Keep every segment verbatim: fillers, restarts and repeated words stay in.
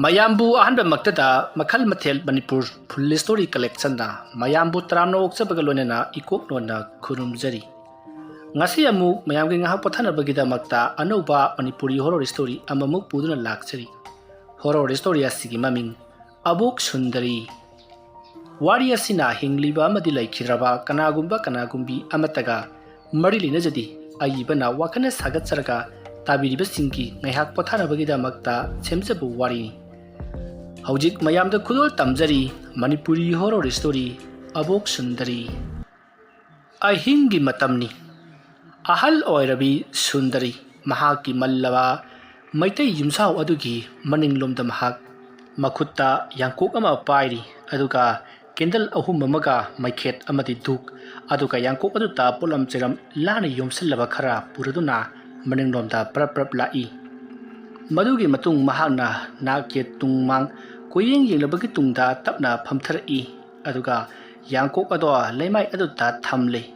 ꯃꯌꯥꯝꯕꯨ ꯑꯍꯥꯟꯕꯃꯛꯇꯗ ꯃꯈꯜ ꯃꯊꯦꯜ ꯃꯅꯤꯄꯨꯔ ꯐꯨꯜ ꯁ꯭ꯇꯣꯔꯤ ꯀꯂꯦꯛꯁꯟꯅ ꯃꯌꯥꯝꯕꯨ ꯇꯔꯥꯝꯅ ꯑꯣꯛꯆꯕꯒ ꯂꯣꯏꯅꯅ ꯏꯀꯣꯛ ꯅꯣꯟꯅ ꯈꯨꯔꯨꯝꯖꯔꯤ꯫ ꯉꯁꯤ ꯑꯃꯨꯛ ꯃꯌꯥꯝꯒꯤ ꯉꯥꯏꯍꯥꯛ ꯄꯣꯊꯥꯅꯕꯒꯤꯗꯃꯛꯇ ꯑꯅꯧꯕ ꯃꯅꯤꯄꯨꯔꯤ ꯍꯣꯔꯣꯔ ꯁ꯭ꯇꯣꯔꯤ ꯑꯃꯃꯨꯛ ꯄꯨꯗꯨꯅ ꯂꯥꯛꯆꯔꯤ꯫ ꯍꯣꯔꯣꯔ ꯁ꯭ꯇꯣꯔꯤ ꯑꯁꯤꯒꯤ ꯃꯃꯤꯡ ꯑꯕꯣꯛ ꯁꯨꯟꯗꯔꯤ꯫ ꯋꯥꯔꯤ ꯑꯁꯤꯅ ꯍꯤꯡꯂꯤꯕ ꯑꯃꯗꯤ ꯂꯩꯈꯤꯗ꯭ꯔꯕ ꯀꯅꯥꯒꯨꯝꯕ ꯀꯅꯥꯒꯨꯝꯕꯤ ꯑꯃꯠꯇꯒ ꯃꯔꯤ ꯂꯩꯅꯖꯗꯦ꯫ ꯑꯏꯕꯅ ꯋꯥꯈꯜꯅ ꯁꯥꯒꯠꯆꯔꯒ ꯇꯥꯕꯤꯔꯤꯕꯁꯤꯡꯒꯤ ꯉꯥꯏꯍꯥꯛ ꯄꯣꯊꯥꯅꯕꯒꯤꯗꯃꯛꯇ ꯁꯦꯝꯖꯕ ꯋꯥꯔꯤꯅꯤ꯫ ꯍꯧꯖꯤꯛ ꯃꯌꯥꯝꯗ ꯈꯨꯗꯣꯜ ꯇꯝꯖꯔꯤ ꯃꯅꯤꯄꯨꯔꯤ ꯍꯣꯔꯣꯔ ꯁ꯭ꯇꯣꯔꯤ ꯑꯕꯣꯛ ꯁꯨꯟꯗꯔꯤ꯫ ꯑꯍꯤꯡꯒꯤ ꯃꯇꯝꯅꯤ꯫ ꯑꯍꯜ ꯑꯣꯏꯔꯕꯤ ꯁꯨꯟꯗꯔꯤ ꯃꯍꯥꯛꯀꯤ ꯃꯜꯂꯕ ꯃꯩꯇꯩ ꯌꯨꯝꯁꯥꯎ ꯑꯗꯨꯒꯤ ꯃꯅꯤꯡꯂꯣꯝꯗ ꯃꯍꯥꯛ ꯃꯈꯨꯠꯇ ꯌꯥꯡꯀꯣꯛ ꯑꯃ ꯄꯥꯏꯔꯤ, ꯑꯗꯨꯒ ꯀꯦꯟꯗꯜ ꯑꯍꯨꯝ ꯑꯃꯒ ꯃꯩꯈꯦꯠ ꯑꯃꯗꯤ ꯙꯨꯛ, ꯑꯗꯨꯒ ꯌꯥꯡꯀꯣꯛ ꯑꯗꯨꯗ ꯄꯣꯠꯂꯝ ꯆꯩꯔꯝ ꯂꯥꯅ ꯌꯣꯝꯁꯤꯜꯂꯕ ꯈꯔ ꯄꯨꯔꯗꯨꯅ ꯃꯅꯤꯡꯂꯣꯝꯗ ꯄ꯭ꯔꯞ ꯄ꯭ꯔꯞ ꯂꯥꯛꯏ꯫ ꯃꯗꯨꯒꯤ ꯃꯇꯨꯡ ꯃꯍꯥꯛꯅ ꯅꯥꯛ ꯌꯦꯠ ꯇꯨꯡ ꯃꯥꯡ ꯀꯣꯏꯌꯦꯡ ꯌꯦꯡꯂꯕꯒꯤ ꯇꯨꯡꯗ ꯇꯞꯅ ꯐꯝꯊꯔꯛꯏ, ꯑꯗꯨꯒ ꯌꯥꯡꯀꯣꯛ ꯑꯗꯣ ꯂꯩꯃꯥꯏ ꯑꯗꯨꯗ ꯊꯝꯂꯦ꯫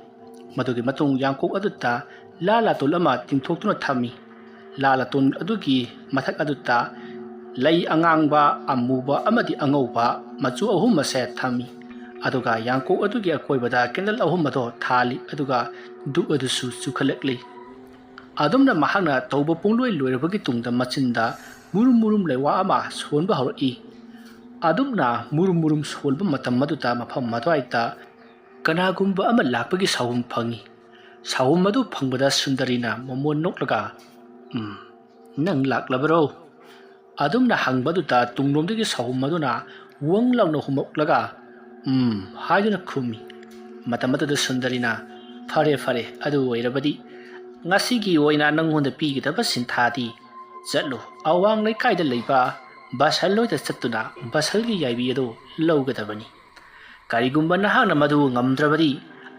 ꯃꯗꯨꯒꯤ ꯃꯇꯨꯡ ꯌꯥꯡꯀꯣꯛ ꯑꯗꯨꯗ ꯂꯥ ꯂꯥꯇꯣꯟ ꯑꯃ ꯇꯤꯡꯊꯣꯛꯇꯨꯅ ꯊꯝꯃꯤ꯫ ꯂꯥ ꯂꯥꯇꯣꯟ ꯑꯗꯨꯒꯤ ꯃꯊꯛ ꯑꯗꯨꯗ ꯂꯩ ꯑꯉꯥꯡꯕ, ꯑꯃꯨꯕ ꯑꯃꯗꯤ ꯑꯉꯧꯕ ꯃꯆꯨ ꯑꯍꯨꯝ ꯑꯁꯦ ꯊꯝꯃꯤ꯫ ꯑꯗꯨꯒ ꯌꯥꯡꯀꯣꯛ ꯑꯗꯨꯒꯤ ꯑꯀꯣꯏꯕꯗ ꯀꯦꯟꯗꯜ ꯑꯍꯨꯝ ꯑꯗꯣ ꯊꯥꯜꯂꯤ, ꯑꯗꯨꯒ ꯙꯨꯛ ꯑꯗꯨꯁꯨ ꯆꯨꯈꯠꯂꯛꯂꯤ꯫ ꯑꯗꯨꯝꯅ ꯃꯍꯥꯛꯅ ꯇꯧꯕ ꯄꯨꯡꯂꯣꯏ ꯂꯣꯏꯔꯕꯒꯤ ꯇꯨꯡꯗ ꯃꯆꯤꯟꯗ ꯃꯨꯔꯨꯝ ꯃꯨꯔꯨꯝ ꯂꯩꯋꯥ ꯑꯃ ꯁꯣꯟꯕ ꯍꯧꯔꯛꯏ꯫ ꯑꯗꯨꯝꯅ ꯃꯨꯔꯨꯝ ꯃꯨꯔꯨꯝ ꯁꯣꯟꯕ ꯃꯇꯝ ꯑꯗꯨꯗ ꯃꯐꯝ ꯑꯗꯨꯋꯥꯏꯗ ꯀꯅꯥꯒꯨꯝꯕ ꯑꯃ ꯂꯥꯛꯄꯒꯤ ꯁꯥꯎꯍꯨꯝ ꯐꯪꯏ꯫ ꯁꯥꯎꯍꯨꯝ ꯑꯗꯨ ꯐꯪꯕꯗ ꯁꯨꯟꯗꯔꯤꯅ ꯃꯣꯃꯣꯟ ꯅꯣꯛꯂꯒ, "ꯎꯝ, ꯅꯪ ꯂꯥꯛꯂꯕꯔꯣ?" ꯑꯗꯨꯝꯅ ꯍꯪꯕꯗꯨꯗ ꯇꯨꯡꯂꯣꯝꯗꯒꯤ ꯁꯥꯎꯍꯨꯝ ꯑꯗꯨꯅ ꯋꯪ ꯂꯥꯎꯅ ꯍꯨꯝꯃꯛꯂꯒ, "ꯎꯝ" ꯍꯥꯏꯗꯨꯅ ꯈꯨꯝꯃꯤ꯫ ꯃꯇꯝ ꯑꯗꯨꯗ ꯁꯨꯟꯗꯔꯤꯅ, "ꯐꯔꯦ, ꯐꯔꯦ, ꯑꯗꯨ ꯑꯣꯏꯔꯕꯗꯤ ꯉꯁꯤꯒꯤ ꯑꯣꯏꯅ ꯅꯪꯉꯣꯟꯗ ꯄꯤꯒꯗꯕ ꯁꯤꯟꯊꯥꯗꯤ, ꯆꯠꯂꯨ, ꯑꯋꯥꯡ ꯂꯩꯀꯥꯏꯗ ꯂꯩꯕ ꯕꯁꯜ ꯍꯣꯏꯗ ꯆꯠꯇꯨꯅ ꯕꯁꯜꯒꯤ ꯌꯥꯏꯕꯤ ꯑꯗꯨ ꯂꯧꯒꯗꯕꯅꯤ꯫ ꯀꯔꯤꯒꯨꯝꯕ ꯅꯍꯥꯛꯅ ꯃꯗꯨ ꯉꯝꯗ꯭ꯔꯕꯗꯤ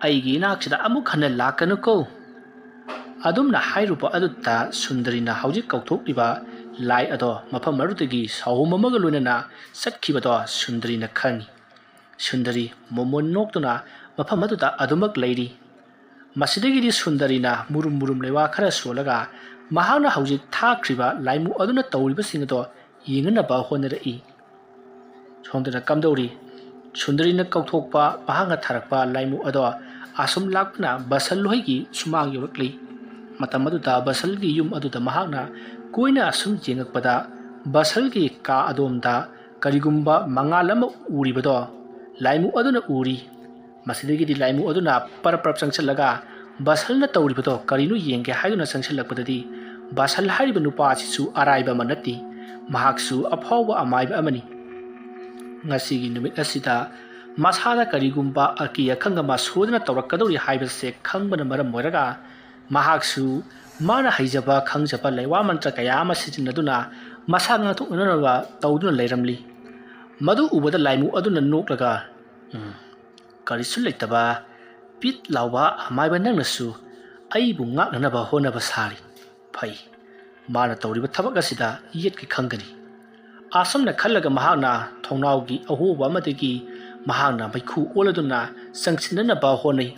ꯑꯩꯒꯤ ꯏꯅꯥꯛꯁꯤꯗ ꯑꯃꯨꯛ ꯍꯟꯅ ꯂꯥꯛꯀꯅꯨꯀꯣ꯫" ꯑꯗꯨꯝꯅ ꯍꯥꯏꯔꯨꯕ ꯑꯗꯨꯗ ꯁꯨꯟꯗꯔꯤꯅ ꯍꯧꯖꯤꯛ ꯀꯧꯊꯣꯛꯂꯤꯕ ꯂꯥꯏ ꯑꯗꯣ ꯃꯐꯝ ꯑꯗꯨꯗꯒꯤ ꯁꯥꯎꯍꯨꯝ ꯑꯃꯒ ꯂꯣꯏꯅꯅ ꯆꯠꯈꯤꯕꯗꯣ ꯁꯨꯟꯗꯔꯤꯅ ꯈꯪꯏ꯫ ꯁꯨꯟꯗꯔꯤ ꯃꯣꯃꯣꯟ ꯅꯣꯛꯇꯨꯅ ꯃꯐꯝ ꯑꯗꯨꯗ ꯑꯗꯨꯃꯛ ꯂꯩꯔꯤ꯫ ꯃꯁꯤꯗꯒꯤꯗꯤ ꯁꯨꯟꯗꯔꯤꯅ ꯃꯨꯔꯨꯝ ꯃꯨꯔꯨꯝ ꯂꯩꯋꯥ ꯈꯔ ꯁꯣꯜꯂꯒ ꯃꯍꯥꯛꯅ ꯍꯧꯖꯤꯛ ꯊꯥꯈ꯭ꯔꯤꯕ ꯂꯥꯏꯃꯨ ꯑꯗꯨꯅ ꯇꯧꯔꯤꯕꯁꯤꯡ ꯑꯗꯣ ꯌꯦꯡꯅꯅꯕ ꯍꯣꯠꯅꯔꯛꯏ꯫ ꯁꯣꯝꯗꯅ ꯀꯝꯗꯧꯔꯤ? ꯁꯨꯟꯗꯔꯤꯅ ꯀꯧꯊꯣꯛꯄ ꯃꯍꯥꯛꯅ ꯊꯥꯔꯛꯄ ꯂꯥꯏꯃꯨ ꯑꯗꯣ ꯑꯁꯨꯝ ꯂꯥꯛꯇꯨꯅ ꯕꯁꯜ ꯍꯣꯏꯒꯤ ꯁꯨꯃꯥꯡ ꯌꯧꯔꯛꯂꯤ꯫ ꯃꯇꯝ ꯑꯗꯨꯗ ꯕꯁꯜꯒꯤ ꯌꯨꯝ ꯑꯗꯨꯗ ꯃꯍꯥꯛꯅ ꯀꯣꯏꯅ ꯑꯁꯨꯝ ꯌꯦꯡꯉꯛꯄꯗ, ꯕꯁꯜꯒꯤ ꯀꯥ ꯑꯗꯣꯝꯗ ꯀꯔꯤꯒꯨꯝꯕ ꯃꯉꯥꯜ ꯑꯃ ꯎꯔꯤꯕꯗꯣ ꯂꯥꯏꯃꯨ ꯑꯗꯨꯅ ꯎꯔꯤ꯫ ꯃꯁꯤꯗꯒꯤꯗꯤ ꯂꯥꯏꯃꯨ ꯑꯗꯨꯅ ꯄꯔꯞ ꯄꯔꯞ ꯆꯪꯁꯤꯜꯂꯒ ꯕꯁꯜꯅ ꯇꯧꯔꯤꯕꯗꯣ ꯀꯔꯤꯅꯣ ꯌꯦꯡꯒꯦ ꯍꯥꯏꯗꯨꯅ ꯆꯪꯁꯤꯜꯂꯛꯄꯗꯗꯤ, ꯕꯁꯜ ꯍꯥꯏꯔꯤꯕ ꯅꯨꯄꯥ ꯑꯁꯤꯁꯨ ꯑꯔꯥꯏꯕ ꯑꯃ ꯅꯠꯇꯦ꯫ ꯃꯍꯥꯛꯁꯨ ꯑꯐꯥꯎꯕ ꯑꯃꯥꯏꯕ ꯑꯃꯅꯤ꯫ ꯉꯁꯤꯒꯤ ꯅꯨꯃꯤꯠ ꯑꯁꯤꯗ ꯃꯁꯥꯗ ꯀꯔꯤꯒꯨꯝꯕ ꯑꯀꯤ ꯑꯈꯪ ꯑꯃ ꯁꯣꯏꯗꯅ ꯇꯧꯔꯛꯀꯗꯧꯔꯤ ꯍꯥꯏꯕꯁꯦ ꯈꯪꯕꯅ ꯃꯔꯝ ꯑꯣꯏꯔꯒ, ꯃꯍꯥꯛꯁꯨ ꯃꯥꯅ ꯍꯩꯖꯕ ꯈꯪꯖꯕ ꯂꯩꯋꯥ ꯃꯟꯇ꯭ꯔ ꯀꯌꯥ ꯑꯃ ꯁꯤꯖꯤꯟꯅꯗꯨꯅ ꯃꯁꯥ ꯉꯥꯛꯊꯣꯛꯅꯅꯕ ꯇꯧꯗꯨꯅ ꯂꯩꯔꯝꯂꯤ꯫ ꯃꯗꯨ ꯎꯕꯗ ꯂꯥꯏꯃꯨ ꯑꯗꯨꯅ ꯅꯣꯛꯂꯒ, "ꯎꯝ, ꯀꯔꯤꯁꯨ ꯂꯩꯇꯕ ꯄꯤꯠ ꯂꯥꯎꯕ ꯑꯃꯥꯏꯕ ꯅꯪꯅꯁꯨ ꯑꯩꯕꯨ ꯉꯥꯛꯅꯅꯕ ꯍꯣꯠꯅꯕ ꯁꯥꯔꯤ꯫ ꯐꯩ, ꯃꯥꯅ ꯇꯧꯔꯤꯕ ꯊꯕꯛ ꯑꯁꯤꯗ ꯌꯦꯠꯀꯦ ꯈꯪꯒꯅꯤ"꯫ ꯑꯁꯨꯝꯅ ꯈꯜꯂꯒ ꯃꯍꯥꯛꯅ ꯊꯣꯡꯅꯥꯎꯒꯤ ꯑꯍꯣꯕ ꯑꯃꯗꯒꯤ ꯃꯍꯥꯛꯅ ꯃꯩꯈꯨ ꯑꯣꯜꯂꯗꯨꯅ ꯆꯪꯁꯤꯟꯅꯅꯕ ꯍꯣꯠꯅꯩ꯫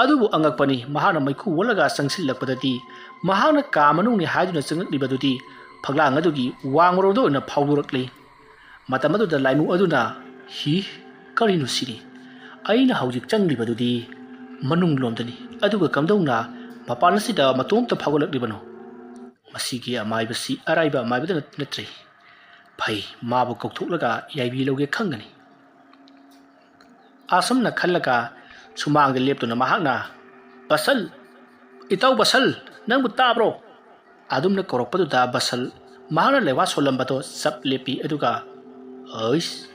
ꯑꯗꯨꯕꯨ ꯑꯉꯛꯄꯅꯤ, ꯃꯍꯥꯛꯅ ꯃꯩꯈꯨ ꯑꯣꯜꯂꯒ ꯆꯪꯁꯤꯜꯂꯛꯄꯗꯗꯤ, ꯃꯍꯥꯛꯅ ꯀꯥ ꯃꯅꯨꯡꯅꯤ ꯍꯥꯏꯗꯨꯅ ꯆꯪꯂꯛꯂꯤꯕꯗꯨꯗꯤ ꯐꯛꯂꯥꯡ ꯑꯗꯨꯒꯤ ꯋꯥꯡꯃꯔꯣꯝꯗ ꯑꯣꯏꯅ ꯐꯥꯎꯗꯣꯔꯛꯂꯤ꯫ ꯃꯇꯝ ꯑꯗꯨꯗ ꯂꯥꯏꯃꯨ ꯑꯗꯨꯅ, "ꯍꯤ, ꯀꯔꯤꯅꯣ ꯁꯤꯗꯤ? ꯑꯩꯅ ꯍꯧꯖꯤꯛ ꯆꯪꯂꯤꯕꯗꯨꯗꯤ ꯃꯅꯨꯡ ꯂꯣꯝꯗꯅꯤ, ꯑꯗꯨꯒ ꯀꯝꯗꯧꯅ ꯃꯄꯥꯟ ꯑꯁꯤꯗ ꯃꯇꯣꯝꯇ ꯐꯥꯎꯒꯠꯂꯛꯂꯤꯕꯅꯣ? ꯃꯁꯤꯒꯤ ꯑꯃꯥꯏꯕꯁꯤ ꯑꯔꯥꯏꯕ ꯑꯃꯥꯏꯕꯗ ꯅꯠꯇ꯭ꯔꯦ꯫ ꯐꯩ, ꯃꯥꯕꯨ ꯀꯧꯊꯣꯛꯂꯒ ꯌꯥꯏꯕꯤꯔꯧꯒꯦ ꯈꯪꯒꯅꯤ"꯫ ꯑꯁꯨꯝꯅ ꯈꯜꯂꯒ ꯁꯨꯃꯥꯡꯗ ꯂꯦꯞꯇꯨꯅ ꯃꯍꯥꯛꯅ, "ꯕꯁꯜ! ꯏꯇꯥꯎ ꯕꯁꯜ! ꯅꯪꯕꯨ ꯇꯥꯕ꯭ꯔꯣ?" ꯑꯗꯨꯝꯅ ꯀꯧꯔꯛꯄꯗꯨꯗ ꯕꯁꯜ ꯃꯍꯥꯛꯅ ꯂꯩꯋꯥ ꯁꯣꯜꯂꯝꯕꯗꯣ ꯆꯞ ꯂꯦꯞꯄꯤ, ꯑꯗꯨꯒ, "ꯑꯩꯁ,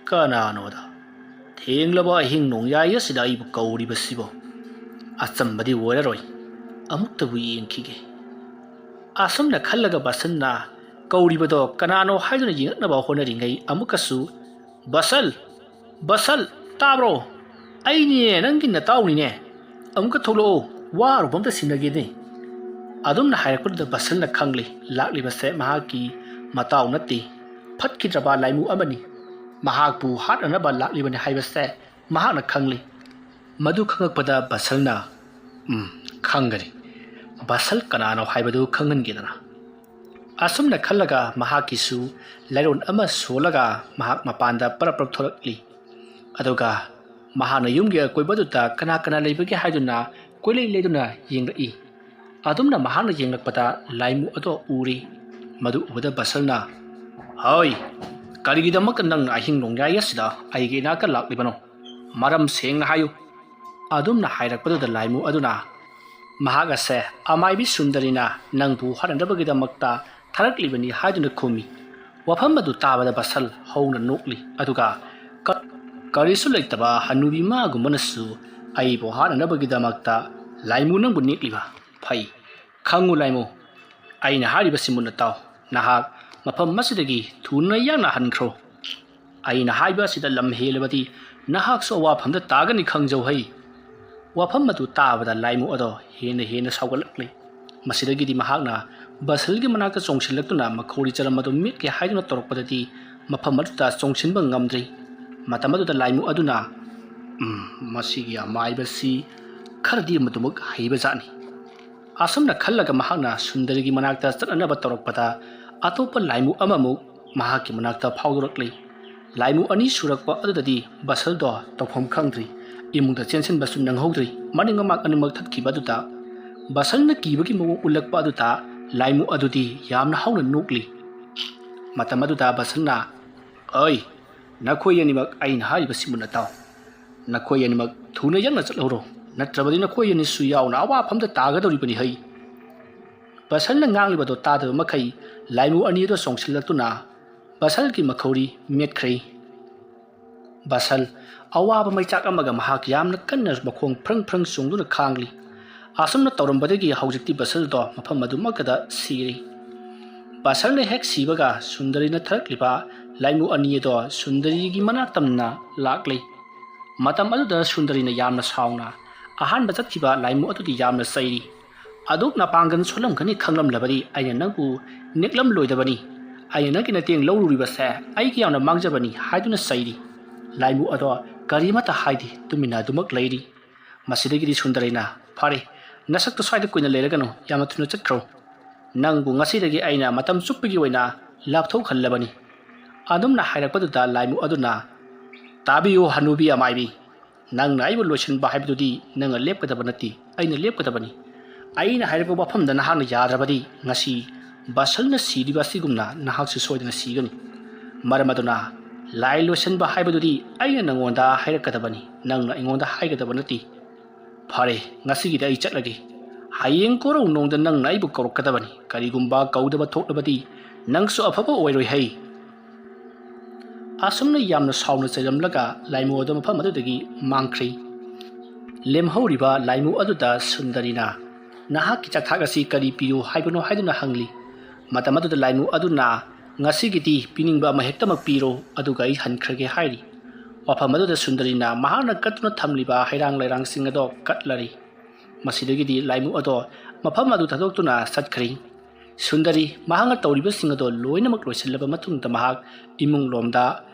ꯀꯅꯥꯅꯣꯗ? ꯊꯦꯡꯂꯕ ꯑꯍꯤꯡ ꯅꯣꯡꯌꯥꯏ ꯑꯁꯤꯗ ꯑꯩꯕꯨ ꯀꯧꯔꯤꯕꯁꯤꯕꯣ? ꯑꯆꯝꯕꯗꯤ ꯑꯣꯏꯔꯔꯣꯏ꯫ ꯑꯃꯨꯛꯇꯕꯨ ꯌꯦꯡꯈꯤꯒꯦ"꯫ ꯑꯁꯨꯝꯅ ꯈꯜꯂꯒ ꯕꯁꯟꯅ ꯀꯧꯔꯤꯕꯗꯣ ꯀꯅꯥꯅꯣ ꯍꯥꯏꯗꯨꯅ ꯌꯦꯡꯂꯛꯅꯕ ꯍꯣꯠꯅꯔꯤꯉꯩ, ꯑꯃꯨꯛꯀꯁꯨ, "ꯕꯁꯜ! ꯕꯁꯜ! ꯇꯥꯕ꯭ꯔꯣ? ꯑꯩꯅꯤꯅꯦ, ꯅꯪꯒꯤ ꯅꯇꯥꯎꯅꯤꯅꯦ꯫ ꯑꯃꯨꯛꯀ ꯊꯣꯛꯂꯛꯑꯣ, ꯋꯥ ꯑꯔꯨꯕ ꯑꯝꯇ ꯁꯤꯟꯅꯒꯦꯅꯦ"꯫ ꯑꯗꯨꯝꯅ ꯍꯥꯏꯔꯛꯄꯗꯨꯗ ꯕꯁꯜꯅ ꯈꯪꯂꯦ, ꯂꯥꯛꯂꯤꯕꯁꯦ ꯃꯍꯥꯛꯀꯤ ꯃꯇꯥꯎ ꯅꯠꯇꯦ, ꯐꯠꯈꯤꯗ꯭ꯔꯕ ꯂꯥꯏꯃꯨ ꯑꯃꯅꯤ꯫ ꯃꯍꯥꯛꯄꯨ ꯍꯥꯠꯅꯅꯕ ꯂꯥꯛꯂꯤꯕꯅꯤ ꯍꯥꯏꯕꯁꯦ ꯃꯍꯥꯛꯅ ꯈꯪꯂꯤ꯫ ꯃꯗꯨ ꯈꯪꯉꯛꯄꯗ ꯕꯁꯜꯅ, "ꯎꯝ, ꯈꯪꯒꯅꯤ꯫ ꯕꯁꯜ ꯀꯅꯥꯅꯣ ꯍꯥꯏꯕꯗꯨ ꯈꯪꯍꯟꯒꯦꯗꯅ"꯫ ꯑꯁꯨꯝꯅ ꯈꯜꯂꯒ ꯃꯍꯥꯛꯀꯤꯁꯨ ꯂꯥꯏꯔꯣꯟ ꯑꯃ ꯁꯣꯜꯂꯒ ꯃꯍꯥꯛ ꯃꯄꯥꯟꯗ ꯄꯔꯞ ꯄꯔꯞ ꯊꯣꯛꯂꯛꯂꯤ꯫ ꯑꯗꯨꯒ ꯃꯍꯥꯛꯅ ꯌꯨꯝꯒꯤ ꯑꯀꯣꯏꯕꯗꯨꯗ ꯀꯅꯥ ꯀꯅꯥ ꯂꯩꯕꯒꯦ ꯍꯥꯏꯗꯨꯅ ꯀꯣꯏꯂꯩ ꯂꯩꯗꯨꯅ ꯌꯦꯡꯂꯛꯏ꯫ ꯑꯗꯨꯝꯅ ꯃꯍꯥꯛꯅ ꯌꯦꯡꯂꯛꯄꯗ ꯂꯥꯏꯃꯨ ꯑꯗꯣ ꯎꯔꯤ꯫ ꯃꯗꯨ ꯎꯕꯗ ꯕꯁꯜꯅ, "ꯍꯣꯏ, ꯀꯔꯤꯒꯤꯗꯃꯛꯇ ꯅꯪꯅ ꯑꯍꯤꯡ ꯅꯣꯡꯌꯥꯏ ꯑꯁꯤꯗ ꯑꯩꯒꯤ ꯏꯅꯥꯛꯇ ꯂꯥꯛꯂꯤꯕꯅꯣ? ꯃꯔꯝ ꯁꯦꯡꯅ ꯍꯥꯏꯌꯨ꯫" ꯑꯗꯨꯝꯅ ꯍꯥꯏꯔꯛꯄꯗꯨꯗ ꯂꯥꯏꯃꯨ ꯑꯗꯨꯅ, "ꯃꯍꯥꯛ ꯑꯁꯦ ꯑꯃꯥꯏꯕꯤ ꯁꯨꯟꯗꯔꯤꯅ ꯅꯪꯕꯨ ꯍꯥꯠꯅꯅꯕꯒꯤꯗꯃꯛꯇ ꯊꯥꯔꯛꯂꯤꯕꯅꯤ" ꯍꯥꯏꯗꯨꯅ ꯈꯨꯝꯃꯤ꯫ ꯋꯥꯐꯝ ꯑꯗꯨ ꯇꯥꯕꯗ ꯕꯁꯜ ꯍꯧꯅ ꯅꯣꯛꯂꯤ꯫ ꯑꯗꯨꯒ ꯀ-, ꯀꯔꯤꯁꯨ ꯂꯩꯇꯕ ꯍꯅꯨꯕꯤ ꯃꯥꯒꯨꯝꯕꯅꯁꯨ ꯑꯩꯕꯨ ꯍꯥꯠꯅꯅꯕꯒꯤꯗꯃꯛꯇ ꯂꯥꯏꯃꯨ ꯅꯪꯕꯨ ꯅꯦꯛꯂꯤꯕ? ꯐꯩ, ꯈꯪꯉꯨ ꯂꯥꯏꯃꯨ, ꯑꯩꯅ ꯍꯥꯏꯔꯤꯕꯁꯤ ꯃꯨꯟꯅ ꯇꯥꯎ꯫ ꯅꯍꯥꯛ ꯃꯐꯝ ꯑꯁꯤꯗꯒꯤ ꯊꯨꯅ ꯌꯥꯡꯅ ꯍꯟꯈ꯭ꯔꯣ꯫ ꯑꯩꯅ ꯍꯥꯏꯕ ꯑꯁꯤꯗ ꯂꯝ ꯍꯦꯜꯂꯕꯗꯤ ꯅꯍꯥꯛꯁꯨ ꯑꯋꯥꯐꯝꯗ ꯇꯥꯒꯅꯤ, ꯈꯪꯖꯧ ꯍꯩ꯫ ꯋꯥꯐꯝ ꯑꯗꯨ ꯇꯥꯕꯗ ꯂꯥꯏꯃꯨ ꯑꯗꯣ ꯍꯦꯟꯅ ꯍꯦꯟꯅ ꯁꯥꯎꯒꯠꯂꯛꯂꯤ꯫ ꯃꯁꯤꯗꯒꯤꯗꯤ ꯃꯍꯥꯛꯅ ꯕꯁꯜꯒꯤ ꯃꯅꯥꯛꯇ ꯆꯣꯡꯁꯤꯜꯂꯛꯇꯨꯅ ꯃꯈꯧꯔꯤ ꯆꯔꯝ ꯑꯗꯨ ꯃꯦꯠꯀꯦ ꯍꯥꯏꯗꯨꯅ ꯇꯧꯔꯛꯄꯗꯗꯤ ꯃꯐꯝ ꯑꯗꯨꯗ ꯆꯣꯡꯁꯤꯟꯕ ꯉꯝꯗ꯭ꯔꯤ꯫ ꯃꯇꯝ ꯑꯗꯨꯗ ꯂꯥꯏꯃꯨ ꯑꯗꯨꯅ, "ꯎꯝ, ꯃꯁꯤꯒꯤ ꯑꯃꯥꯏꯕꯁꯤ ꯈꯔꯗꯤ ꯃꯗꯨꯃꯛ ꯍꯩꯕ ꯖꯥꯠꯅꯤ꯫" ꯑꯁꯨꯝꯅ ꯈꯜꯂꯒ ꯃꯍꯥꯛꯅ ꯁꯨꯟꯗꯔꯤꯒꯤ ꯃꯅꯥꯛꯇ ꯆꯠꯅꯅꯕ ꯇꯧꯔꯛꯄꯗ ꯑꯇꯣꯞꯄ ꯂꯥꯏꯃꯨ ꯑꯃꯃꯨꯛ ꯃꯍꯥꯛꯀꯤ ꯃꯅꯥꯛꯇ ꯐꯥꯎꯗꯣꯔꯛꯂꯤ꯫ ꯂꯥꯏꯃꯨ ꯑꯅꯤ ꯁꯨꯔꯛꯄ ꯑꯗꯨꯗꯗꯤ ꯕꯁꯜꯗꯣ ꯇꯧꯐꯝ ꯈꯪꯗ꯭ꯔꯤ꯫ ꯏꯃꯨꯡꯗ ꯆꯦꯟꯁꯤꯟꯕꯁꯨ ꯅꯪꯍꯧꯗ꯭ꯔꯤ꯫ ꯃꯅꯤꯡ ꯃꯃꯥꯡ ꯑꯅꯤꯃꯛ ꯊꯠꯈꯤꯕ ꯑꯗꯨꯗ ꯕꯁꯜꯅ ꯀꯤꯕꯒꯤ ꯃꯑꯣꯡ ꯎꯠꯂꯛꯄ ꯑꯗꯨꯗ ꯂꯥꯏꯃꯨ ꯑꯗꯨꯗꯤ ꯌꯥꯝꯅ ꯍꯧꯅ ꯅꯣꯛꯂꯤ꯫ ꯃꯇꯝ ꯑꯗꯨꯗ ꯕꯁꯜꯅ, "ꯑꯩ, ꯅꯈꯣꯏ ꯑꯅꯤꯃꯛ ꯑꯩꯅ ꯍꯥꯏꯔꯤꯕꯁꯤ ꯃꯨꯟꯅ ꯇꯥꯎ꯫ ꯅꯈꯣꯏ ꯑꯅꯤꯃꯛ ꯊꯨꯅ ꯌꯥꯡꯅ ꯆꯠꯍꯧꯔꯣ, ꯅꯠꯇ꯭ꯔꯕꯗꯤ ꯅꯈꯣꯏ ꯑꯅꯤꯁꯨ ꯌꯥꯎꯅ ꯑꯋꯥꯐꯝꯗ ꯇꯥꯒꯗꯧꯔꯤꯕꯅꯤ ꯍꯩ꯫" ꯕꯁꯜꯅ ꯉꯥꯡꯂꯤꯕꯗꯨ ꯇꯥꯗꯕ ꯃꯈꯩ ꯂꯥꯏꯃꯨ ꯑꯅꯤ ꯑꯗꯨ ꯆꯣꯡꯁꯤꯜꯂꯛꯇꯨꯅ ꯕꯁꯜꯒꯤ ꯃꯈꯧꯔꯤ ꯃꯦꯠꯈ꯭ꯔꯦ꯫ ꯕꯁꯜ ꯑꯋꯥꯕ ꯃꯩꯆꯥꯛ ꯑꯃꯒ ꯃꯍꯥꯛ ꯌꯥꯝꯅ ꯀꯟꯅ ꯃꯈꯣꯡ ꯐ꯭ꯔꯪ ꯐ꯭ꯔꯪ ꯆꯣꯡꯗꯨꯅ ꯈꯥꯡꯂꯤ꯫ ꯑꯁꯨꯝꯅ ꯇꯧꯔꯝꯕꯗꯒꯤ ꯍꯧꯖꯤꯛꯇꯤ ꯕꯁꯜꯗꯣ ꯃꯐꯝ ꯑꯗꯨꯃꯛꯇꯗ ꯁꯤꯔꯦ꯫ ꯕꯁꯜꯅ ꯍꯦꯛ ꯁꯤꯕꯒ ꯁꯨꯟꯗꯔꯤꯅ ꯊꯥꯔꯛꯂꯤꯕ ꯂꯥꯏꯃꯨ ꯑꯅꯤ ꯑꯗꯣ ꯁꯨꯟꯗꯔꯤꯒꯤ ꯃꯅꯥꯛ ꯇꯝꯅ ꯂꯥꯛꯂꯤ꯫ ꯃꯇꯝ ꯑꯗꯨꯗ ꯁꯨꯟꯗꯔꯤꯅ ꯌꯥꯝꯅ ꯁꯥꯎꯅ, "ꯑꯍꯥꯟꯕ ꯆꯠꯈꯤꯕ ꯂꯥꯏꯃꯨ ꯑꯗꯨꯗꯤ ꯌꯥꯝꯅ ꯆꯩꯔꯤ꯫ ꯑꯗꯨꯛ ꯅꯄꯥꯡꯒꯜ ꯁꯣꯜꯂꯝꯒꯅꯤ ꯈꯪꯂꯝꯂꯕꯗꯤ ꯑꯩꯅ ꯅꯪꯕꯨ ꯅꯦꯛꯂꯝꯂꯣꯏꯗꯕꯅꯤ꯫ ꯑꯩꯅ ꯅꯪꯒꯤ ꯅꯇꯦꯡ ꯂꯧꯔꯨꯔꯤꯕꯁꯦ ꯑꯩꯒꯤ ꯌꯥꯝꯅ ꯃꯥꯡꯖꯕꯅꯤ" ꯍꯥꯏꯗꯨꯅ ꯆꯩꯔꯤ꯫ ꯂꯥꯏꯃꯨ ꯑꯗꯣ ꯀꯔꯤꯃꯠꯇ ꯍꯥꯏꯗꯦ, ꯇꯨꯃꯤꯟꯅ ꯑꯗꯨꯃꯛ ꯂꯩꯔꯤ꯫ ꯃꯁꯤꯗꯒꯤꯗꯤ ꯁꯨꯟꯗꯔꯤꯅ, "ꯐꯔꯦ, ꯅꯁꯛꯇꯨ ꯁ꯭ꯋꯥꯏꯗ ꯀꯨꯏꯅ ꯂꯩꯔꯒꯅꯨ, ꯌꯥꯝꯅ ꯊꯨꯅ ꯆꯠꯈ꯭ꯔꯣ꯫" ꯅꯪꯕꯨ ꯉꯁꯤꯗꯒꯤ ꯑꯩꯅ ꯃꯇꯝ ꯆꯨꯞꯄꯒꯤ ꯑꯣꯏꯅ ꯂꯥꯞꯊꯣꯛꯍꯜꯂꯕꯅꯤ꯫ ꯑꯗꯨꯝꯅ ꯍꯥꯏꯔꯛꯄꯗꯨꯗ ꯂꯥꯏꯃꯨ ꯑꯗꯨꯅ, "ꯇꯥꯕꯤꯌꯨ ꯍꯅꯨꯕꯤ ꯑꯃꯥꯏꯕꯤ, ꯅꯪꯅ ꯑꯩꯕꯨ ꯂꯣꯏꯁꯤꯟꯕ ꯍꯥꯏꯕꯗꯨꯗꯤ ꯅꯪꯅ ꯂꯦꯞꯀꯗꯕ ꯅꯠꯇꯦ, ꯑꯩꯅ ꯂꯦꯞꯀꯗꯕꯅꯤ꯫ ꯑꯩꯅ ꯍꯥꯏꯔꯛꯄ ꯋꯥꯐꯝꯗ ꯅꯍꯥꯛꯅ ꯌꯥꯗ꯭ꯔꯕꯗꯤ ꯉꯁꯤ ꯕꯁꯜꯅ ꯁꯤꯔꯤꯕ ꯑꯁꯤꯒꯨꯝꯅ ꯅꯍꯥꯛꯁꯨ ꯁꯣꯏꯗꯅ ꯁꯤꯒꯅꯤ꯫ ꯃꯔꯝ ꯑꯗꯨꯅ ꯂꯥꯏ ꯂꯣꯏꯁꯤꯟꯕ ꯍꯥꯏꯕꯗꯨꯗꯤ ꯑꯩꯅ ꯅꯪꯉꯣꯟꯗ ꯍꯥꯏꯔꯛꯀꯗꯕꯅꯤ, ꯅꯪꯅ ꯑꯩꯉꯣꯟꯗ ꯍꯥꯏꯒꯗꯕ ꯅꯠꯇꯦ꯫ ꯐꯔꯦ, ꯉꯁꯤꯒꯤꯗꯤ ꯑꯩ ꯆꯠꯂꯒꯦ꯫ ꯍꯌꯦꯡ ꯀꯣꯔꯧ ꯅꯣꯡꯗ ꯅꯪꯅ ꯑꯩꯕꯨ ꯀꯧꯔꯛꯀꯗꯕꯅꯤ꯫ ꯀꯔꯤꯒꯨꯝꯕ ꯀꯧꯗꯕ ꯊꯣꯛꯂꯕꯗꯤ ꯅꯪꯁꯨ ꯑꯐꯕ ꯑꯣꯏꯔꯣꯏ ꯍꯩ꯫" ꯑꯁꯨꯝꯅ ꯌꯥꯝꯅ ꯁꯥꯎꯅ ꯆꯩꯔꯝꯂꯒ ꯂꯥꯏꯃꯨ ꯑꯗꯨ ꯃꯐꯝ ꯑꯗꯨꯗꯒꯤ ꯃꯥꯡꯈ꯭ꯔꯤ꯫ ꯂꯦꯝꯍꯧꯔꯤꯕ ꯂꯥꯏꯃꯨ ꯑꯗꯨꯗ ꯁꯨꯟꯗꯔꯤꯅ, "ꯅꯍꯥꯛꯀꯤ ꯆꯥꯛꯊꯥꯛ ꯑꯁꯤ ꯀꯔꯤ ꯄꯤꯌꯨ ꯍꯥꯏꯕꯅꯣ?" ꯍꯥꯏꯗꯨꯅ ꯍꯪꯂꯤ꯫ ꯃꯇꯝ ꯑꯗꯨꯗ ꯂꯥꯏꯃꯨ ꯑꯗꯨꯅ, "ꯉꯁꯤꯒꯤꯗꯤ ꯄꯤꯅꯤꯡꯕ ꯑꯃ ꯍꯦꯛꯇꯃꯛ ꯄꯤꯔꯣ, ꯑꯗꯨꯒ ꯑꯩ ꯍꯟꯈ꯭ꯔꯒꯦ" ꯍꯥꯏꯔꯤ꯫ ꯋꯥꯐꯝ ꯑꯗꯨꯗ ꯁꯨꯟꯗꯔꯤꯅ ꯃꯍꯥꯛꯅ ꯀꯠꯇꯨꯅ ꯊꯝꯂꯤꯕ ꯍꯩꯔꯥꯡ ꯂꯩꯔꯥꯡꯁꯤꯡ ꯑꯗꯣ ꯀꯠꯂꯔꯤ꯫ ꯃꯁꯤꯗꯒꯤꯗꯤ ꯂꯥꯏꯃꯨ ꯑꯗꯣ ꯃꯐꯝ ꯑꯗꯨ ꯊꯥꯗꯣꯛꯇꯨꯅ ꯆꯠꯈ꯭ꯔꯤ꯫ ꯁꯨꯟꯗꯔꯤ ꯃꯍꯥꯛꯅ ꯇꯧꯔꯤꯕꯁꯤꯡ ꯑꯗꯣ ꯂꯣꯏꯅꯃꯛ ꯂꯣꯏꯁꯤꯜꯂꯕ ꯃꯇꯨꯡꯗ ꯃꯍꯥꯛ ꯏꯃꯨꯡ ꯂꯣꯝꯗ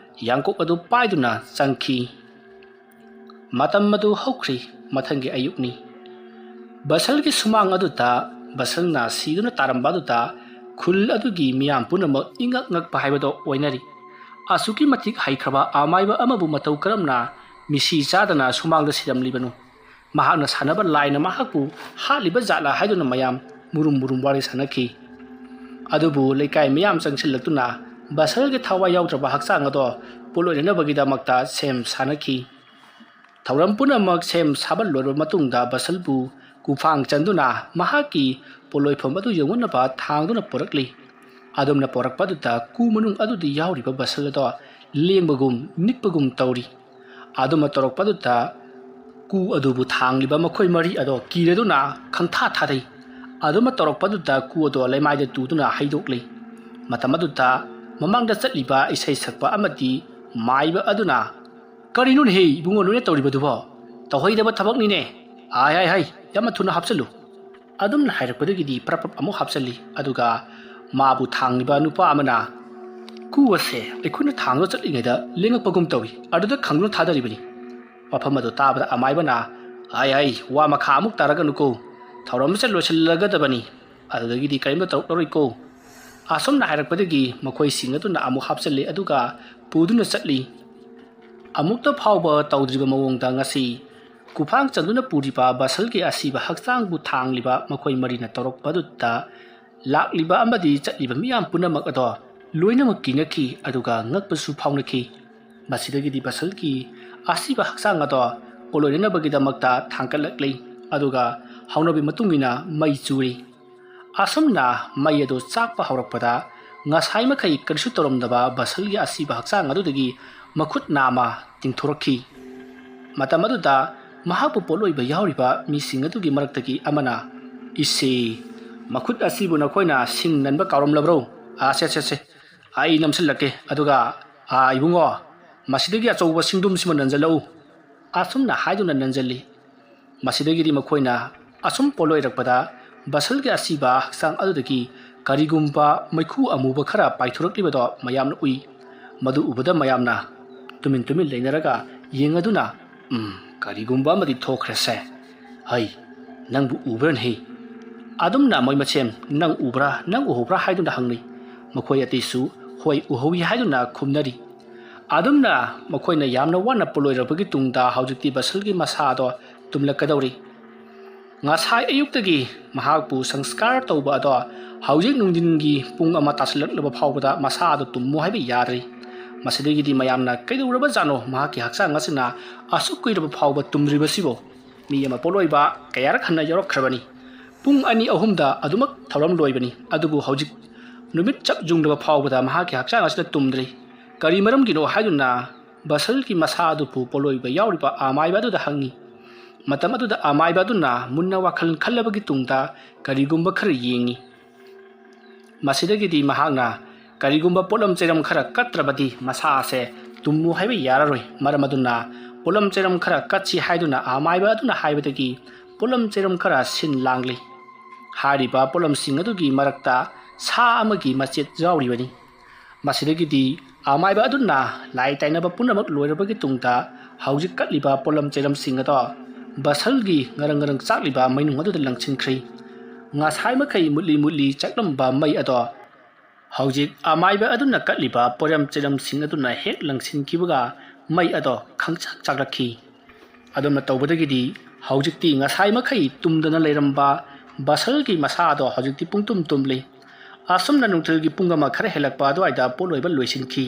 ꯌꯥꯡꯀꯣꯛ ꯑꯗꯨ ꯄꯥꯏꯗꯨꯅ ꯆꯪꯈꯤ꯫ ꯃꯇꯝ ꯑꯗꯨ ꯍꯧꯈ꯭ꯔꯤ꯫ ꯃꯊꯪꯒꯤ ꯑꯌꯨꯛꯅꯤ꯫ ꯕꯁꯜꯒꯤ ꯁꯨꯃꯥꯡ ꯑꯗꯨꯗ ꯕꯁꯜꯅ ꯁꯤꯗꯨꯅ ꯇꯥꯔꯝꯕ ꯑꯗꯨꯗ ꯈꯨꯜ ꯑꯗꯨꯒꯤ ꯃꯤꯌꯥꯝ ꯄꯨꯝꯅꯃꯛ ꯏꯉꯛ ꯉꯛꯄ ꯍꯥꯏꯕꯗꯣ ꯑꯣꯏꯅꯔꯤ꯫ ꯑꯁꯨꯛꯀꯤ ꯃꯇꯤꯛ ꯍꯩꯈ꯭ꯔꯕ ꯑꯃꯥꯏꯕ ꯑꯃꯕꯨ ꯃꯇꯧ ꯀꯔꯝꯅ ꯃꯤꯁꯤ ꯆꯥꯗꯅ ꯁꯨꯃꯥꯡꯗ ꯁꯤꯔꯝꯂꯤꯕꯅꯣ? ꯃꯍꯥꯛꯅ ꯁꯥꯟꯅꯕ ꯂꯥꯏꯅ ꯃꯍꯥꯛꯄꯨ ꯍꯥꯠꯂꯤꯕ ꯖꯥꯠꯂꯥ ꯍꯥꯏꯗꯨꯅ ꯃꯌꯥꯝ ꯃꯨꯔꯨꯝ ꯃꯨꯔꯨꯝ ꯋꯥꯔꯤ ꯁꯥꯟꯅꯈꯤ꯫ ꯑꯗꯨꯕꯨ ꯂꯩꯀꯥꯏ ꯃꯤꯌꯥꯝ ꯆꯪꯁꯤꯜꯂꯛꯇꯨꯅ ꯕꯁꯜꯒꯤ ꯊꯋꯥꯏ ꯌꯥꯎꯗ꯭ꯔꯕ ꯍꯛꯆꯥꯡ ꯑꯗꯣ ꯄꯣꯠꯂꯣꯏꯅꯅꯕꯒꯤꯗꯃꯛꯇ ꯁꯦꯝ ꯁꯥꯅꯈꯤ꯫ ꯊꯧꯔꯝ ꯄꯨꯝꯅꯃꯛ ꯁꯦꯝ ꯁꯥꯕ ꯂꯣꯏꯔꯕ ꯃꯇꯨꯡꯗ ꯕꯁꯜꯕꯨ ꯀꯨꯐꯥꯡ ꯆꯟꯗꯨꯅ ꯃꯍꯥꯛꯀꯤ ꯄꯣꯠꯂꯣꯏꯐꯝ ꯑꯗꯨ ꯌꯧꯅꯅꯕ ꯊꯥꯡꯗꯨꯅ ꯄꯨꯔꯛꯂꯤ꯫ ꯑꯗꯨꯝꯅ ꯄꯨꯔꯛꯄ ꯑꯗꯨꯗ ꯀꯨ ꯃꯅꯨꯡ ꯑꯗꯨꯗ ꯌꯥꯎꯔꯤꯕ ꯕꯁꯜ ꯑꯗꯣ ꯂꯦꯡꯕꯒꯨꯝ ꯅꯤꯛꯄꯒꯨꯝ ꯇꯧꯔꯤ꯫ ꯑꯗꯨꯝꯅ ꯇꯧꯔꯛꯄ ꯑꯗꯨꯗ ꯀꯨ ꯑꯗꯨꯕꯨ ꯊꯥꯡꯂꯤꯕ ꯃꯈꯣꯏ ꯃꯔꯤ ꯑꯗꯣ ꯀꯤꯔꯗꯨꯅ ꯈꯪꯊꯥ ꯊꯥꯗꯩ꯫ ꯑꯗꯨꯝꯅ ꯇꯧꯔꯛꯄ ꯑꯗꯨꯗ ꯀꯨ ꯑꯗꯣ ꯂꯩꯃꯥꯏꯗ ꯇꯨꯗꯨꯅ ꯍꯩꯗꯣꯛꯂꯤ꯫ ꯃꯇꯝ ꯑꯗꯨꯗ ꯃꯃꯥꯡꯗ ꯆꯠꯂꯤꯕ ꯏꯁꯩ ꯁꯛꯄ ꯑꯃꯗꯤ ꯃꯥꯏꯕ ꯑꯗꯨꯅ, "ꯀꯔꯤꯅꯣꯅꯦꯍꯦ ꯏꯕꯨꯡꯉꯣ ꯅꯣꯏꯅ ꯇꯧꯔꯤꯕꯗꯨꯕꯣ? ꯇꯧꯍꯩꯗꯕ ꯊꯕꯛꯅꯤꯅꯦ꯫ ꯍꯥꯏ, ꯍꯥꯏ, ꯍꯥꯏ, ꯌꯥꯝꯅ ꯊꯨꯅ ꯍꯥꯞꯆꯜꯂꯨ꯫" ꯑꯗꯨꯝꯅ ꯍꯥꯏꯔꯛꯄꯗꯒꯤꯗꯤ ꯄ꯭ꯔꯞ ꯄ꯭ꯔꯞ ꯑꯃꯨꯛ ꯍꯥꯞꯆꯜꯂꯤ꯫ ꯑꯗꯨꯒ ꯃꯥꯕꯨ ꯊꯥꯡꯂꯤꯕ ꯅꯨꯄꯥ ꯑꯃꯅ, "ꯀꯨ ꯑꯁꯦ ꯑꯩꯈꯣꯏꯅ ꯊꯥꯡꯗꯨꯅ ꯆꯠꯂꯤꯉꯩꯗ ꯂꯦꯡꯉꯛꯄꯒꯨꯝ ꯇꯧꯏ, ꯑꯗꯨꯗ ꯈꯪꯗꯨꯅ ꯊꯥꯗꯔꯤꯕꯅꯤ꯫" ꯋꯥꯐꯝ ꯑꯗꯨ ꯇꯥꯕꯗ ꯑꯃꯥꯏꯕꯅ, "ꯍꯥꯏ, ꯍꯥꯏ, ꯋꯥ ꯃꯈꯥ ꯑꯃꯨꯛ ꯇꯥꯔꯒꯅꯨꯀꯣ, ꯊꯧꯔꯝꯁꯦ ꯂꯣꯏꯁꯤꯜꯂꯒꯗꯕꯅꯤ꯫ ꯑꯗꯨꯗꯒꯤꯗꯤ ꯀꯔꯤꯝꯇ ꯇꯧꯔꯛꯂꯔꯣꯏꯀꯣ꯫ ꯑꯁꯨꯝꯅ ꯍꯥꯏꯔꯛꯄꯗꯒꯤ ꯃꯈꯣꯏꯁꯤꯡ ꯑꯗꯨꯅ ꯑꯃꯨꯛ ꯍꯥꯞꯆꯤꯜꯂꯤ, ꯑꯗꯨꯒ ꯄꯨꯗꯨꯅ ꯆꯠꯂꯤ꯫ ꯑꯃꯨꯛꯇ ꯐꯥꯎꯕ ꯇꯧꯗ꯭ꯔꯤꯕ ꯃꯑꯣꯡꯗ ꯉꯁꯤ ꯈꯨꯐꯥꯡ ꯆꯟꯗꯨꯅ ꯄꯨꯔꯤꯕ ꯕꯁꯜꯒꯤ ꯑꯁꯤꯕ ꯍꯛꯆꯥꯡꯕꯨ ꯊꯥꯡꯂꯤꯕ ꯃꯈꯣꯏ ꯃꯔꯤꯅ ꯇꯧꯔꯛꯄꯗꯨꯗ ꯂꯥꯛꯂꯤꯕ ꯑꯃꯗꯤ ꯆꯠꯂꯤꯕ ꯃꯤꯌꯥꯝ ꯄꯨꯝꯅꯃꯛ ꯑꯗꯣ ꯂꯣꯏꯅꯃꯛ ꯀꯤꯅꯈꯤ, ꯑꯗꯨꯒ ꯉꯛꯄꯁꯨ ꯐꯥꯎꯅꯈꯤ꯫ ꯃꯁꯤꯗꯒꯤꯗꯤ ꯕꯁꯜꯒꯤ ꯑꯁꯤꯕ ꯍꯛꯆꯥꯡ ꯑꯗꯣ ꯄꯣꯠꯂꯣꯏꯅꯅꯕꯒꯤꯗꯃꯛꯇ ꯊꯥꯡꯒꯠꯂꯛꯂꯤ, ꯑꯗꯨꯒ ꯍꯧꯅꯕꯤ ꯃꯇꯨꯡ ꯏꯟꯅ ꯃꯩ ꯆꯨꯔꯤ꯫ ꯑꯁꯨꯝꯅ ꯃꯩ ꯑꯗꯨ ꯆꯥꯛꯄ ꯍꯧꯔꯛꯄꯗ, ꯉꯁꯥꯏ ꯃꯈꯩ ꯀꯔꯤꯁꯨ ꯇꯧꯔꯝꯗꯕ ꯕꯁꯜꯒꯤ ꯑꯁꯤꯕ ꯍꯛꯆꯥꯡ ꯑꯗꯨꯗꯒꯤ ꯃꯈꯨꯠ ꯅꯥꯝꯃ ꯇꯤꯡꯊꯣꯔꯛꯈꯤ꯫ ꯃꯇꯝ ꯑꯗꯨꯗ ꯃꯍꯥꯛꯄꯨ ꯄꯣꯠꯂꯣꯏꯕ ꯌꯥꯎꯔꯤꯕ ꯃꯤꯁꯤꯡ ꯑꯗꯨꯒꯤ ꯃꯔꯛꯇꯒꯤ ꯑꯃꯅ, "ꯏꯁꯦ, ꯃꯈꯨꯠ ꯑꯁꯤꯕꯨ ꯅꯈꯣꯏꯅ ꯁꯤꯡ ꯅꯟꯕ ꯀꯥꯎꯔꯝꯂꯕ꯭ꯔꯣ? ꯑꯥ, ꯁꯦ, ꯁꯦ, ꯁꯦ, ꯑꯩ ꯅꯝꯁꯤꯜꯂꯛꯀꯦ, ꯑꯗꯨꯒ, ꯑꯥ, ꯏꯕꯨꯡꯉꯣ, ꯃꯁꯤꯗꯒꯤ ꯑꯆꯧꯕ ꯁꯤꯡꯗꯨꯝꯁꯤꯃ ꯅꯟꯖꯜꯂꯛꯎ," ꯑꯁꯨꯝꯅ ꯍꯥꯏꯗꯨꯅ ꯅꯟꯖꯜꯂꯤ꯫ ꯃꯁꯤꯗꯒꯤꯗꯤ ꯃꯈꯣꯏꯅ ꯑꯁꯨꯝ ꯄꯣꯠꯂꯣꯏꯔꯛꯄꯗ, ꯕꯁꯜꯒꯤ ꯑꯁꯤꯕ ꯍꯛꯆꯥꯡ ꯑꯗꯨꯗꯒꯤ ꯀꯔꯤꯒꯨꯝꯕ ꯃꯩꯈꯨ ꯑꯃꯨꯕ ꯈꯔ ꯄꯥꯏꯊꯣꯔꯛꯂꯤꯕꯗꯣ ꯃꯌꯥꯝꯅ ꯎꯏ꯫ ꯃꯗꯨ ꯎꯕꯗ ꯃꯌꯥꯝꯅ ꯇꯨꯃꯤꯟ ꯇꯨꯃꯤꯟ ꯂꯩꯅꯔꯒ ꯌꯦꯡꯂꯗꯨꯅ, "ꯎꯝ, ꯀꯔꯤꯒꯨꯝꯕ ꯑꯃꯗꯤ ꯊꯣꯛꯈ꯭ꯔꯦꯁꯦ꯫ ꯍꯩ, ꯅꯪꯕꯨ ꯎꯕ꯭ꯔꯅꯦ?" ꯑꯗꯨꯝꯅ ꯃꯣꯏ ꯃꯁꯦꯟ "ꯅꯪ ꯎꯕ꯭ꯔꯥ, ꯅꯪ ꯎꯍꯧꯕ꯭ꯔꯥ?" ꯍꯥꯏꯗꯨꯅ ꯍꯪꯅꯩ꯫ ꯃꯈꯣꯏ ꯑꯇꯩꯁꯨ "ꯍꯣꯏ, ꯎꯍꯧꯏ" ꯍꯥꯏꯗꯨꯅ ꯈꯨꯝꯅꯔꯤ꯫ ꯑꯗꯨꯝꯅ ꯃꯈꯣꯏꯅ ꯌꯥꯝꯅ ꯋꯥꯅ ꯄꯣꯠꯂꯣꯏꯔꯛꯄꯒꯤ ꯇꯨꯡꯗ ꯍꯧꯖꯤꯛꯇꯤ ꯕꯁꯜꯒꯤ ꯃꯁꯥꯗꯣ ꯇꯨꯝꯂꯛꯀꯗꯧꯔꯤ꯫ ꯉꯁꯥꯏ ꯑꯌꯨꯛꯇꯒꯤ ꯃꯍꯥꯛꯄꯨ ꯁꯪꯁꯀꯥꯔ ꯇꯧꯕ ꯑꯗꯣ ꯍꯧꯖꯤꯛ ꯅꯨꯡꯊꯤꯟꯒꯤ ꯄꯨꯡ ꯑꯃ ꯇꯥꯁꯤꯜꯂꯛꯂꯕ ꯐꯥꯎꯕꯗ ꯃꯁꯥ ꯑꯗꯨ ꯇꯨꯝꯃꯨ ꯍꯥꯏꯕ ꯌꯥꯗ꯭ꯔꯤ꯫ ꯃꯁꯤꯗꯒꯤꯗꯤ ꯃꯌꯥꯝꯅ "ꯀꯩꯗꯧꯔꯕꯖꯥꯠꯅꯣ? ꯃꯍꯥꯛꯀꯤ ꯍꯛꯆꯥꯡ ꯑꯁꯤꯅ ꯑꯁꯨꯛ ꯀꯨꯏꯔꯕ ꯐꯥꯎꯕ ꯇꯨꯝꯗ꯭ꯔꯤꯕꯁꯤꯕꯣ? ꯃꯤ ꯑꯃ ꯄꯣꯠꯂꯣꯏꯕ ꯀꯌꯥꯔꯛ ꯍꯟꯅ ꯌꯥꯎꯔꯛꯈ꯭ꯔꯕꯅꯤ꯫ ꯄꯨꯡ ꯑꯅꯤ ꯑꯍꯨꯝꯗ ꯑꯗꯨꯃꯛ ꯊꯧꯔꯝ ꯂꯣꯏꯕꯅꯤ, ꯑꯗꯨꯕꯨ ꯍꯧꯖꯤꯛ ꯅꯨꯃꯤꯠ ꯆꯞ ꯌꯨꯡꯂꯕ ꯐꯥꯎꯕꯗ ꯃꯍꯥꯛꯀꯤ ꯍꯛꯆꯥꯡ ꯑꯁꯤꯅ ꯇꯨꯝꯗ꯭ꯔꯤ꯫ ꯀꯔꯤ ꯃꯔꯝꯒꯤꯅꯣ?" ꯍꯥꯏꯗꯨꯅ ꯕꯁꯜꯒꯤ ꯃꯁꯥ ꯑꯗꯨꯕꯨ ꯄꯣꯠꯂꯣꯏꯕ ꯌꯥꯎꯔꯤꯕ ꯑꯃꯥꯏꯕ ꯑꯗꯨꯗ ꯍꯪꯉꯤ꯫ ꯃꯇꯝ ꯑꯗꯨꯗ ꯑꯃꯥꯏꯕ ꯑꯗꯨꯅ ꯃꯨꯟꯅ ꯋꯥꯈꯜ ꯈꯜꯂꯕꯒꯤ ꯇꯨꯡꯗ ꯀꯔꯤꯒꯨꯝꯕ ꯈꯔ ꯌꯦꯡꯉꯤ꯫ ꯃꯁꯤꯗꯒꯤꯗꯤ ꯃꯍꯥꯛꯅ "ꯀꯔꯤꯒꯨꯝꯕ ꯄꯣꯠꯂꯝ ꯆꯩꯔꯝ ꯈꯔ ꯀꯠꯇ꯭ꯔꯕꯗꯤ ꯃꯁꯥ ꯑꯁꯦ ꯇꯨꯝꯃꯨ ꯍꯥꯏꯕ ꯌꯥꯔꯔꯣꯏ꯫ ꯃꯔꯝ ꯑꯗꯨꯅ ꯄꯣꯠꯂꯝ ꯆꯩꯔꯝ ꯈꯔ ꯀꯠꯁꯤ" ꯍꯥꯏꯗꯨꯅ ꯑꯃꯥꯏꯕ ꯑꯗꯨꯅ ꯍꯥꯏꯕꯗꯒꯤ ꯄꯣꯠꯂꯝ ꯆꯩꯔꯝ ꯈꯔ ꯁꯤꯟ ꯂꯥꯡꯂꯤ꯫ ꯍꯥꯏꯔꯤꯕ ꯄꯣꯠꯂꯝꯁꯤꯡ ꯑꯗꯨꯒꯤ ꯃꯔꯛꯇ ꯁꯥ ꯑꯃꯒꯤ ꯃꯆꯦꯠ ꯌꯥꯎꯔꯤꯕꯅꯤ꯫ ꯃꯁꯤꯗꯒꯤꯗꯤ ꯑꯃꯥꯏꯕ ꯑꯗꯨꯅ ꯂꯥꯏ ꯇꯥꯏꯅꯕ ꯄꯨꯝꯅꯃꯛ ꯂꯣꯏꯔꯕꯒꯤ ꯇꯨꯡꯗ ꯍꯧꯖꯤꯛ ꯀꯠꯂꯤꯕ ꯄꯣꯠꯂꯝ ꯆꯩꯔꯝꯁꯤꯡ ꯑꯗꯣ ꯕꯁꯜꯒꯤ ꯉꯔꯪ ꯉꯔꯪ ꯆꯥꯛꯂꯤꯕ ꯃꯩꯅꯨꯡ ꯑꯗꯨꯗ ꯂꯪꯁꯤꯟꯈ꯭ꯔꯤ꯫ ꯉꯁꯥꯏ ꯃꯈꯩ ꯃꯨꯠꯂꯤ ꯃꯨꯠꯂꯤ ꯆꯥꯛꯂꯝꯕ ꯃꯩ ꯑꯗꯣ ꯍꯧꯖꯤꯛ ꯑꯃꯥꯏꯕ ꯑꯗꯨꯅ ꯀꯠꯂꯤꯕ ꯄꯣꯏꯔꯝ ꯆꯩꯔꯝꯁꯤꯡ ꯑꯗꯨꯅ ꯍꯦꯛ ꯂꯪꯁꯤꯟꯈꯤꯕꯒ ꯃꯩ ꯑꯗꯣ ꯈꯪꯆꯥꯛ ꯆꯥꯛꯂꯛꯈꯤ꯫ ꯑꯗꯨꯝꯅ ꯇꯧꯕꯗꯒꯤꯗꯤ ꯍꯧꯖꯤꯛꯇꯤ ꯉꯁꯥꯏ ꯃꯈꯩ ꯇꯨꯝꯗꯅ ꯂꯩꯔꯝꯕ ꯕꯁꯜꯒꯤ ꯃꯁꯥ ꯑꯗꯣ ꯍꯧꯖꯤꯛꯇꯤ ꯄꯨꯡꯇꯨꯝ ꯇꯨꯝꯂꯤ꯫ ꯑꯁꯨꯝꯅ ꯅꯨꯡꯊꯤꯜꯒꯤ ꯄꯨꯡ ꯑꯃ ꯈꯔ ꯍꯦꯜꯂꯛꯄ ꯑꯗꯨꯋꯥꯏꯗ ꯄꯣꯠ ꯂꯣꯏꯕ ꯂꯣꯏꯁꯤꯟꯈꯤ꯫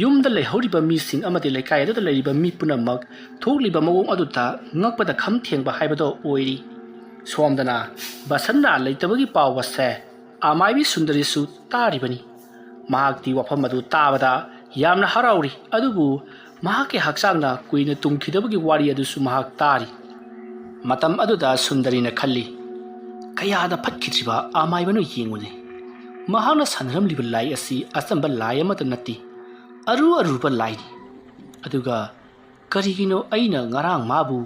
ꯌꯨꯝꯗ ꯂꯩꯍꯧꯔꯤꯕ ꯃꯤꯁꯤꯡ ꯑꯃꯗꯤ ꯂꯩꯀꯥꯏ ꯑꯗꯨꯗ ꯂꯩꯔꯤꯕ ꯃꯤ ꯄꯨꯝꯅꯃꯛ ꯊꯣꯛꯂꯤꯕ ꯃꯑꯣꯡ ꯑꯗꯨꯗ ꯉꯛꯄꯗ ꯈꯝ ꯊꯦꯡꯕ ꯍꯥꯏꯕꯗꯣ ꯑꯣꯏꯔꯤ꯫ ꯁꯣꯝꯗꯅ ꯕꯁꯟꯅ ꯂꯩꯇꯕꯒꯤ ꯄꯥꯎ ꯑꯁꯦ ꯑꯃꯥꯏꯕꯤ ꯁꯨꯟꯗꯔꯤꯁꯨ ꯇꯥꯔꯤꯕꯅꯤ꯫ ꯃꯍꯥꯛꯇꯤ ꯋꯥꯐꯝ ꯑꯗꯨ ꯇꯥꯕꯗ ꯌꯥꯝꯅ ꯍꯔꯥꯎꯔꯤ, ꯑꯗꯨꯕꯨ ꯃꯍꯥꯛꯀꯤ ꯍꯛꯆꯥꯡꯅ ꯀꯨꯏꯅ ꯇꯨꯝꯈꯤꯗꯕꯒꯤ ꯋꯥꯔꯤ ꯑꯗꯨꯁꯨ ꯃꯍꯥꯛ ꯇꯥꯔꯤ꯫ ꯃꯇꯝ ꯑꯗꯨꯗ ꯁꯨꯟꯗꯔꯤꯅ ꯈꯜꯂꯤ, "ꯀꯌꯥꯗ ꯐꯠꯈꯤꯗ꯭ꯔꯤꯕ ꯑꯃꯥꯏꯕꯅꯣ ꯌꯦꯡꯉꯨꯅꯦ꯫ ꯃꯍꯥꯛꯅ ꯁꯥꯟꯅꯔꯝꯂꯤꯕ ꯂꯥꯏ ꯑꯁꯤ ꯑꯆꯝꯕ ꯂꯥꯏ ꯑꯃꯠꯇ ꯅꯠꯇꯦ, ꯑꯔꯨ ꯑꯔꯨꯕ ꯂꯥꯏꯅꯤ꯫ ꯑꯗꯨꯒ ꯀꯔꯤꯒꯤꯅꯣ ꯑꯩꯅ ꯉꯔꯥꯡ ꯃꯥꯕꯨ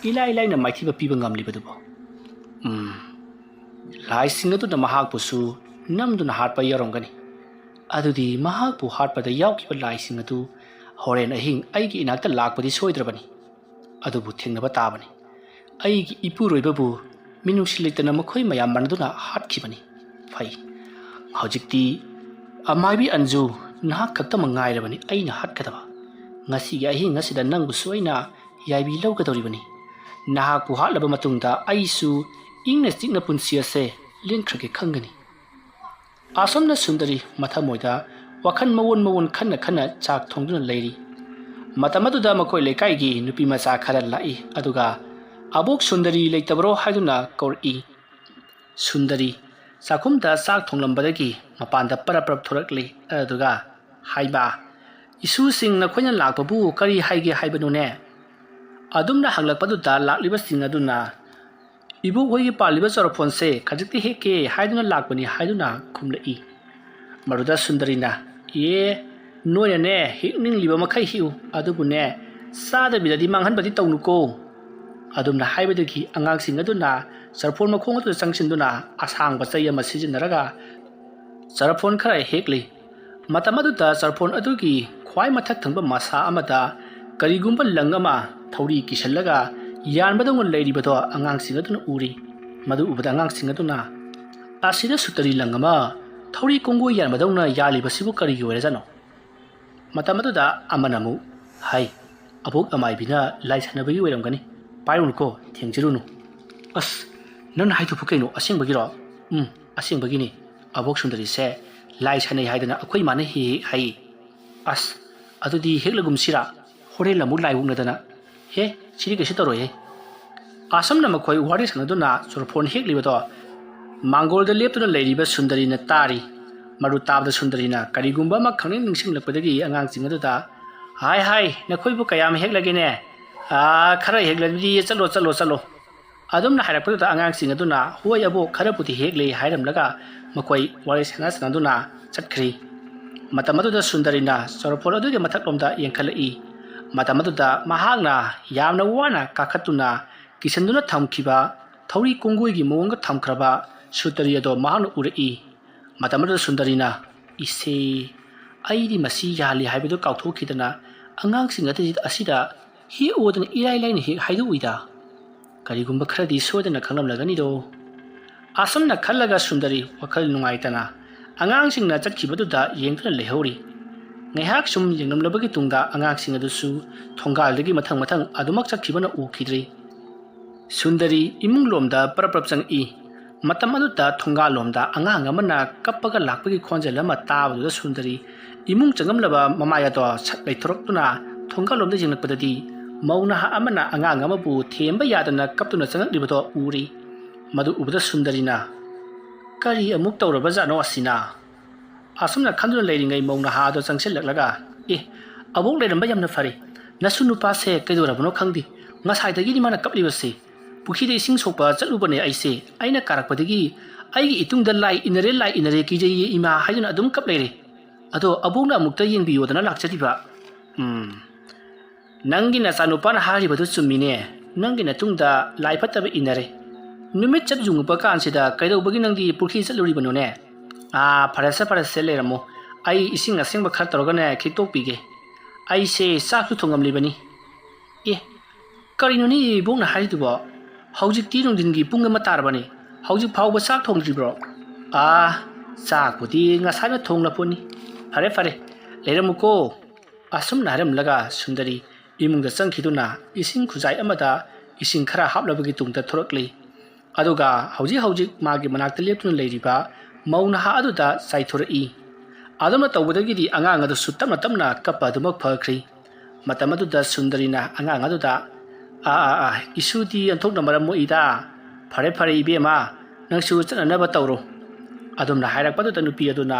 ꯏꯂꯥꯏ ꯂꯥꯏꯅ ꯃꯥꯏꯊꯤꯕ ꯄꯤꯕ ꯉꯝꯂꯤꯕꯗꯨꯕꯣ? ꯎꯝ, ꯂꯥꯏꯁꯤꯡ ꯑꯗꯨꯅ ꯃꯍꯥꯛꯄꯨꯁꯨ ꯅꯝꯗꯨꯅ ꯍꯥꯠꯄ ꯌꯥꯎꯔꯝꯒꯅꯤ꯫ ꯑꯗꯨꯗꯤ ꯃꯍꯥꯛꯄꯨ ꯍꯥꯠꯄꯗ ꯌꯥꯎꯈꯤꯕ ꯂꯥꯏꯁꯤꯡ ꯑꯗꯨ ꯍꯣꯔꯦꯟ ꯑꯍꯤꯡ ꯑꯩꯒꯤ ꯏꯅꯥꯛꯇ ꯂꯥꯛꯄꯗꯤ ꯁꯣꯏꯗ꯭ꯔꯕꯅꯤ꯫ ꯑꯗꯨꯕꯨ ꯊꯦꯡꯅꯕ ꯇꯥꯕꯅꯤ꯫ ꯑꯩꯒꯤ ꯏꯄꯨꯔꯣꯏꯕꯕꯨ ꯃꯤꯅꯨꯡꯁꯤ ꯂꯩꯇꯅ ꯃꯈꯣꯏ ꯃꯌꯥꯝ ꯃꯥꯟꯅꯗꯨꯅ ꯍꯥꯠꯈꯤꯕꯅꯤ꯫ ꯐꯩ, ꯍꯧꯖꯤꯛꯇꯤ ꯑꯃꯥꯏꯕꯤ ꯑꯟꯖꯨ, ꯅꯍꯥꯛ ꯈꯛꯇꯃꯛ ꯉꯥꯏꯔꯕꯅꯤ ꯑꯩꯅ ꯍꯥꯠꯀꯗꯕ꯫ ꯉꯁꯤꯒꯤ ꯑꯍꯤꯡ ꯑꯁꯤꯗ ꯅꯪꯕꯨꯁꯨ ꯑꯩꯅ ꯌꯥꯏꯕꯤ ꯂꯧꯒꯗꯧꯔꯤꯕꯅꯤ꯫ ꯅꯍꯥꯛꯄꯨ ꯍꯥꯠꯂꯕ ꯃꯇꯨꯡꯗ ꯑꯩꯁꯨ ꯏꯪꯅ ꯆꯤꯛꯅ ꯄꯨꯟꯁꯤ ꯑꯁꯦ ꯂꯦꯟꯈ꯭ꯔꯒꯦ ꯈꯪꯒꯅꯤ꯫" ꯑꯁꯣꯝꯅ ꯁꯨꯟꯗꯔꯤ ꯃꯊꯃꯣꯏꯗ ꯋꯥꯈꯜ ꯃꯑꯣꯟ ꯃꯑꯣꯟ ꯈꯟꯅ ꯈꯟꯅ ꯆꯥꯛ ꯊꯣꯡꯗꯨꯅ ꯂꯩꯔꯤ꯫ ꯃꯇꯝ ꯑꯗꯨꯗ ꯃꯈꯣꯏ ꯂꯩꯀꯥꯏꯒꯤ ꯅꯨꯄꯤ ꯃꯆꯥ ꯈꯔ ꯂꯥꯛꯏ, ꯑꯗꯨꯒ "ꯑꯕꯣꯛ ꯁꯨꯟꯗꯔꯤ ꯂꯩꯇꯕ꯭ꯔꯣ?" ꯍꯥꯏꯗꯨꯅ ꯀꯧꯔꯛꯏ꯫ ꯁꯨꯟꯗꯔꯤ ꯆꯥꯛꯈꯨꯝꯗ ꯆꯥꯛ ꯊꯣꯡꯂꯝꯕꯗꯒꯤ ꯃꯄꯥꯟꯗ ꯄꯔꯞ ꯄꯔꯞ ꯊꯣꯔꯛꯂꯤ, ꯑꯗꯨꯒ, "ꯍꯥꯏꯕ, ꯏꯁꯨꯁꯤꯡ ꯅꯈꯣꯏꯅ ꯂꯥꯛꯄꯕꯨ ꯀꯔꯤ ꯍꯥꯏꯒꯦ ꯍꯥꯏꯕꯅꯣꯅꯦ?" ꯑꯗꯨꯝꯅ ꯍꯪꯂꯛꯄꯗꯨꯗ ꯂꯥꯛꯂꯤꯕꯁꯤꯡ ꯑꯗꯨꯅ, "ꯏꯕꯣꯛ ꯍꯣꯏꯒꯤ ꯄꯥꯜꯂꯤꯕ ꯆꯣꯔꯐꯣꯟꯁꯦ ꯈꯖꯤꯛꯇ ꯍꯦꯛꯀꯦ ꯍꯥꯏꯗꯨꯅ ꯂꯥꯛꯄꯅꯤ" ꯍꯥꯏꯗꯨꯅ ꯈꯨꯝꯂꯛꯏ꯫ ꯃꯗꯨꯗ ꯁꯨꯟꯗꯔꯤꯅ, "ꯑꯦ, ꯅꯣꯏꯅꯅꯦ ꯍꯦꯛꯅꯤꯡꯂꯤꯕ ꯃꯈꯩ ꯍꯦꯛꯎ, ꯑꯗꯨꯕꯨꯅꯦ ꯆꯥꯗꯕꯤꯗꯗꯤ ꯃꯥꯡꯍꯟꯕꯗꯤ ꯇꯧꯅꯨꯀꯣ꯫" ꯑꯗꯨꯝꯅ ꯍꯥꯏꯕꯗꯒꯤ ꯑꯉꯥꯡꯁꯤꯡ ꯑꯗꯨꯅ ꯆꯣꯔꯐꯣꯟ ꯃꯈꯣꯡ ꯑꯗꯨꯗ ꯆꯪꯁꯤꯟꯗꯨꯅ ꯑꯁꯥꯡꯕ ꯆꯩ ꯑꯃ ꯁꯤꯖꯤꯟꯅꯔꯒ ꯆꯣꯔꯐꯣꯟ ꯈꯔ ꯍꯦꯛꯂꯤ꯫ ꯃꯇꯝ ꯑꯗꯨꯗ ꯆꯣꯔꯐꯣꯟ ꯑꯗꯨꯒꯤ ꯈ꯭ꯋꯥꯏ ꯃꯊꯛ ꯊꯪꯕ ꯃꯁꯥ ꯑꯃꯗ ꯀꯔꯤꯒꯨꯝꯕ ꯂꯪ ꯑꯃ ꯊꯧꯔꯤ ꯀꯤꯁꯜꯂꯒ ꯌꯥꯟꯕꯗꯧꯅ ꯂꯩꯔꯤꯕꯗꯣ ꯑꯉꯥꯡꯁꯤꯡ ꯑꯗꯨꯅ ꯎꯔꯤ꯫ ꯃꯗꯨ ꯎꯕꯗ ꯑꯉꯥꯡꯁꯤꯡ ꯑꯗꯨꯅ, "ꯑꯁꯤꯗ ꯁꯨꯇꯔꯤ ꯂꯪ ꯑꯃ ꯊꯧꯔꯤ ꯀꯣꯡꯒꯣꯏ ꯌꯥꯟꯕꯗꯧꯅ ꯌꯥꯜꯂꯤꯕꯁꯤꯕꯨ ꯀꯔꯤꯒꯤ ꯑꯣꯏꯔꯖꯥꯠꯅꯣ?" ꯃꯇꯝ ꯑꯗꯨꯗ ꯑꯃꯅ ꯑꯃꯨꯛ, "ꯍꯥꯏ, ꯑꯕꯣꯛ ꯑꯃꯥꯏꯕꯤꯅ ꯂꯥꯏ ꯁꯥꯟꯅꯕꯒꯤ ꯑꯣꯏꯔꯝꯒꯅꯤ, ꯄꯥꯏꯔꯨꯅꯨꯀꯣ, ꯊꯦꯡꯖꯤꯜꯂꯨꯅꯨ꯫" "ꯑꯁ, ꯅꯪꯅ ꯍꯥꯏꯗꯨꯕꯨ ꯀꯩꯅꯣ? ꯑꯁꯦꯡꯕꯒꯤꯔꯣ?" "ꯎꯝ, ꯑꯁꯦꯡꯕꯒꯤꯅꯤ꯫ ꯑꯕꯣꯛ ꯁꯨꯟꯗꯔꯤꯁꯦ ꯂꯥꯏ ꯁꯥꯟꯅꯩ ꯍꯥꯏꯗꯅ ꯑꯩꯈꯣꯏ ꯃꯥꯅ ꯍꯦꯛ ꯍꯦꯛ ꯍꯥꯏ꯫" "ꯑꯁ, ꯑꯗꯨꯗꯤ ꯍꯦꯛꯂꯒꯨꯝꯁꯤꯔꯥ? ꯍꯣꯔꯦꯟ ꯑꯃꯨꯛ ꯂꯥꯏ ꯑꯣꯛꯅꯗꯅ꯫" "ꯍꯦ, ꯁꯤꯗꯤ ꯀꯩꯁꯨ ꯇꯧꯔꯣꯏꯍꯦ꯫" ꯑꯁꯨꯝꯅ ꯃꯈꯣꯏ ꯋꯥꯔꯤ ꯁꯥꯟꯅꯗꯨꯅ ꯆꯣꯔꯐꯣꯟ ꯍꯦꯛꯂꯤꯕꯗꯣ ꯃꯥꯡꯒꯣꯜꯗ ꯂꯦꯞꯇꯨꯅ ꯂꯩꯔꯤꯕ ꯁꯨꯟꯗꯔꯤꯅ ꯇꯥꯔꯤ꯫ ꯃꯗꯨ ꯇꯥꯕꯗ ꯁꯨꯟꯗꯔꯤꯅ ꯀꯔꯤꯒꯨꯝꯕ ꯑꯃ ꯈꯪꯅꯤꯡ ꯅꯤꯡꯁꯤꯡꯂꯛꯄꯗꯒꯤ ꯑꯉꯥꯡꯁꯤꯡ ꯑꯗꯨꯗ, "ꯍꯥꯏ ꯍꯥꯏ, ꯅꯈꯣꯏꯕꯨ ꯀꯌꯥꯝ ꯍꯦꯛꯂꯒꯦꯅꯦ? ꯑꯥ, ꯈꯔ ꯍꯦꯛꯂꯕꯗꯤ ꯆꯠꯂꯣ, ꯆꯠꯂꯣ, ꯆꯠꯂꯣ꯫" ꯑꯗꯨꯝꯅ ꯍꯥꯏꯔꯛꯄꯗꯨꯗ ꯑꯉꯥꯡꯁꯤꯡ ꯑꯗꯨꯅ, "ꯍꯣꯏ ꯑꯕꯣꯛ, ꯈꯔꯕꯨꯗꯤ ꯍꯦꯛꯂꯦ" ꯍꯥꯏꯔꯝꯂꯒ ꯃꯈꯣꯏ ꯋꯥꯔꯤ ꯁꯥꯟꯅ ꯁꯥꯟꯅꯗꯨꯅ ꯆꯠꯈ꯭ꯔꯤ꯫ ꯃꯇꯝ ꯑꯗꯨꯗ ꯁꯨꯟꯗꯔꯤꯅ ꯆꯣꯔꯐꯣꯟ ꯑꯗꯨꯒꯤ ꯃꯊꯛꯂꯣꯝꯗ ꯌꯦꯡꯈꯠꯂꯛꯏ꯫ ꯃꯇꯝ ꯑꯗꯨꯗ ꯃꯍꯥꯛꯅ ꯌꯥꯝꯅ ꯋꯥꯅ ꯀꯥꯈꯠꯇꯨꯅ ꯀꯤꯁꯟꯗꯨꯅ ꯊꯝꯈꯤꯕ ꯊꯧꯔꯤ ꯀꯣꯡꯒꯣꯏꯒꯤ ꯃꯑꯣꯡꯗ ꯊꯝꯈ꯭ꯔꯕ ꯁꯨꯟꯗꯔꯤ ꯑꯗꯣ ꯃꯍꯥꯛꯅ ꯎꯔꯛꯏ꯫ ꯃꯇꯝ ꯑꯗꯨꯗ ꯁꯨꯟꯗꯔꯤꯅ, "ꯏꯁꯦ, ꯑꯩꯗꯤ ꯃꯁꯤ ꯌꯥꯜꯂꯤ ꯍꯥꯏꯕꯗꯨ ꯀꯥꯎꯊꯣꯛꯈꯤꯗꯅ ꯑꯉꯥꯡꯁꯤꯡ ꯑꯗꯨ-, ꯑꯁꯤꯗ ꯍꯦꯛꯑꯣꯗꯅ ꯏꯔꯥꯏ ꯂꯥꯏꯅ ꯍꯦꯛ ꯍꯥꯏꯗꯣꯛꯎꯏꯗ꯫ ꯀꯔꯤꯒꯨꯝꯕ ꯈꯔꯗꯤ ꯁꯣꯏꯗꯅ ꯈꯪꯂꯝꯂꯒꯅꯤꯗꯣ꯫" ꯑꯁꯨꯝꯅ ꯈꯜꯂꯒ ꯁꯨꯟꯗꯔꯤ ꯋꯥꯈꯜ ꯅꯨꯡꯉꯥꯏꯇꯅ ꯑꯉꯥꯡꯁꯤꯡꯅ ꯆꯠꯈꯤꯕꯗꯨꯗ ꯌꯦꯡꯗꯨꯅ ꯂꯩꯍꯧꯔꯤ꯫ ꯉꯥꯏꯍꯥꯛ ꯁꯨꯝ ꯌꯦꯡꯂꯝꯂꯕꯒꯤ ꯇꯨꯡꯗ ꯑꯉꯥꯡꯁꯤꯡ ꯑꯗꯨꯁꯨ ꯊꯣꯡꯒꯥꯜꯗꯒꯤ ꯃꯊꯪ ꯃꯊꯪ ꯑꯗꯨꯃꯛ ꯆꯠꯈꯤꯕꯅ ꯎꯈꯤꯗ꯭ꯔꯦ꯫ ꯁꯨꯟꯗꯔꯤ ꯏꯃꯨꯡ ꯂꯣꯝꯗ ꯄꯔꯞ ꯄꯔꯞ ꯆꯪꯉꯛꯏ꯫ ꯃꯇꯝ ꯑꯗꯨꯗ ꯊꯣꯡꯒꯥꯜ ꯂꯣꯝꯗ ꯑꯉꯥꯡ ꯑꯃꯅ ꯀꯞꯄꯒ ꯂꯥꯛꯄꯒꯤ ꯈꯣꯟꯖꯦꯜ ꯑꯃ ꯇꯥꯕꯗꯨꯗ ꯁꯨꯟꯗꯔꯤ ꯏꯃꯨꯡ ꯆꯪꯉꯝꯂꯕ ꯃꯃꯥꯏ ꯑꯗꯣ ꯁꯠ ꯂꯩꯊꯣꯔꯛꯇꯨꯅ ꯊꯣꯡꯒꯥꯜ ꯂꯣꯝꯗ ꯌꯦꯡꯂꯛꯄꯗꯗꯤ ꯃꯧ ꯅꯍꯥ ꯑꯃꯅ ꯑꯉꯥꯡ ꯑꯃꯕꯨ ꯊꯦꯝꯕ ꯌꯥꯗꯅ ꯀꯞꯇꯨꯅ ꯆꯪꯉꯛꯂꯤꯕꯗꯣ ꯎꯔꯤ꯫ ꯃꯗꯨ ꯎꯕꯗ ꯁꯨꯟꯗꯔꯤꯅ, "ꯀꯔꯤ ꯑꯃꯨꯛ ꯇꯧꯔꯕꯖꯥꯠꯅꯣ ꯑꯁꯤꯅ?" ꯑꯁꯨꯝꯅ ꯈꯟꯗꯨꯅ ꯂꯩꯔꯤꯉꯩ ꯃꯧ ꯅꯍꯥ ꯑꯗꯣ ꯆꯪꯁꯤꯜꯂꯛꯂꯒ, "ꯑꯦ, ꯑꯕꯣꯛ ꯂꯩꯔꯝꯕ ꯌꯥꯝꯅ ꯐꯔꯦ꯫ ꯅꯁꯨ ꯅꯨꯄꯥꯁꯦ ꯀꯩꯗꯧꯔꯕꯅꯣ ꯈꯪꯗꯦ꯫ ꯉꯁꯥꯏꯗꯒꯤꯗꯤ ꯃꯥꯅ ꯀꯞꯂꯤꯕꯁꯦ꯫ ꯄꯨꯈ꯭ꯔꯤꯗ ꯏꯁꯤꯡ ꯁꯣꯛꯄ ꯆꯠꯂꯨꯕꯅꯦ ꯑꯩꯁꯦ꯫ ꯑꯩꯅ ꯀꯥꯔꯛꯄꯗꯒꯤ ꯑꯩꯒꯤ ꯏꯇꯨꯡꯗ ꯂꯥꯏ ꯏꯟꯅꯔꯦ, ꯂꯥꯏ ꯏꯟꯅꯔꯦ, ꯀꯤꯖꯩꯌꯦ ꯏꯃꯥ ꯍꯥꯏꯗꯨꯅ ꯑꯗꯨꯝ ꯀꯞ ꯂꯩꯔꯦ꯫ ꯑꯗꯣ ꯑꯕꯣꯛꯅ ꯑꯃꯨꯛꯇ ꯌꯦꯡꯕꯤꯌꯣꯗꯅ ꯂꯥꯛꯆꯔꯤꯕ꯫" "ꯎꯝ, ꯅꯪꯒꯤ ꯅꯆꯥꯅꯨꯄꯥꯅ ꯍꯥꯏꯔꯤꯕꯗꯨ ꯆꯨꯝꯃꯤꯅꯦ꯫ ꯅꯪꯒꯤ ꯅꯇꯨꯡꯗ ꯂꯥꯏ ꯐꯠꯇꯕ ꯏꯟꯅꯔꯦ꯫ ꯅꯨꯃꯤꯠ ꯆꯞ ꯌꯨꯡꯉꯨꯕ ꯀꯥꯟꯁꯤꯗ ꯀꯩꯗꯧꯕꯒꯤ ꯅꯪꯗꯤ ꯄꯨꯈ꯭ꯔꯤ ꯆꯠꯂꯨꯔꯤꯕꯅꯣꯅꯦ? ꯑꯥ, ꯐꯔꯦꯁꯦ, ꯐꯔꯦꯁꯦ, ꯂꯩꯔꯝꯃꯣ꯫ ꯑꯩ ꯏꯁꯤꯡ ꯑꯁꯦꯡꯕ ꯈꯔ ꯇꯧꯔꯒꯅꯦ ꯈꯤꯛꯇꯣꯛꯄꯤꯒꯦ꯫ ꯑꯩꯁꯦ ꯆꯥꯛꯁꯨ ꯊꯣꯡꯉꯝꯂꯤꯕꯅꯤ꯫" "ꯑꯦ, ꯀꯔꯤꯅꯣꯅꯦ ꯏꯕꯣꯛꯅ ꯍꯥꯏꯔꯤꯗꯨꯕꯣ? "ꯍꯧꯖꯤꯛꯇꯤ ꯅꯨꯡꯊꯤꯟꯒꯤ ꯄꯨꯡ ꯑꯃ ꯇꯥꯔꯕꯅꯤ꯫ ꯍꯧꯖꯤꯛ ꯐꯥꯎꯕ ꯆꯥꯛ ꯊꯣꯡꯗ꯭ꯔꯤꯕ꯭ꯔꯣ?" "ꯑꯥ, ꯆꯥꯛꯄꯨꯗꯤ ꯉꯁꯥꯏꯅ ꯊꯣꯡꯂꯄꯣꯠꯅꯤ꯫ ꯐꯔꯦ, ꯐꯔꯦ, ꯂꯩꯔꯝꯃꯨꯀꯣ꯫" ꯑꯁꯨꯝꯅ ꯍꯥꯏꯔꯝꯂꯒ ꯁꯨꯟꯗꯔꯤ ꯏꯃꯨꯡꯗ ꯆꯪꯈꯤꯗꯨꯅ ꯏꯁꯤꯡ ꯈꯨꯖꯥꯏ ꯑꯃꯗ ꯏꯁꯤꯡ ꯈꯔ ꯍꯥꯞꯂꯕꯒꯤ ꯇꯨꯡꯗ ꯊꯣꯔꯛꯂꯤ꯫ ꯑꯗꯨꯒ ꯍꯧꯖꯤꯛ ꯍꯧꯖꯤꯛ ꯃꯥꯒꯤ ꯃꯅꯥꯛꯇ ꯂꯦꯞꯇꯨꯅ ꯂꯩꯔꯤꯕ ꯃꯧ ꯅꯍꯥ ꯑꯗꯨꯗ ꯆꯥꯏꯊꯣꯔꯛꯏ꯫ ꯑꯗꯨꯝꯅ ꯇꯧꯕꯗꯒꯤꯗꯤ ꯑꯉꯥꯡ ꯑꯗꯨꯁꯨ ꯇꯞꯅ ꯇꯞꯅ ꯀꯞꯄ ꯑꯗꯨꯃꯛ ꯐꯈ꯭ꯔꯤ꯫ ꯃꯇꯝ ꯑꯗꯨꯗ ꯁꯨꯟꯗꯔꯤꯅ ꯑꯉꯥꯡ ꯑꯗꯨꯗ, "ꯑꯥ, ꯑꯥ, ꯑꯥ, ꯏꯁꯨꯗꯤ ꯑꯣꯟꯊꯣꯛꯅ ꯃꯔꯝ ꯃꯣꯛꯏꯗ꯫ ꯐꯔꯦ, ꯐꯔꯦ, ꯏꯕꯦꯝꯃ, ꯅꯪꯁꯨ ꯆꯠꯅꯅꯕ ꯇꯧꯔꯣ꯫" ꯑꯗꯨꯝꯅ ꯍꯥꯏꯔꯛꯄꯗꯨꯗ ꯅꯨꯄꯤ ꯑꯗꯨꯅ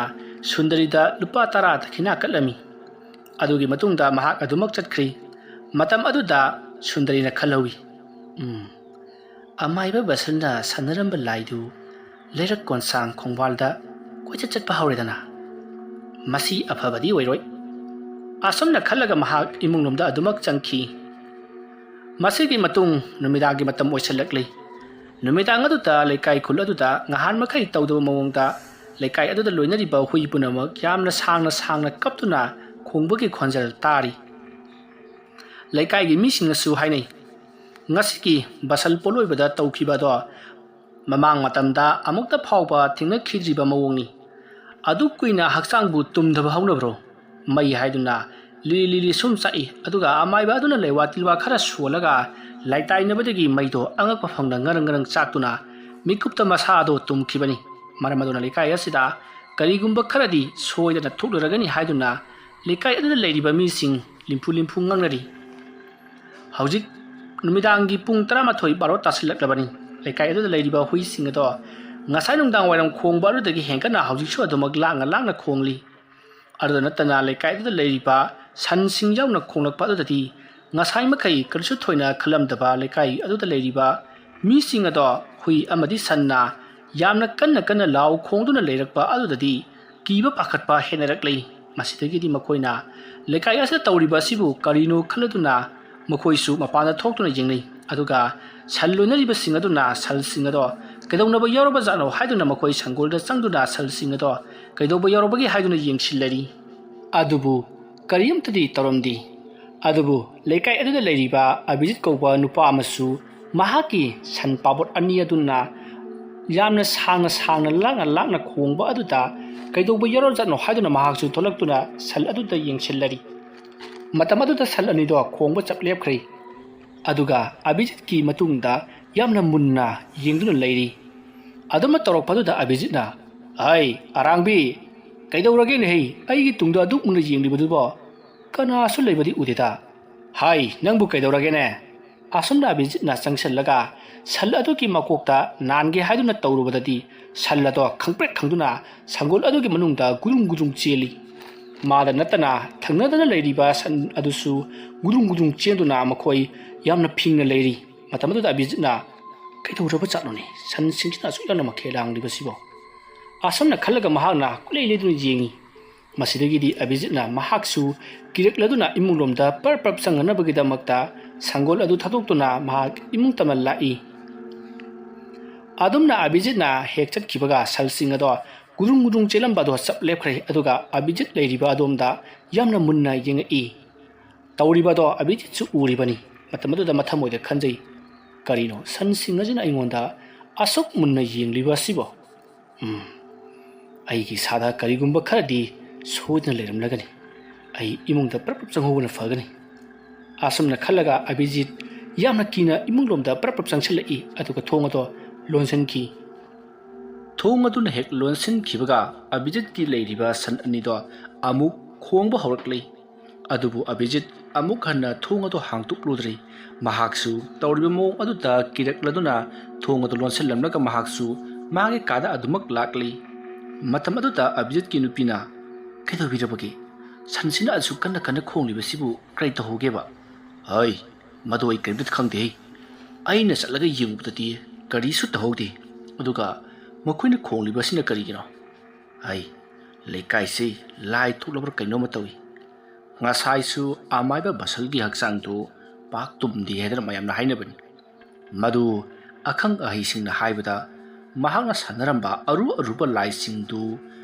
ꯁꯨꯟꯗꯔꯤꯗ ꯂꯨꯄꯥ ꯇꯔꯥ ꯗꯈꯤꯅꯥ ꯀꯠꯂꯝꯃꯤ꯫ ꯑꯗꯨꯒꯤ ꯃꯇꯨꯡꯗ ꯃꯍꯥꯛ ꯑꯗꯨꯃꯛ ꯆꯠꯈ꯭ꯔꯤ꯫ ꯃꯇꯝ ꯑꯗꯨꯗ ꯁꯨꯟꯗꯔꯤꯅ ꯈꯜꯍꯧꯏ, "ꯎꯝ, ꯑꯃꯥꯏꯕ ꯕꯁꯟꯅ ꯁꯥꯟꯅꯔꯝꯕ ꯂꯥꯏꯗꯨ ꯂꯩꯔꯛ ꯀꯣꯟꯁꯥꯡ ꯈꯣꯡꯕꯥꯜꯗ ꯀꯣꯏꯆꯠ ꯆꯠꯄ ꯍꯧꯔꯦꯗꯅ꯫ ꯃꯁꯤ ꯑꯐꯕꯗꯤ ꯑꯣꯏꯔꯣꯏ꯫" ꯑꯁꯨꯝꯅ ꯈꯜꯂꯒ ꯃꯍꯥꯛ ꯏꯃꯨꯡꯂꯣꯝꯗ ꯑꯗꯨꯃꯛ ꯆꯪꯈꯤ꯫ ꯃꯁꯤꯒꯤ ꯃꯇꯨꯡ ꯅꯨꯃꯤꯗꯥꯡꯒꯤ ꯃꯇꯝ ꯑꯣꯏꯁꯤꯜꯂꯛꯂꯤ꯫ ꯅꯨꯃꯤꯗꯥꯡ ꯑꯗꯨꯗ ꯂꯩꯀꯥꯏ ꯈꯨꯜ ꯑꯗꯨꯗ ꯉꯍꯥꯟ ꯃꯈꯩ ꯇꯧꯗꯕ ꯃꯑꯣꯡꯗ ꯂꯩꯀꯥꯏ ꯑꯗꯨꯗ ꯂꯣꯏꯅꯔꯤꯕ ꯍꯨꯏ ꯄꯨꯝꯅꯃꯛ ꯌꯥꯝꯅ ꯁꯥꯡꯅ ꯁꯥꯡꯅ ꯀꯞꯇꯨꯅ ꯈꯣꯡꯕꯒꯤ ꯈꯣꯟꯖꯦꯜ ꯇꯥꯔꯤ꯫ ꯂꯩꯀꯥꯏꯒꯤ ꯃꯤꯁꯤꯡꯅꯁꯨ ꯍꯥꯏꯅꯩ, "ꯉꯁꯤꯒꯤ ꯕꯁꯜ ꯄꯣꯠꯂꯣꯏꯕꯗ ꯇꯧꯈꯤꯕ ꯑꯗꯣ ꯃꯃꯥꯡ ꯃꯇꯝꯗ ꯑꯃꯨꯛꯇ ꯐꯥꯎꯕ ꯊꯦꯡꯅꯈꯤꯗ꯭ꯔꯤꯕ ꯃꯑꯣꯡꯅꯤ꯫ ꯑꯗꯨꯛ ꯀꯨꯏꯅ ꯍꯛꯆꯥꯡꯕꯨ ꯇꯨꯝꯗꯕ ꯍꯧꯅꯕ꯭ꯔꯣ?" ꯃꯩ ꯍꯥꯏꯗꯨꯅ ꯂꯤꯔꯤ ꯂꯤꯔꯤ ꯁꯨꯝ ꯆꯥꯛꯏ, ꯑꯗꯨꯒ ꯑꯃꯥꯏꯕ ꯑꯗꯨꯅ ꯂꯩꯋꯥ ꯇꯤꯜꯋꯥ ꯈꯔ ꯁꯣꯜꯂꯒ ꯂꯥꯏꯇꯥꯏꯅꯕꯗꯒꯤ ꯃꯩꯗꯣ ꯑꯉꯛꯄ ꯐꯪꯅ ꯉꯔꯪ ꯉꯔꯪ ꯆꯥꯛꯇꯨꯅ ꯃꯤꯀꯨꯞꯇ ꯃꯁꯥ ꯑꯗꯣ ꯇꯨꯝꯈꯤꯕꯅꯤ꯫ ꯃꯔꯝ ꯑꯗꯨꯅ ꯂꯩꯀꯥꯏ ꯑꯁꯤꯗ ꯀꯔꯤꯒꯨꯝꯕ ꯈꯔꯗꯤ ꯁꯣꯏꯗꯅ ꯊꯣꯛꯂꯨꯔꯒꯅꯤ ꯍꯥꯏꯗꯨꯅ ꯂꯩꯀꯥꯏ ꯑꯗꯨꯗ ꯂꯩꯔꯤꯕ ꯃꯤꯁꯤꯡ ꯂꯤꯝꯐꯨ ꯂꯤꯝꯐꯨ ꯉꯥꯡꯅꯔꯤ꯫ ꯍꯧꯖꯤꯛ ꯅꯨꯃꯤꯗꯥꯡꯒꯤ ꯄꯨꯡ ꯇꯔꯥꯃꯥꯊꯣꯏ ꯕꯥꯔꯣ ꯇꯥꯁꯤꯜꯂꯛꯂꯕꯅꯤ꯫ ꯂꯩꯀꯥꯏ ꯑꯗꯨꯗ ꯂꯩꯔꯤꯕ ꯍꯨꯏꯁꯤꯡ ꯑꯗꯣ ꯉꯁꯥꯏ ꯅꯨꯡꯗꯥꯡ ꯋꯥꯏꯔꯝ ꯈꯣꯡꯕ ꯑꯗꯨꯗꯒꯤ ꯍꯦꯟꯒꯠꯅ ꯍꯧꯖꯤꯛꯁꯨ ꯑꯗꯨꯃꯛ ꯂꯥꯡꯅ ꯂꯥꯡꯅ ꯈꯣꯡꯂꯤ꯫ ꯑꯗꯨꯗ ꯅꯠꯇꯅ ꯂꯩꯀꯥꯏ ꯑꯗꯨꯗ ꯂꯩꯔꯤꯕ ꯁꯟꯁꯤꯡ ꯌꯥꯎꯅ ꯈꯣꯡꯂꯛꯄ ꯑꯗꯨꯗꯗꯤ ꯉꯁꯥꯏ ꯃꯈꯩ ꯀꯔꯤꯁꯨ ꯊꯣꯏꯅ ꯈꯜꯂꯝꯗꯕ ꯂꯩꯀꯥꯏ ꯑꯗꯨꯗ ꯂꯩꯔꯤꯕ ꯃꯤꯁꯤꯡ ꯑꯗꯣ ꯍꯨꯏ ꯑꯃꯗꯤ ꯁꯟꯅ ꯌꯥꯝꯅ ꯀꯟꯅ ꯀꯟꯅ ꯂꯥꯎ ꯈꯣꯡꯗꯨꯅ ꯂꯩꯔꯛꯄ ꯑꯗꯨꯗꯗꯤ ꯀꯤꯕ ꯄꯥꯈꯠꯄ ꯍꯦꯟꯅꯔꯛꯂꯤ꯫ ꯃꯁꯤꯗꯒꯤꯗꯤ ꯃꯈꯣꯏꯅ ꯂꯩꯀꯥꯏ ꯑꯁꯤꯗ ꯇꯧꯔꯤꯕ ꯑꯁꯤꯕꯨ ꯀꯔꯤꯅꯣ ꯈꯜꯂꯗꯨꯅ ꯃꯈꯣꯏꯁꯨ ꯃꯄꯥꯟꯗ ꯊꯣꯛꯇꯨꯅ ꯌꯦꯡꯅꯩ꯫ ꯑꯗꯨꯒ ꯁꯟ ꯂꯣꯏꯅꯔꯤꯕꯁꯤꯡ ꯑꯗꯨꯅ ꯁꯟꯁꯤꯡ ꯑꯗꯣ ꯀꯩꯗꯧꯅꯕ ꯌꯥꯎꯔꯕꯖꯥꯠꯅꯣ ꯍꯥꯏꯗꯨꯅ ꯃꯈꯣꯏ ꯁꯪꯒꯣꯜꯗ ꯆꯪꯗꯨꯅ ꯁꯟꯁꯤꯡ ꯑꯗꯣ ꯀꯩꯗꯧꯕ ꯌꯥꯎꯔꯕꯒꯦ ꯍꯥꯏꯗꯨꯅ ꯌꯦꯡꯁꯤꯜꯂꯔꯤ꯫ ꯑꯗꯨꯕꯨ ꯀꯔꯤꯝꯇꯗꯤ ꯇꯧꯔꯝꯗꯦ꯫ ꯑꯗꯨꯕꯨ ꯂꯩꯀꯥꯏ ꯑꯗꯨꯗ ꯂꯩꯔꯤꯕ ꯑꯕꯤꯖꯤꯠ ꯀꯧꯕ ꯅꯨꯄꯥ ꯑꯃꯁꯨ ꯃꯍꯥꯛꯀꯤ ꯁꯟ ꯄꯥꯕꯣꯠ ꯑꯅꯤ ꯑꯗꯨꯅ ꯌꯥꯝꯅ ꯁꯥꯡꯅ ꯁꯥꯡꯅ ꯂꯥꯛꯅ ꯂꯥꯛꯅ ꯈꯣꯡꯕ ꯑꯗꯨꯗ ꯀꯩꯗꯧꯕ ꯌꯥꯎꯔꯖꯥꯠꯅꯣ ꯍꯥꯏꯗꯨꯅ ꯃꯍꯥꯛꯁꯨ ꯊꯣꯛꯂꯛꯇꯨꯅ ꯁꯟ ꯑꯗꯨꯗ ꯌꯦꯡꯁꯤꯜꯂꯔꯤ꯫ ꯃꯇꯝ ꯑꯗꯨꯗ ꯁꯟ ꯑꯅꯤꯗꯣ ꯈꯣꯡꯕ ꯆꯞ ꯂꯦꯞꯈ꯭ꯔꯦ꯫ ꯑꯗꯨꯒ ꯑꯕꯤꯖꯤꯠꯀꯤ ꯃꯇꯨꯡꯗ ꯌꯥꯝꯅ ꯃꯨꯟꯅ ꯌꯦꯡꯗꯨꯅ ꯂꯩꯔꯤ꯫ ꯑꯗꯨꯃ ꯇꯧꯔꯛꯄꯗꯨꯗ ꯑꯕꯤꯖꯤꯠꯅ, "ꯍꯥꯏ, ꯑꯔꯥꯡꯕꯤ, ꯀꯩꯗꯧꯔꯒꯦꯅꯦ ꯍꯩ? ꯑꯩꯒꯤ ꯇꯨꯡꯗ ꯑꯗꯨꯛ ꯃꯨꯟꯅ ꯌꯦꯡꯂꯤꯕꯗꯨꯕꯣ? ꯀꯅꯥꯁꯨ ꯂꯩꯕꯗꯤ ꯎꯗꯦꯗ꯫ ꯍꯥꯏ, ꯅꯪꯕꯨ ꯀꯩꯗꯧꯔꯒꯦꯅꯦ?" ꯑꯁꯨꯝꯅ ꯑꯕꯤꯖꯤꯠꯅ ꯆꯪꯁꯤꯜꯂꯒ ꯁꯟ ꯑꯗꯨꯒꯤ ꯃꯀꯣꯛꯇ ꯅꯥꯟꯒꯦ ꯍꯥꯏꯗꯨꯅ ꯇꯧꯔꯨꯕꯗꯗꯤ ꯁꯟ ꯑꯗꯣ ꯈꯪꯄ꯭ꯔꯦꯛ ꯈꯪꯗꯨꯅ ꯁꯪꯒꯣꯜ ꯑꯗꯨꯒꯤ ꯃꯅꯨꯡꯗ ꯒꯨꯗꯨꯡ ꯒꯨꯗꯨꯡ ꯆꯦꯜꯂꯤ꯫ ꯃꯥꯗ ꯅꯠꯇꯅ ꯊꯪꯅꯗꯅ ꯂꯩꯔꯤꯕ ꯁꯟ ꯑꯗꯨꯁꯨ ꯒꯨꯗꯨꯡ ꯒꯨꯗꯨꯡ ꯆꯦꯟꯗꯨꯅ ꯃꯈꯣꯏ ꯌꯥꯝꯅ ꯐꯤꯡꯅ ꯂꯩꯔꯤ꯫ ꯃꯇꯝ ꯑꯗꯨꯗ ꯑꯕꯤꯖꯤꯠꯅ, "ꯀꯩꯗꯧꯔꯕ ꯖꯥꯠꯅꯣꯅꯦ? ꯁꯟꯁꯤꯡꯁꯤꯅ ꯑꯁꯨꯛ ꯌꯥꯝꯅ ꯃꯈꯦꯜ ꯂꯥꯡꯂꯤꯕꯁꯤꯕꯣ?" ꯑꯁꯨꯝꯅ ꯈꯜꯂꯒ ꯃꯍꯥꯛꯅ ꯀꯨꯂꯩ ꯂꯩꯗꯨꯅ ꯌꯦꯡꯉꯤ꯫ ꯃꯁꯤꯗꯒꯤꯗꯤ ꯑꯕꯤꯖꯤꯠꯅ ꯃꯍꯥꯛꯁꯨ ꯀꯤꯔꯛꯂꯗꯨꯅ ꯏꯃꯨꯡꯂꯣꯝꯗ ꯄꯔꯞ ꯄꯔꯞ ꯆꯪꯅꯅꯕꯒꯤꯗꯃꯛꯇ ꯁꯪꯒꯣꯜ ꯑꯗꯨ ꯊꯥꯗꯣꯛꯇꯨꯅ ꯃꯍꯥꯛ ꯏꯃꯨꯡ ꯇꯝꯅ ꯂꯥꯛꯏ꯫ ꯑꯗꯨꯝꯅ ꯑꯕꯤꯖꯤꯠꯅ ꯍꯦꯛ ꯆꯠꯈꯤꯕꯒ ꯁꯟꯁꯤꯡ ꯑꯗꯣ ꯒꯨꯗꯨꯡ ꯒꯨꯗꯨꯡ ꯆꯦꯜꯂꯝꯕ ꯑꯗꯣ ꯆꯞ ꯂꯦꯞꯈ꯭ꯔꯦ꯫ ꯑꯗꯨꯒ ꯑꯕꯤꯖꯤꯠ ꯂꯩꯔꯤꯕ ꯑꯗꯣꯝꯗ ꯌꯥꯝꯅ ꯃꯨꯟꯅ ꯌꯦꯡꯉꯛꯏ꯫ ꯇꯧꯔꯤꯕ ꯑꯗꯣ ꯑꯕꯤꯖꯤꯠꯁꯨ ꯎꯔꯤꯕꯅꯤ꯫ ꯃꯇꯝ ꯑꯗꯨꯗ ꯃꯊꯃꯣꯏꯗ ꯈꯟꯖꯩ, "ꯀꯔꯤꯅꯣ ꯁꯟꯁꯤꯡ ꯑꯁꯤꯅ ꯑꯩꯉꯣꯟꯗ ꯑꯁꯨꯛ ꯃꯨꯟꯅ ꯌꯦꯡꯂꯤꯕ ꯑꯁꯤꯕꯣ? ꯎꯝ, ꯑꯩꯒꯤ ꯏꯁꯥꯗ ꯀꯔꯤꯒꯨꯝꯕ ꯈꯔꯗꯤ ꯁꯣꯏꯗꯅ ꯂꯩꯔꯝꯂꯒꯅꯤ꯫ ꯑꯩ ꯏꯃꯨꯡꯗ ꯄꯔꯞ ꯄꯔꯞ ꯆꯪꯍꯧꯕꯅ ꯐꯒꯅꯤ꯫" ꯑꯁꯨꯝꯅ ꯈꯜꯂꯒ ꯑꯕꯤꯖꯤꯠ ꯌꯥꯝꯅ ꯀꯤꯅ ꯏꯃꯨꯡꯂꯣꯝꯗ ꯄꯔꯞ ꯄꯔꯞ ꯆꯪꯁꯤꯜꯂꯛꯏ꯫ ꯑꯗꯨꯒ ꯊꯣꯡ ꯑꯗꯣ ꯂꯣꯟꯁꯤꯟꯈꯤ꯫ ꯊꯣꯡ ꯑꯗꯨꯅ ꯍꯦꯛ ꯂꯣꯟꯁꯤꯟꯈꯤꯕꯒ ꯑꯕꯤꯖꯤꯠꯀꯤ ꯂꯩꯔꯤꯕ ꯁꯟ ꯑꯅꯤꯗꯣ ꯑꯃꯨꯛ ꯈꯣꯡꯕ ꯍꯧꯔꯛꯂꯤ꯫ ꯑꯗꯨꯕꯨ ꯑꯕꯤꯖꯤꯠ ꯑꯃꯨꯛ ꯍꯟꯅ ꯊꯣꯡ ꯑꯗꯨ ꯍꯥꯡꯗꯣꯛꯂꯨꯗ꯭ꯔꯤ꯫ ꯃꯍꯥꯛꯁꯨ ꯇꯧꯔꯤꯕ ꯃꯑꯣꯡ ꯑꯗꯨꯗ ꯀꯤꯔꯛꯂꯗꯨꯅ ꯊꯣꯡ ꯑꯗꯨ ꯂꯣꯟꯁꯤꯜꯂꯝꯂꯒ ꯃꯍꯥꯛꯁꯨ ꯃꯥꯒꯤ ꯀꯥꯗ ꯑꯗꯨꯃꯛ ꯂꯥꯛꯂꯤ꯫ ꯃꯇꯝ ꯑꯗꯨꯗ ꯑꯕꯤꯖꯤꯠꯀꯤ ꯅꯨꯄꯤꯅ, "ꯀꯩꯗꯧꯕꯤꯔꯕꯒꯦ? ꯁꯟꯁꯤꯅ ꯑꯁꯨꯛ ꯀꯟꯅ ꯀꯟꯅ ꯈꯣꯡꯂꯤꯕꯁꯤꯕꯨ ꯀꯔꯤ ꯇꯧꯍꯧꯒꯦꯕ?" "ꯍꯩ, ꯃꯗꯨ ꯑꯩ ꯀꯔꯤꯝꯇ ꯈꯪꯗꯦ꯫ ꯑꯩꯅ ꯆꯠꯂꯒ ꯌꯦꯡꯕꯗꯗꯤ ꯀꯔꯤꯁꯨ ꯇꯧꯍꯧꯗꯦ꯫ ꯑꯗꯨꯒ ꯃꯈꯣꯏꯅ ꯈꯣꯡꯂꯤꯕꯁꯤꯅ ꯀꯔꯤꯒꯤꯅꯣ? ꯍꯩ, ꯂꯩꯀꯥꯏꯁꯤ ꯂꯥꯏ ꯊꯣꯛꯂꯕ꯭ꯔꯥ ꯀꯩꯅꯣꯝꯃ ꯇꯧꯏ꯫ ꯉꯁꯥꯏꯁꯨ ꯑꯃꯥꯏꯕ ꯕꯁꯜꯒꯤ ꯍꯛꯆꯥꯡꯗꯨ ꯄꯥꯛ ꯇꯨꯝꯗꯦ ꯍꯥꯏꯗꯅ ꯃꯌꯥꯝꯅ ꯍꯥꯏꯅꯕꯅꯤ꯫ ꯃꯗꯨ ꯑꯈꯪ ꯑꯍꯩꯁꯤꯡꯅ ꯍꯥꯏꯕꯗ ꯃꯍꯥꯛꯅ ꯁꯥꯟꯅꯔꯝꯕ ꯑꯔꯨ ꯑꯔꯨꯕ ꯂꯥꯏꯁꯤꯡꯗꯨ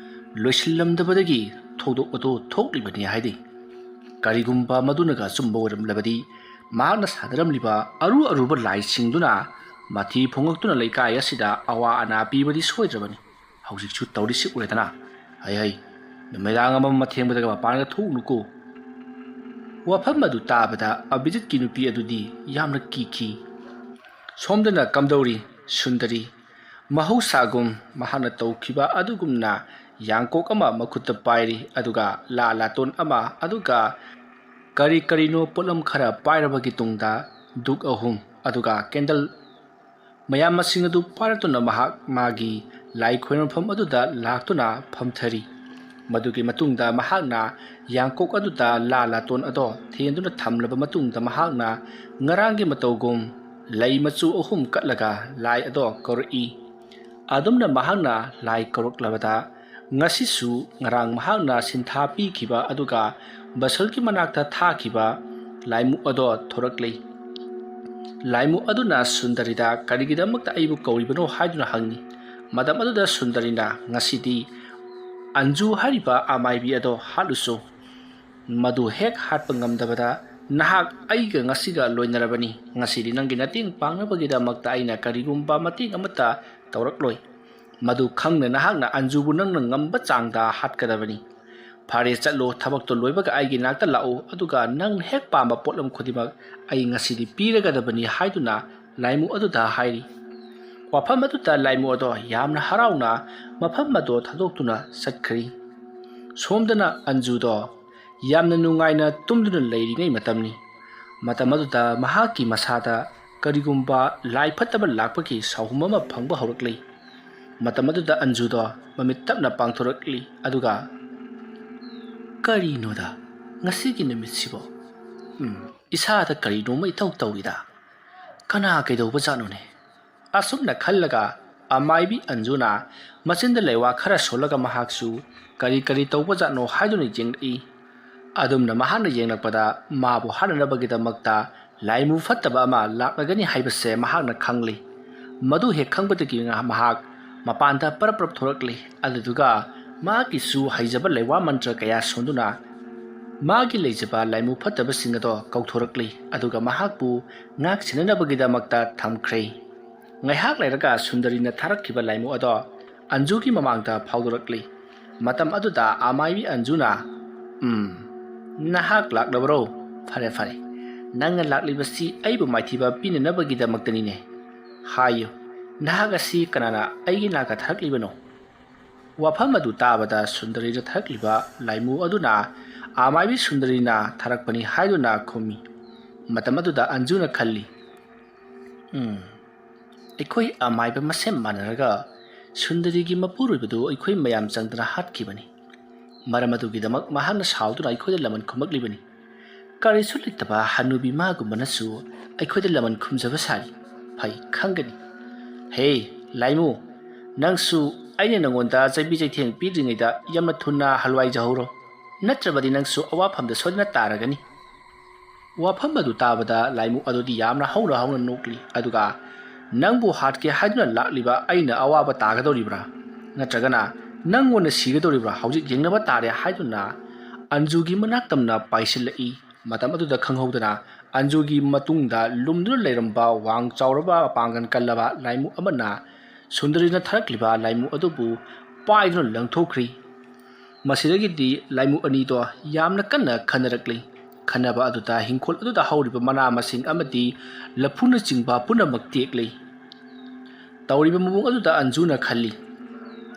ꯂꯣꯏꯁꯤꯜꯂꯝꯗꯕꯗꯒꯤ ꯊꯧꯗꯣꯛ ꯑꯗꯨ ꯊꯣꯛꯂꯤꯕꯅꯤ ꯍꯥꯏꯔꯤ꯫ ꯀꯔꯤꯒꯨꯝꯕ ꯃꯗꯨꯅꯒ ꯑꯆꯨꯝꯕ ꯑꯣꯏꯔꯝꯂꯕꯗꯤ ꯃꯍꯥꯛꯅ ꯁꯥꯟꯅꯔꯝꯂꯤꯕ ꯑꯔꯨ ꯑꯔꯨꯕ ꯂꯥꯏꯁꯤꯡꯗꯨꯅ ꯃꯊꯤ ꯐꯣꯡꯉꯛꯇꯨꯅ ꯂꯩꯀꯥꯏ ꯑꯁꯤꯗ ꯑꯋꯥ ꯑꯅꯥ ꯄꯤꯕꯗꯤ ꯁꯣꯏꯗ꯭ꯔꯕꯅꯤ꯫ ꯍꯧꯖꯤꯛꯁꯨ ꯇꯧꯔꯤꯁꯤ ꯎꯔꯦꯗꯅ꯫ ꯍꯩ ꯍꯩ, ꯅꯨꯃꯤꯗꯥꯡ ꯑꯃ ꯃꯊꯦꯡꯕꯗꯒ ꯃꯄꯥꯟꯒ ꯊꯣꯛꯎꯅꯨꯀꯣ꯫ ꯋꯥꯐꯝ ꯑꯗꯨ ꯇꯥꯕꯗ ꯑꯕꯤꯖꯤꯠꯀꯤ ꯅꯨꯄꯤ ꯑꯗꯨꯗꯤ ꯌꯥꯝꯅ ꯀꯤꯈꯤ꯫ ꯁꯣꯝꯗꯅ ꯀꯝꯗꯧꯔꯤ, ꯁꯨꯟꯗꯔꯤ? ꯃꯍꯧꯁꯥꯒꯨꯝ ꯃꯍꯥꯛꯅ ꯇꯧꯈꯤꯕ ꯑꯗꯨꯒꯨꯝꯅ ꯌꯥꯡꯀꯣꯛ ꯑꯃ ꯃꯈꯨꯠꯇ ꯄꯥꯏꯔꯤ, ꯑꯗꯨꯒ ꯂꯥ ꯂꯥꯇꯣꯟ ꯑꯃ, ꯑꯗꯨꯒ ꯀꯔꯤ ꯀꯔꯤꯅꯣ ꯄꯣꯠꯂꯝ ꯈꯔ ꯄꯥꯏꯔꯕꯒꯤ ꯇꯨꯡꯗ ꯙꯨꯛ ꯑꯍꯨꯝ, ꯑꯗꯨꯒ ꯀꯦꯟꯗꯜ ꯃꯌꯥꯝ ꯃꯁꯤꯡ ꯑꯗꯨ ꯄꯥꯏꯔꯛꯇꯨꯅ ꯃꯍꯥꯛ ꯃꯥꯒꯤ ꯂꯥꯏ ꯈꯣꯏꯔꯝꯐꯝ ꯑꯗꯨꯗ ꯂꯥꯛꯇꯨꯅ ꯐꯝꯊꯔꯤ꯫ ꯃꯗꯨꯒꯤ ꯃꯇꯨꯡꯗ ꯃꯍꯥꯛꯅ ꯌꯥꯡꯀꯣꯛ ꯑꯗꯨꯗ ꯂꯥ ꯂꯥꯇꯣꯟ ꯑꯗꯣ ꯊꯦꯟꯗꯨꯅ ꯊꯝꯂꯕ ꯃꯇꯨꯡꯗ ꯃꯍꯥꯛꯅ ꯉꯔꯥꯡꯒꯤ ꯃꯇꯧꯒꯨꯝ ꯂꯩ ꯃꯆꯨ ꯑꯍꯨꯝ ꯀꯠꯂꯒ ꯂꯥꯏ ꯑꯗꯣ ꯀꯧꯔꯛꯏ꯫ ꯑꯗꯨꯝꯅ ꯃꯍꯥꯛꯅ ꯂꯥꯏ ꯀꯧꯔꯛꯂꯕꯗ ꯉꯁꯤꯁꯨ ꯉꯔꯥꯡ ꯃꯍꯥꯛꯅ ꯁꯤꯟꯊꯥ ꯄꯤꯈꯤꯕ ꯑꯗꯨꯒ ꯕꯁꯜꯒꯤ ꯃꯅꯥꯛꯇ ꯊꯥꯈꯤꯕ ꯂꯥꯏꯃꯨ ꯑꯗꯣ ꯊꯣꯔꯛꯂꯤ꯫ ꯂꯥꯏꯃꯨ ꯑꯗꯨꯅ ꯁꯨꯟꯗꯔꯤꯗ "ꯀꯔꯤꯒꯤꯗꯃꯛꯇ ꯑꯩꯕꯨ ꯀꯧꯔꯤꯕꯅꯣ?" ꯍꯥꯏꯗꯨꯅ ꯍꯪꯉꯤ꯫ ꯃꯇꯝ ꯑꯗꯨꯗ ꯁꯨꯟꯗꯔꯤꯅ "ꯉꯁꯤꯗꯤ ꯑꯟꯖꯨ ꯍꯥꯏꯔꯤꯕ ꯑꯃꯥꯏꯕꯤ ꯑꯗꯣ ꯍꯥꯠꯂꯨꯁꯨ꯫ ꯃꯗꯨ ꯍꯦꯛ ꯍꯥꯠꯄ ꯉꯝꯗꯕꯗ ꯅꯍꯥꯛ ꯑꯩꯒ ꯉꯁꯤꯒ ꯂꯣꯏꯅꯔꯕꯅꯤ꯫ ꯉꯁꯤꯗꯤ ꯅꯪꯒꯤ ꯃꯇꯦꯡ ꯄꯥꯡꯅꯕꯒꯤꯗꯃꯛꯇ ꯑꯩꯅ ꯀꯔꯤꯒꯨꯝꯕ ꯃꯇꯦꯡ ꯑꯃꯠꯇ ꯇꯧꯔꯛꯂꯣꯏ꯫ ꯃꯗꯨ ꯈꯪꯅ ꯅꯍꯥꯛꯅ ꯑꯟꯖꯨꯕꯨ ꯅꯪꯅ ꯉꯝꯕ ꯆꯥꯡꯗ ꯍꯥꯠꯀꯗꯕꯅꯤ꯫ ꯐꯔꯦ, ꯆꯠꯂꯣ, ꯊꯕꯛꯇꯣ ꯂꯣꯏꯕꯒ ꯑꯩꯒꯤ ꯅꯥꯛꯇ ꯂꯥꯛꯎ, ꯑꯗꯨꯒ ꯅꯪ ꯍꯦꯛ ꯄꯥꯝꯕ ꯄꯣꯠꯂꯝ ꯈꯨꯗꯤꯡꯃꯛ ꯑꯩ ꯉꯁꯤꯗꯤ ꯄꯤꯔꯒꯗꯕꯅꯤ" ꯍꯥꯏꯗꯨꯅ ꯂꯥꯏꯃꯨ ꯑꯗꯨꯗ ꯍꯥꯏꯔꯤ꯫ ꯋꯥꯐꯝ ꯑꯗꯨꯗ ꯂꯥꯏꯃꯨ ꯑꯗꯣ ꯌꯥꯝꯅ ꯍꯔꯥꯎꯅ ꯃꯐꯝ ꯑꯗꯣ ꯊꯥꯗꯣꯛꯇꯨꯅ ꯆꯠꯈ꯭ꯔꯤ꯫ ꯁꯣꯝꯗꯅ ꯑꯟꯖꯨꯗꯣ ꯌꯥꯝꯅ ꯅꯨꯡꯉꯥꯏꯅ ꯇꯨꯝꯗꯨꯅ ꯂꯩꯔꯤꯉꯩ ꯃꯇꯝꯅꯤ꯫ ꯃꯇꯝ ꯑꯗꯨꯗ ꯃꯍꯥꯛꯀꯤ ꯃꯁꯥꯗ ꯀꯔꯤꯒꯨꯝꯕ ꯂꯥꯏ ꯐꯠꯇꯕ ꯂꯥꯛꯄꯒꯤ ꯁꯥꯎꯍꯨꯝ ꯑꯃ ꯐꯪꯕ ꯍꯧꯔꯛꯂꯤ꯫ ꯃꯇꯝ ꯑꯗꯨꯗ ꯑꯟꯖꯨꯗꯣ ꯃꯃꯤꯠ ꯇꯞꯅ ꯄꯥꯡꯊꯣꯔꯛꯂꯤ, ꯑꯗꯨꯒ "ꯀꯔꯤꯅꯣꯗ, ꯉꯁꯤꯒꯤ ꯅꯨꯃꯤꯠꯁꯤꯕꯣ? ꯎꯝ, ꯏꯁꯥꯗ ꯀꯔꯤꯅꯣꯃ ꯏꯇꯧ ꯇꯧꯏꯗ꯫ ꯀꯅꯥ ꯀꯩꯗꯧꯕꯖꯥꯠꯅꯣꯅꯦ?" ꯑꯁꯨꯝꯅ ꯈꯜꯂꯒ ꯑꯃꯥꯏꯕꯤ ꯑꯟꯖꯨꯅ ꯃꯆꯤꯟꯗ ꯂꯩꯋꯥ ꯈꯔ ꯁꯣꯜꯂꯒ ꯃꯍꯥꯛꯁꯨ "ꯀꯔꯤ ꯀꯔꯤ ꯇꯧꯕꯖꯥꯠꯅꯣ?" ꯍꯥꯏꯗꯨꯅ ꯌꯦꯡꯂꯛꯏ꯫ ꯑꯗꯨꯝꯅ ꯃꯍꯥꯛꯅ ꯌꯦꯡꯂꯛꯄꯗ ꯃꯥꯕꯨ ꯍꯥꯠꯅꯅꯕꯒꯤꯗꯃꯛꯇ ꯂꯥꯏꯃꯨ ꯐꯠꯇꯕ ꯑꯃ ꯂꯥꯛꯂꯒꯅꯤ ꯍꯥꯏꯕꯁꯦ ꯃꯍꯥꯛꯅ ꯈꯪꯂꯤ꯫ ꯃꯗꯨ ꯍꯦꯛ ꯈꯪꯕꯗꯒꯤ ꯃꯍꯥꯛ ꯃꯄꯥꯟꯗ ꯄꯔꯞ ꯄꯔꯞ ꯊꯣꯔꯛꯂꯤ꯫ ꯑꯗꯨꯗꯨꯒ ꯃꯍꯥꯛꯀꯤꯁꯨ ꯍꯩꯖꯕ ꯂꯩꯋꯥ ꯃꯟꯇ꯭ꯔ ꯀꯌꯥ ꯁꯣꯟꯗꯨꯅ ꯃꯥꯒꯤ ꯂꯩꯖꯕ ꯂꯥꯏꯃꯨ ꯐꯠꯇꯕꯁꯤꯡ ꯑꯗꯣ ꯀꯧꯊꯣꯔꯛꯂꯤ, ꯑꯗꯨꯒ ꯃꯍꯥꯛꯄꯨ ꯉꯥꯛ ꯁꯦꯟꯅꯅꯕꯒꯤꯗꯃꯛꯇ ꯊꯝꯈ꯭ꯔꯦ꯫ ꯉꯥꯏꯍꯥꯛ ꯂꯩꯔꯒ ꯁꯨꯟꯗꯔꯤꯅ ꯊꯥꯔꯛꯈꯤꯕ ꯂꯥꯏꯃꯨ ꯑꯗꯣ ꯑꯟꯖꯨꯒꯤ ꯃꯃꯥꯡꯗ ꯐꯥꯎꯗꯣꯔꯛꯂꯤ꯫ ꯃꯇꯝ ꯑꯗꯨꯗ ꯑꯃꯥꯏꯕꯤ ꯑꯟꯖꯨꯅ, "ꯎꯝ, ꯅꯍꯥꯛ ꯂꯥꯛꯂꯕꯔꯣ? ꯐꯔꯦ, ꯐꯔꯦ꯫ ꯅꯪꯅ ꯂꯥꯛꯂꯤꯕꯁꯤ ꯑꯩꯕꯨ ꯃꯥꯏꯊꯤꯕ ꯄꯤꯅꯅꯕꯒꯤꯗꯃꯛꯇꯅꯤꯅꯦ꯫ ꯍꯥꯏꯌꯨ, ꯅꯍꯥꯛ ꯑꯁꯤ ꯀꯅꯥꯅ ꯑꯩꯒꯤ ꯅꯥꯛꯇ ꯊꯥꯔꯛꯂꯤꯕꯅꯣ?" ꯋꯥꯐꯝ ꯑꯗꯨ ꯇꯥꯕꯗ ꯁꯨꯟꯗꯔꯤꯅ ꯊꯥꯔꯛꯂꯤꯕ ꯂꯥꯏꯃꯨ ꯑꯗꯨꯅ ꯑꯃꯥꯏꯕꯤ ꯁꯨꯟꯗꯔꯤꯅ ꯊꯥꯔꯛꯄꯅꯤ ꯍꯥꯏꯗꯨꯅ ꯈꯨꯝꯃꯤ꯫ ꯃꯇꯝ ꯑꯗꯨꯗ ꯑꯟꯖꯨꯅ ꯈꯜꯂꯤ, "ꯎꯝ, ꯑꯩꯈꯣꯏ ꯑꯃꯥꯏꯕ ꯃꯁꯦꯟ ꯃꯥꯟꯅꯔꯒ ꯁꯨꯟꯗꯔꯤꯒꯤ ꯃꯄꯨꯔꯣꯏꯕꯗꯨ ꯑꯩꯈꯣꯏ ꯃꯌꯥꯝ ꯆꯪꯗꯅ ꯍꯥꯠꯈꯤꯕꯅꯤ꯫ ꯃꯔꯝ ꯑꯗꯨꯒꯤꯗꯃꯛ ꯃꯍꯥꯛꯅ ꯁꯥꯎꯗꯨꯅ ꯑꯩꯈꯣꯏꯗ ꯂꯃꯟ ꯈꯨꯝꯃꯛꯂꯤꯕꯅꯤ꯫ ꯀꯔꯤꯁꯨ ꯂꯩꯇꯕ ꯍꯅꯨꯕꯤ ꯃꯥꯒꯨꯝꯕꯅꯁꯨ ꯑꯩꯈꯣꯏꯗ ꯂꯃꯟ ꯈꯨꯝꯖꯕ ꯁꯥꯔꯤ꯫ ꯐꯩ, ꯈꯪꯒꯅꯤ꯫ ꯍꯦ, ꯂꯥꯏꯃꯨ, ꯅꯪꯁꯨ ꯑꯩꯅ ꯅꯉꯣꯟꯗ ꯆꯩꯕꯤ ꯆꯩꯊꯦꯡ ꯄꯤꯗ꯭ꯔꯤꯉꯩꯗ ꯌꯥꯝꯅ ꯊꯨꯅ ꯍꯜꯋꯥꯏꯖꯍꯧꯔꯣ, ꯅꯠꯇ꯭ꯔꯕꯗꯤ ꯅꯪꯁꯨ ꯑꯋꯥꯐꯝꯗ ꯁꯣꯏꯗꯅ ꯇꯥꯔꯒꯅꯤ꯫" ꯋꯥꯐꯝ ꯑꯗꯨ ꯇꯥꯕꯗ ꯂꯥꯏꯃꯨ ꯑꯗꯨꯗꯤ ꯌꯥꯝꯅ ꯍꯧꯅ ꯍꯧꯅ ꯅꯣꯛꯂꯤ, ꯑꯗꯨꯒ, "ꯅꯪꯕꯨ ꯍꯥꯠꯀꯦ ꯍꯥꯏꯗꯨꯅ ꯂꯥꯛꯂꯤꯕ ꯑꯩꯅ ꯑꯋꯥꯕ ꯇꯥꯒꯗꯧꯔꯤꯕ꯭ꯔꯥ? ꯅꯠꯇ꯭ꯔꯒꯅ ꯅꯪ ꯑꯣꯏꯅ ꯁꯤꯒꯗꯧꯔꯤꯕ꯭ꯔꯥ? ꯍꯧꯖꯤꯛ ꯌꯦꯡꯅꯕ ꯇꯥꯔꯦ" ꯍꯥꯏꯗꯨꯅ ꯑꯟꯖꯨꯒꯤ ꯃꯅꯥꯛ ꯇꯝꯅ ꯄꯥꯏꯁꯤꯜꯂꯛꯏ꯫ ꯃꯇꯝ ꯑꯗꯨꯗ ꯈꯪꯍꯧꯗꯅ ꯑꯟꯖꯨꯒꯤ ꯃꯇꯨꯡꯗ ꯂꯨꯝꯗꯨꯅ ꯂꯩꯔꯝꯕ ꯋꯥꯡ ꯆꯥꯎꯔꯕ ꯃꯄꯥꯡꯒꯜ ꯀꯜꯂꯕ ꯂꯥꯏꯃꯨ ꯑꯃꯅ ꯁꯨꯟꯗꯔꯤꯅ ꯊꯥꯔꯛꯂꯤꯕ ꯂꯥꯏꯃꯨ ꯑꯗꯨꯕꯨ ꯄꯥꯏꯗꯨꯅ ꯂꯪꯊꯣꯛꯈ꯭ꯔꯤ꯫ ꯃꯁꯤꯗꯒꯤꯗꯤ ꯂꯥꯏꯃꯨ ꯑꯅꯤꯗꯣ ꯌꯥꯝꯅ ꯀꯟꯅ ꯈꯟꯅꯔꯛꯂꯤ꯫ ꯈꯟꯅꯕ ꯑꯗꯨꯗ ꯍꯤꯡꯈꯣꯜ ꯑꯗꯨꯗ ꯍꯧꯔꯤꯕ ꯃꯅꯥ ꯃꯁꯤꯡ ꯑꯃꯗꯤ ꯂꯐꯨꯅꯆꯤꯡꯕ ꯄꯨꯝꯅꯃꯛ ꯇꯦꯛꯂꯤ꯫ ꯇꯧꯔꯤꯕ ꯃꯑꯣꯡ ꯑꯗꯨꯗ ꯑꯟꯖꯨꯅ ꯈꯜꯂꯤ,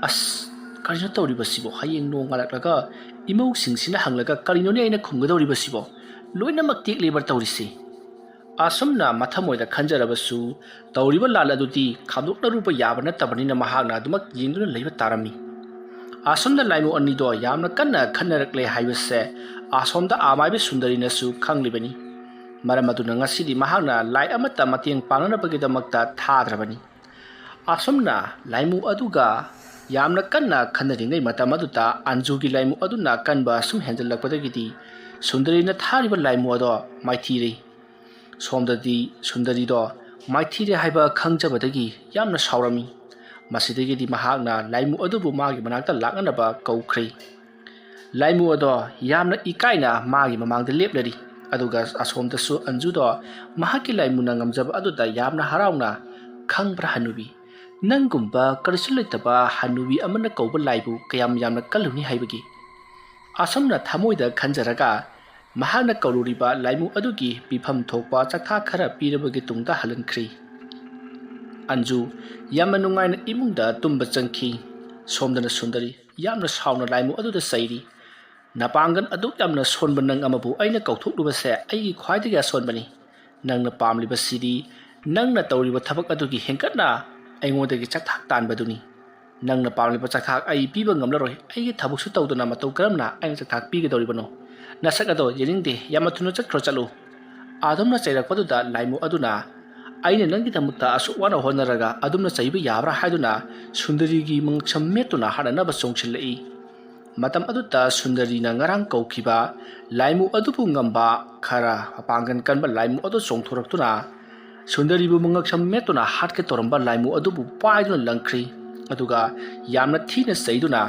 "ꯑꯁ, ꯀꯔꯤꯅꯣ ꯇꯧꯔꯤꯕꯁꯤꯕꯣ? ꯍꯌꯦꯡ ꯅꯣꯡ ꯉꯥꯜꯂꯛꯂꯒ ꯏꯃꯧꯁꯤꯡꯁꯤꯅ ꯍꯪꯂꯒ ꯀꯔꯤꯅꯣꯅꯦ ꯑꯩꯅ ꯈꯨꯝꯒꯗꯧꯔꯤꯕꯁꯤꯕꯣ? ꯂꯣꯏꯅꯃꯛ ꯇꯦꯛꯂꯤꯕ ꯇꯧꯔꯤꯁꯤ꯫" ꯑꯁꯨꯝꯅ ꯃꯊꯃꯣꯏꯗ ꯈꯟꯖꯔꯕꯁꯨ, ꯇꯧꯔꯤꯕ ꯂꯥꯜ ꯑꯗꯨꯗꯤ ꯈꯥꯝꯗꯣꯛꯅꯔꯨꯕ ꯌꯥꯕ ꯅꯠꯇꯕꯅꯤꯅ ꯃꯍꯥꯛꯅ ꯑꯗꯨꯃꯛ ꯌꯦꯡꯗꯨꯅ ꯂꯩꯕ ꯇꯥꯔꯝꯃꯤ꯫ ꯑꯁꯨꯝꯅ ꯂꯥꯏꯃꯨ ꯑꯅꯤꯗꯣ ꯌꯥꯝꯅ ꯀꯟꯅ ꯈꯟꯅꯔꯛꯂꯦ ꯍꯥꯏꯕꯁꯦ ꯑꯁꯣꯝꯗ ꯑꯃꯥꯏꯕ ꯁꯨꯟꯗꯔꯤꯅꯁꯨ ꯈꯪꯂꯤꯕꯅꯤ꯫ ꯃꯔꯝ ꯑꯗꯨꯅ ꯉꯁꯤꯗꯤ ꯃꯍꯥꯛꯅ ꯂꯥꯏ ꯑꯃꯠꯇ ꯃꯇꯦꯡ ꯄꯥꯡꯅꯅꯕꯒꯤꯗꯃꯛꯇ ꯊꯥꯗ꯭ꯔꯕꯅꯤ꯫ ꯑꯁꯨꯝꯅ ꯂꯥꯏꯃꯨ ꯑꯗꯨꯒ ꯌꯥꯝꯅ ꯀꯟꯅ ꯈꯟꯅꯔꯤꯉꯩ ꯃꯇꯝ ꯑꯗꯨꯗ ꯑꯟꯖꯨꯒꯤ ꯂꯥꯏꯃꯨ ꯑꯗꯨꯅ ꯀꯟꯕ ꯁꯨꯝ ꯍꯦꯟꯖꯜꯂꯛꯄꯗꯒꯤꯗꯤ ꯁꯨꯟꯗꯔꯤꯅ ꯊꯥꯔꯤꯕ ꯂꯥꯏꯃꯨ ꯑꯗꯣ ꯃꯥꯏꯊꯤꯔꯦ꯫ ꯁꯣꯝꯗꯗꯤ ꯁꯨꯟꯗꯔꯤꯗꯣ ꯃꯥꯏꯊꯤꯔꯦ ꯍꯥꯏꯕ ꯈꯪꯖꯕꯗꯒꯤ ꯌꯥꯝꯅ ꯁꯥꯎꯔꯝꯃꯤ꯫ ꯃꯁꯤꯗꯒꯤꯗꯤ ꯃꯍꯥꯛꯅ ꯂꯥꯏꯃꯨ ꯑꯗꯨꯕꯨ ꯃꯥꯒꯤ ꯃꯅꯥꯛꯇ ꯂꯥꯛꯅꯅꯕ ꯀꯧꯈ꯭ꯔꯦ꯫ ꯂꯥꯏꯃꯨ ꯑꯗꯣ ꯌꯥꯝꯅ ꯏꯀꯥꯏꯅ ꯃꯥꯒꯤ ꯃꯃꯥꯡꯗ ꯂꯦꯞꯂꯔꯤ꯫ ꯑꯗꯨꯒ ꯑꯁꯣꯝꯗꯁꯨ ꯑꯟꯖꯨꯗꯣ ꯃꯍꯥꯛꯀꯤ ꯂꯥꯏꯃꯨꯅ ꯉꯝꯖꯕ ꯑꯗꯨꯗ ꯌꯥꯝꯅ ꯍꯔꯥꯎꯅ, "ꯈꯪꯕ꯭ꯔꯥ ꯍꯅꯨꯕꯤ, ꯅꯪꯒꯨꯝꯕ ꯀꯔꯤꯁꯨ ꯂꯩꯇꯕ ꯍꯅꯨꯕꯤ ꯑꯃꯅ ꯀꯧꯕ ꯂꯥꯏꯕꯨ ꯀꯌꯥꯝ ꯌꯥꯝꯅ ꯀꯜꯂꯨꯅꯤ ꯍꯥꯏꯕꯒꯤ?" ꯑꯁꯨꯝꯅ ꯊꯃꯣꯏꯗ ꯈꯟꯖꯔꯒ ꯃꯍꯥꯛꯅ ꯀꯧꯔꯨꯔꯤꯕ ꯂꯥꯏꯃꯨ ꯑꯗꯨꯒꯤ ꯄꯤꯐꯝ ꯊꯣꯛꯄ ꯆꯥꯛꯊꯥꯛ ꯈꯔ ꯄꯤꯔꯕꯒꯤ ꯇꯨꯡꯗ ꯍꯜꯍꯟꯈ꯭ꯔꯤ꯫ ꯑꯟꯖꯨ ꯌꯥꯝꯅ ꯅꯨꯡꯉꯥꯏꯅ ꯏꯃꯨꯡꯗ ꯇꯨꯝꯕ ꯆꯪꯈꯤ꯫ ꯁꯣꯝꯗꯅ ꯁꯨꯟꯗꯔꯤ ꯌꯥꯝꯅ ꯁꯥꯎꯅ ꯂꯥꯏꯃꯨ ꯑꯗꯨꯗ ꯆꯩꯔꯤ꯫ "ꯅꯄꯥꯡꯒꯜ ꯑꯗꯨꯛ ꯌꯥꯝꯅ ꯁꯣꯟꯕ ꯅꯪ ꯑꯃꯕꯨ ꯑꯩꯅ ꯀꯧꯊꯣꯛꯂꯨꯕꯁꯦ ꯑꯩꯒꯤ ꯈ꯭ꯋꯥꯏꯗꯒꯤ ꯑꯁꯣꯟꯕꯅꯤ꯫ ꯅꯪꯅ ꯄꯥꯝꯂꯤꯕꯁꯤꯗꯤ ꯅꯪꯅ ꯇꯧꯔꯤꯕ ꯊꯕꯛ ꯑꯗꯨꯒꯤ ꯍꯦꯟꯒꯠꯅ ꯑꯩꯉꯣꯟꯗꯒꯤ ꯆꯥꯛꯊꯥꯛ ꯇꯥꯟꯕꯗꯨꯅꯤ꯫ ꯅꯪꯅ ꯄꯥꯝꯂꯤꯕ ꯆꯥꯛꯊꯥꯛ ꯑꯩ ꯄꯤꯕ ꯉꯝꯂꯔꯣꯏ꯫ ꯑꯩꯒꯤ ꯊꯕꯛꯁꯨ ꯇꯧꯗꯅ ꯃꯇꯧ ꯀꯔꯝꯅ ꯑꯩꯅ ꯆꯥꯛꯊꯥꯛ ꯄꯤꯒꯗꯧꯔꯤꯕꯅꯣ? ꯅꯁꯛ ꯑꯗꯣ ꯌꯦꯡꯅꯤꯡꯗꯦ꯫ ꯌꯥꯝꯅ ꯊꯨꯅ ꯆꯠꯈ꯭ꯔꯣ, ꯆꯠꯂꯨ꯫ ꯑꯗꯨꯝꯅ ꯆꯩꯔꯛꯄꯗꯨꯗ ꯂꯥꯏꯃꯨ ꯑꯗꯨꯅ, "ꯑꯩꯅ ꯅꯪꯒꯤꯗꯃꯛꯇ ꯑꯁꯨꯛ ꯋꯥꯅ ꯍꯣꯠꯅꯔꯒ ꯑꯗꯨꯝꯅ ꯆꯩꯕ ꯌꯥꯕ꯭ꯔꯥ?" ꯍꯥꯏꯗꯨꯅ ꯁꯨꯟꯗꯔꯤꯒꯤ ꯃꯉꯛꯁꯝ ꯃꯦꯠꯇꯨꯅ ꯍꯥꯠꯅꯅꯕ ꯆꯣꯡꯁꯤꯜꯂꯛꯏ꯫ ꯃꯇꯝ ꯑꯗꯨꯗ ꯁꯨꯟꯗꯔꯤꯅ ꯉꯔꯥꯡ ꯀꯧꯈꯤꯕ ꯂꯥꯏꯃꯨ ꯑꯗꯨꯕꯨ ꯉꯝꯕ ꯈꯔ ꯃꯄꯥꯡꯒꯜ ꯀꯟꯕ ꯂꯥꯏꯃꯨ ꯑꯗꯨ ꯆꯣꯡꯊꯣꯔꯛꯇꯨꯅ ꯁꯨꯟꯗꯔꯤꯕꯨ ꯃꯉꯛꯁꯝ ꯃꯦꯠꯇꯨꯅ ꯍꯥꯠꯀꯦ ꯇꯧꯔꯝꯕ ꯂꯥꯏꯃꯨ ꯑꯗꯨꯕꯨ ꯄꯥꯏꯗꯨꯅ ꯂꯪꯈ꯭ꯔꯤ꯫ ꯑꯗꯨꯒ ꯌꯥꯝꯅ ꯊꯤꯅ ꯆꯩꯗꯨꯅ,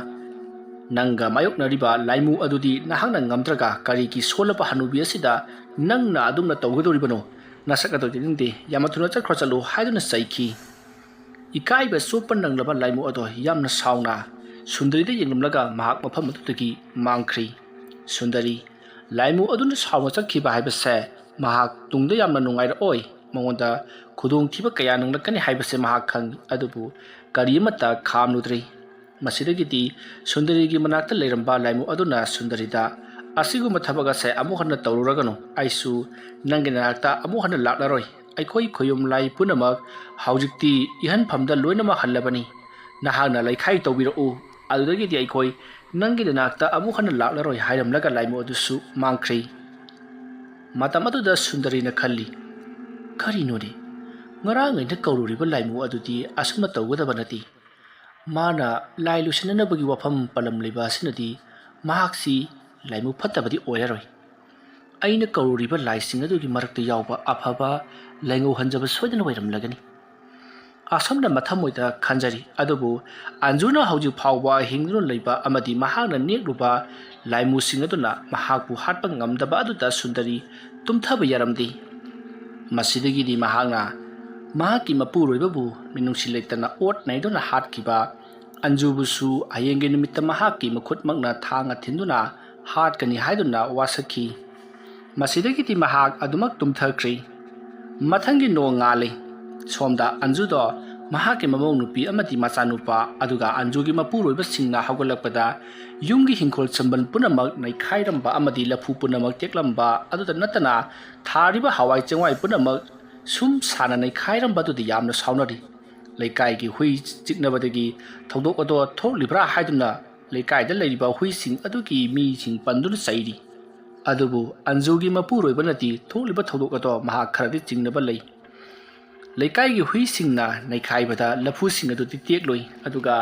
"ꯅꯪꯒ ꯃꯥꯌꯣꯛꯅꯔꯤꯕ ꯂꯥꯏꯃꯨ ꯑꯗꯨꯗꯤ ꯅꯍꯥꯛꯅ ꯉꯝꯗ꯭ꯔꯒ ꯀꯔꯤꯒꯤ ꯁꯣꯜꯂꯕ ꯍꯅꯨꯕꯤ ꯑꯁꯤꯗ ꯅꯪꯅ ꯑꯗꯨꯝꯅ ꯇꯧꯒꯗꯧꯔꯤꯕꯅꯣ? ꯅꯁꯛ ꯑꯗꯨ ꯌꯦꯡꯅꯤꯡꯗꯦ꯫ ꯌꯥꯝꯅ ꯊꯨꯅ ꯆꯠꯈ꯭ꯔꯣ, ꯆꯠꯂꯨ," ꯍꯥꯏꯗꯨꯅ ꯆꯩꯈꯤ꯫ ꯏꯀꯥꯏꯕ ꯆꯣꯞꯄ ꯅꯪꯂꯕ ꯂꯥꯏꯃꯨ ꯑꯗꯣ ꯌꯥꯝꯅ ꯁꯥꯎꯅ ꯁꯨꯟꯗꯔꯤꯗ ꯌꯦꯡꯂꯝꯂꯒ ꯃꯍꯥꯛ ꯃꯐꯝ ꯑꯗꯨꯗꯒꯤ ꯃꯥꯡꯈ꯭ꯔꯤ꯫ ꯁꯨꯟꯗꯔꯤ, ꯂꯥꯏꯃꯨ ꯑꯗꯨꯅ ꯁꯥꯎꯅ ꯆꯠꯈꯤꯕ ꯍꯥꯏꯕꯁꯦ ꯃꯍꯥꯛ ꯇꯨꯡꯗ ꯌꯥꯝꯅ ꯅꯨꯡꯉꯥꯏꯔꯛꯑꯣꯏ꯫ ꯃꯉꯣꯟꯗ ꯈꯨꯗꯣꯡꯊꯤꯕ ꯀꯌꯥ ꯅꯪꯂꯛꯀꯅꯤ ꯍꯥꯏꯕꯁꯦ ꯃꯍꯥꯛ ꯈꯪꯏ꯫ ꯑꯗꯨꯕꯨ ꯀꯔꯤ ꯑꯃꯠꯇ ꯈꯥꯝꯂꯨꯗ꯭ꯔꯤ꯫ ꯃꯁꯤꯗꯒꯤꯗꯤ ꯁꯨꯟꯗꯔꯤꯒꯤ ꯃꯅꯥꯛꯇ ꯂꯩꯔꯝꯕ ꯂꯥꯏꯃꯨ ꯑꯗꯨꯅ ꯁꯨꯟꯗꯔꯤꯗ, "ꯑꯁꯤꯒꯨꯝꯕ ꯊꯕꯛ ꯑꯁꯦ ꯑꯃꯨꯛ ꯍꯟꯅ ꯇꯧꯔꯨꯔꯒꯅꯨ꯫ ꯑꯩꯁꯨ ꯅꯪꯒꯤ ꯅꯅꯥꯛꯇ ꯑꯃꯨꯛ ꯍꯟꯅ ꯂꯥꯛꯂꯔꯣꯏ꯫ ꯑꯩꯈꯣꯏ ꯈꯣꯌꯨꯝ ꯂꯥꯏ ꯄꯨꯝꯅꯃꯛ ꯍꯧꯖꯤꯛꯇꯤ ꯏꯍꯟꯐꯝꯗ ꯂꯣꯏꯅꯃꯛ ꯍꯜꯂꯕꯅꯤ꯫ ꯅꯍꯥꯛꯅ ꯂꯩꯈꯥꯏ ꯇꯧꯕꯤꯔꯛꯎ꯫ ꯑꯗꯨꯗꯒꯤꯗꯤ ꯑꯩꯈꯣꯏ ꯅꯪꯒꯤ ꯅꯅꯥꯛꯇ ꯑꯃꯨꯛ ꯍꯟꯅ ꯂꯥꯛꯂꯔꯣꯏ" ꯍꯥꯏꯔꯝꯂꯒ ꯂꯥꯏꯃꯨ ꯑꯗꯨꯁꯨ ꯃꯥꯡꯈ꯭ꯔꯤ꯫ ꯃꯇꯝ ꯑꯗꯨꯗ ꯁꯨꯟꯗꯔꯤꯅ ꯈꯜꯂꯤ, "ꯀꯔꯤꯅꯣꯅꯦ? ꯉꯔꯥꯡ ꯑꯩꯅ ꯀꯧꯔꯨꯔꯤꯕ ꯂꯥꯏꯃꯨ ꯑꯗꯨꯗꯤ ꯑꯁꯨꯝꯅ ꯇꯧꯒꯗꯕ ꯅꯠꯇꯦ꯫ ꯃꯥꯅ ꯂꯥꯏ ꯂꯣꯏꯁꯤꯟꯅꯅꯕꯒꯤ ꯋꯥꯐꯝ ꯄꯜꯂꯝꯂꯤꯕ ꯑꯁꯤꯅꯗꯤ ꯃꯍꯥꯛꯁꯤ ꯂꯥꯏꯃꯨ ꯐꯠꯇꯕꯗꯤ ꯑꯣꯏꯔꯔꯣꯏ꯫ ꯑꯩꯅ ꯀꯧꯔꯨꯔꯤꯕ ꯂꯥꯏꯁꯤꯡ ꯑꯗꯨꯒꯤ ꯃꯔꯛꯇ ꯌꯥꯎꯕ ꯑꯐꯕ ꯂꯥꯏꯉꯧ ꯍꯟꯖꯕ ꯁꯣꯏꯗꯅ ꯑꯣꯏꯔꯝꯂꯒꯅꯤ꯫" ꯑꯁꯨꯝꯅ ꯃꯊꯃꯣꯏꯗ ꯈꯟꯖꯔꯤ꯫ ꯑꯗꯨꯕꯨ ꯑꯟꯖꯨꯅ ꯍꯧꯖꯤꯛ ꯐꯥꯎꯕ ꯍꯤꯡꯗꯨꯅ ꯂꯩꯕ ꯑꯃꯗꯤ ꯃꯍꯥꯛꯅ ꯅꯦꯛꯂꯨꯕ ꯂꯥꯏꯃꯨꯁꯤꯡ ꯑꯗꯨꯅ ꯃꯍꯥꯛꯄꯨ ꯍꯥꯠꯄ ꯉꯝꯗꯕ ꯑꯗꯨꯗ ꯁꯨꯟꯗꯔꯤ ꯇꯨꯝꯊꯕ ꯌꯥꯔꯝꯗꯦ꯫ ꯃꯁꯤꯗꯒꯤꯗꯤ ꯃꯍꯥꯛꯅ ꯃꯍꯥꯛꯀꯤ ꯃꯄꯨꯔꯣꯏꯕꯕꯨ ꯃꯤꯅꯨꯡꯁꯤ ꯂꯩꯇꯅ ꯑꯣꯠ ꯅꯩꯗꯨꯅ ꯍꯥꯠꯈꯤꯕ ꯑꯟꯖꯨꯕꯨꯁꯨ ꯍꯌꯦꯡꯒꯤ ꯅꯨꯃꯤꯠꯇ ꯃꯍꯥꯛꯀꯤ ꯃꯈꯨꯠꯃꯛꯅ ꯊꯥꯡꯅ ꯊꯤꯟꯗꯨꯅ ꯍꯥꯠꯀꯅꯤ ꯍꯥꯏꯗꯨꯅ ꯋꯥꯁꯛꯈꯤ꯫ ꯃꯁꯤꯗꯒꯤꯗꯤ ꯃꯍꯥꯛ ꯑꯗꯨꯃꯛ ꯇꯨꯝꯊꯈ꯭ꯔꯦ꯫ ꯃꯊꯪꯒꯤ ꯅꯣꯡ ꯉꯥꯜꯂꯤ꯫ ꯁꯣꯝꯗ ꯑꯟꯖꯨꯗꯣ ꯃꯍꯥꯛꯀꯤ ꯃꯃꯧ ꯅꯨꯄꯤ ꯑꯃꯗꯤ ꯃꯆꯥꯅꯨꯄꯥ, ꯑꯗꯨꯒ ꯑꯟꯖꯨꯒꯤ ꯃꯄꯨꯔꯣꯏꯕꯁꯤꯡꯅ ꯍꯧꯒꯠꯂꯛꯄꯗ ꯌꯨꯝꯒꯤ ꯍꯤꯡꯈꯣꯜ ꯁꯝꯕꯜ ꯄꯨꯝꯅꯃꯛ ꯅꯩꯈꯥꯏꯔꯝꯕ ꯑꯃꯗꯤ ꯂꯐꯨ ꯄꯨꯝꯅꯃꯛ ꯇꯦꯛꯂꯝꯕ ꯑꯗꯨꯗ ꯅꯠꯇꯅ ꯊꯥꯔꯤꯕ ꯍꯋꯥꯏ ꯆꯦꯡꯋꯥꯏ ꯄꯨꯝꯅꯃꯛ ꯁꯨꯝ ꯁꯥꯅ ꯅꯩꯈꯥꯏꯔꯝꯕ ꯑꯗꯨꯗ ꯌꯥꯝꯅ ꯁꯥꯎꯅꯔꯤ꯫ ꯂꯩꯀꯥꯏꯒꯤ ꯍꯨꯏ ꯆꯤꯛꯅꯕꯗꯒꯤ ꯊꯧꯗꯣꯛ ꯑꯗꯣ ꯊꯣꯛꯂꯤꯕ꯭ꯔꯥ ꯍꯥꯏꯗꯨꯅ ꯂꯩꯀꯥꯏꯗ ꯂꯩꯔꯤꯕ ꯍꯨꯏꯁꯤꯡ ꯑꯗꯨꯒꯤ ꯃꯤꯁꯤꯡ ꯄꯟꯗꯨꯅ ꯆꯩꯔꯤ꯫ ꯑꯗꯨꯕꯨ ꯑꯟꯖꯨꯒꯤ ꯃꯄꯨꯔꯣꯏꯕꯅꯗꯤ ꯊꯣꯛꯂꯤꯕ ꯊꯧꯗꯣꯛ ꯑꯗꯣ ꯃꯍꯥꯛ ꯈꯔꯗꯤ ꯆꯤꯡꯅꯕ ꯂꯩ꯫ ꯂꯩꯀꯥꯏꯒꯤ ꯍꯨꯏꯁꯤꯡꯅ ꯅꯩꯈꯥꯏꯕꯗ ꯂꯐꯨꯁꯤꯡ ꯑꯗꯨꯗꯤ ꯇꯦꯛꯂꯣꯏ, ꯑꯗꯨꯒ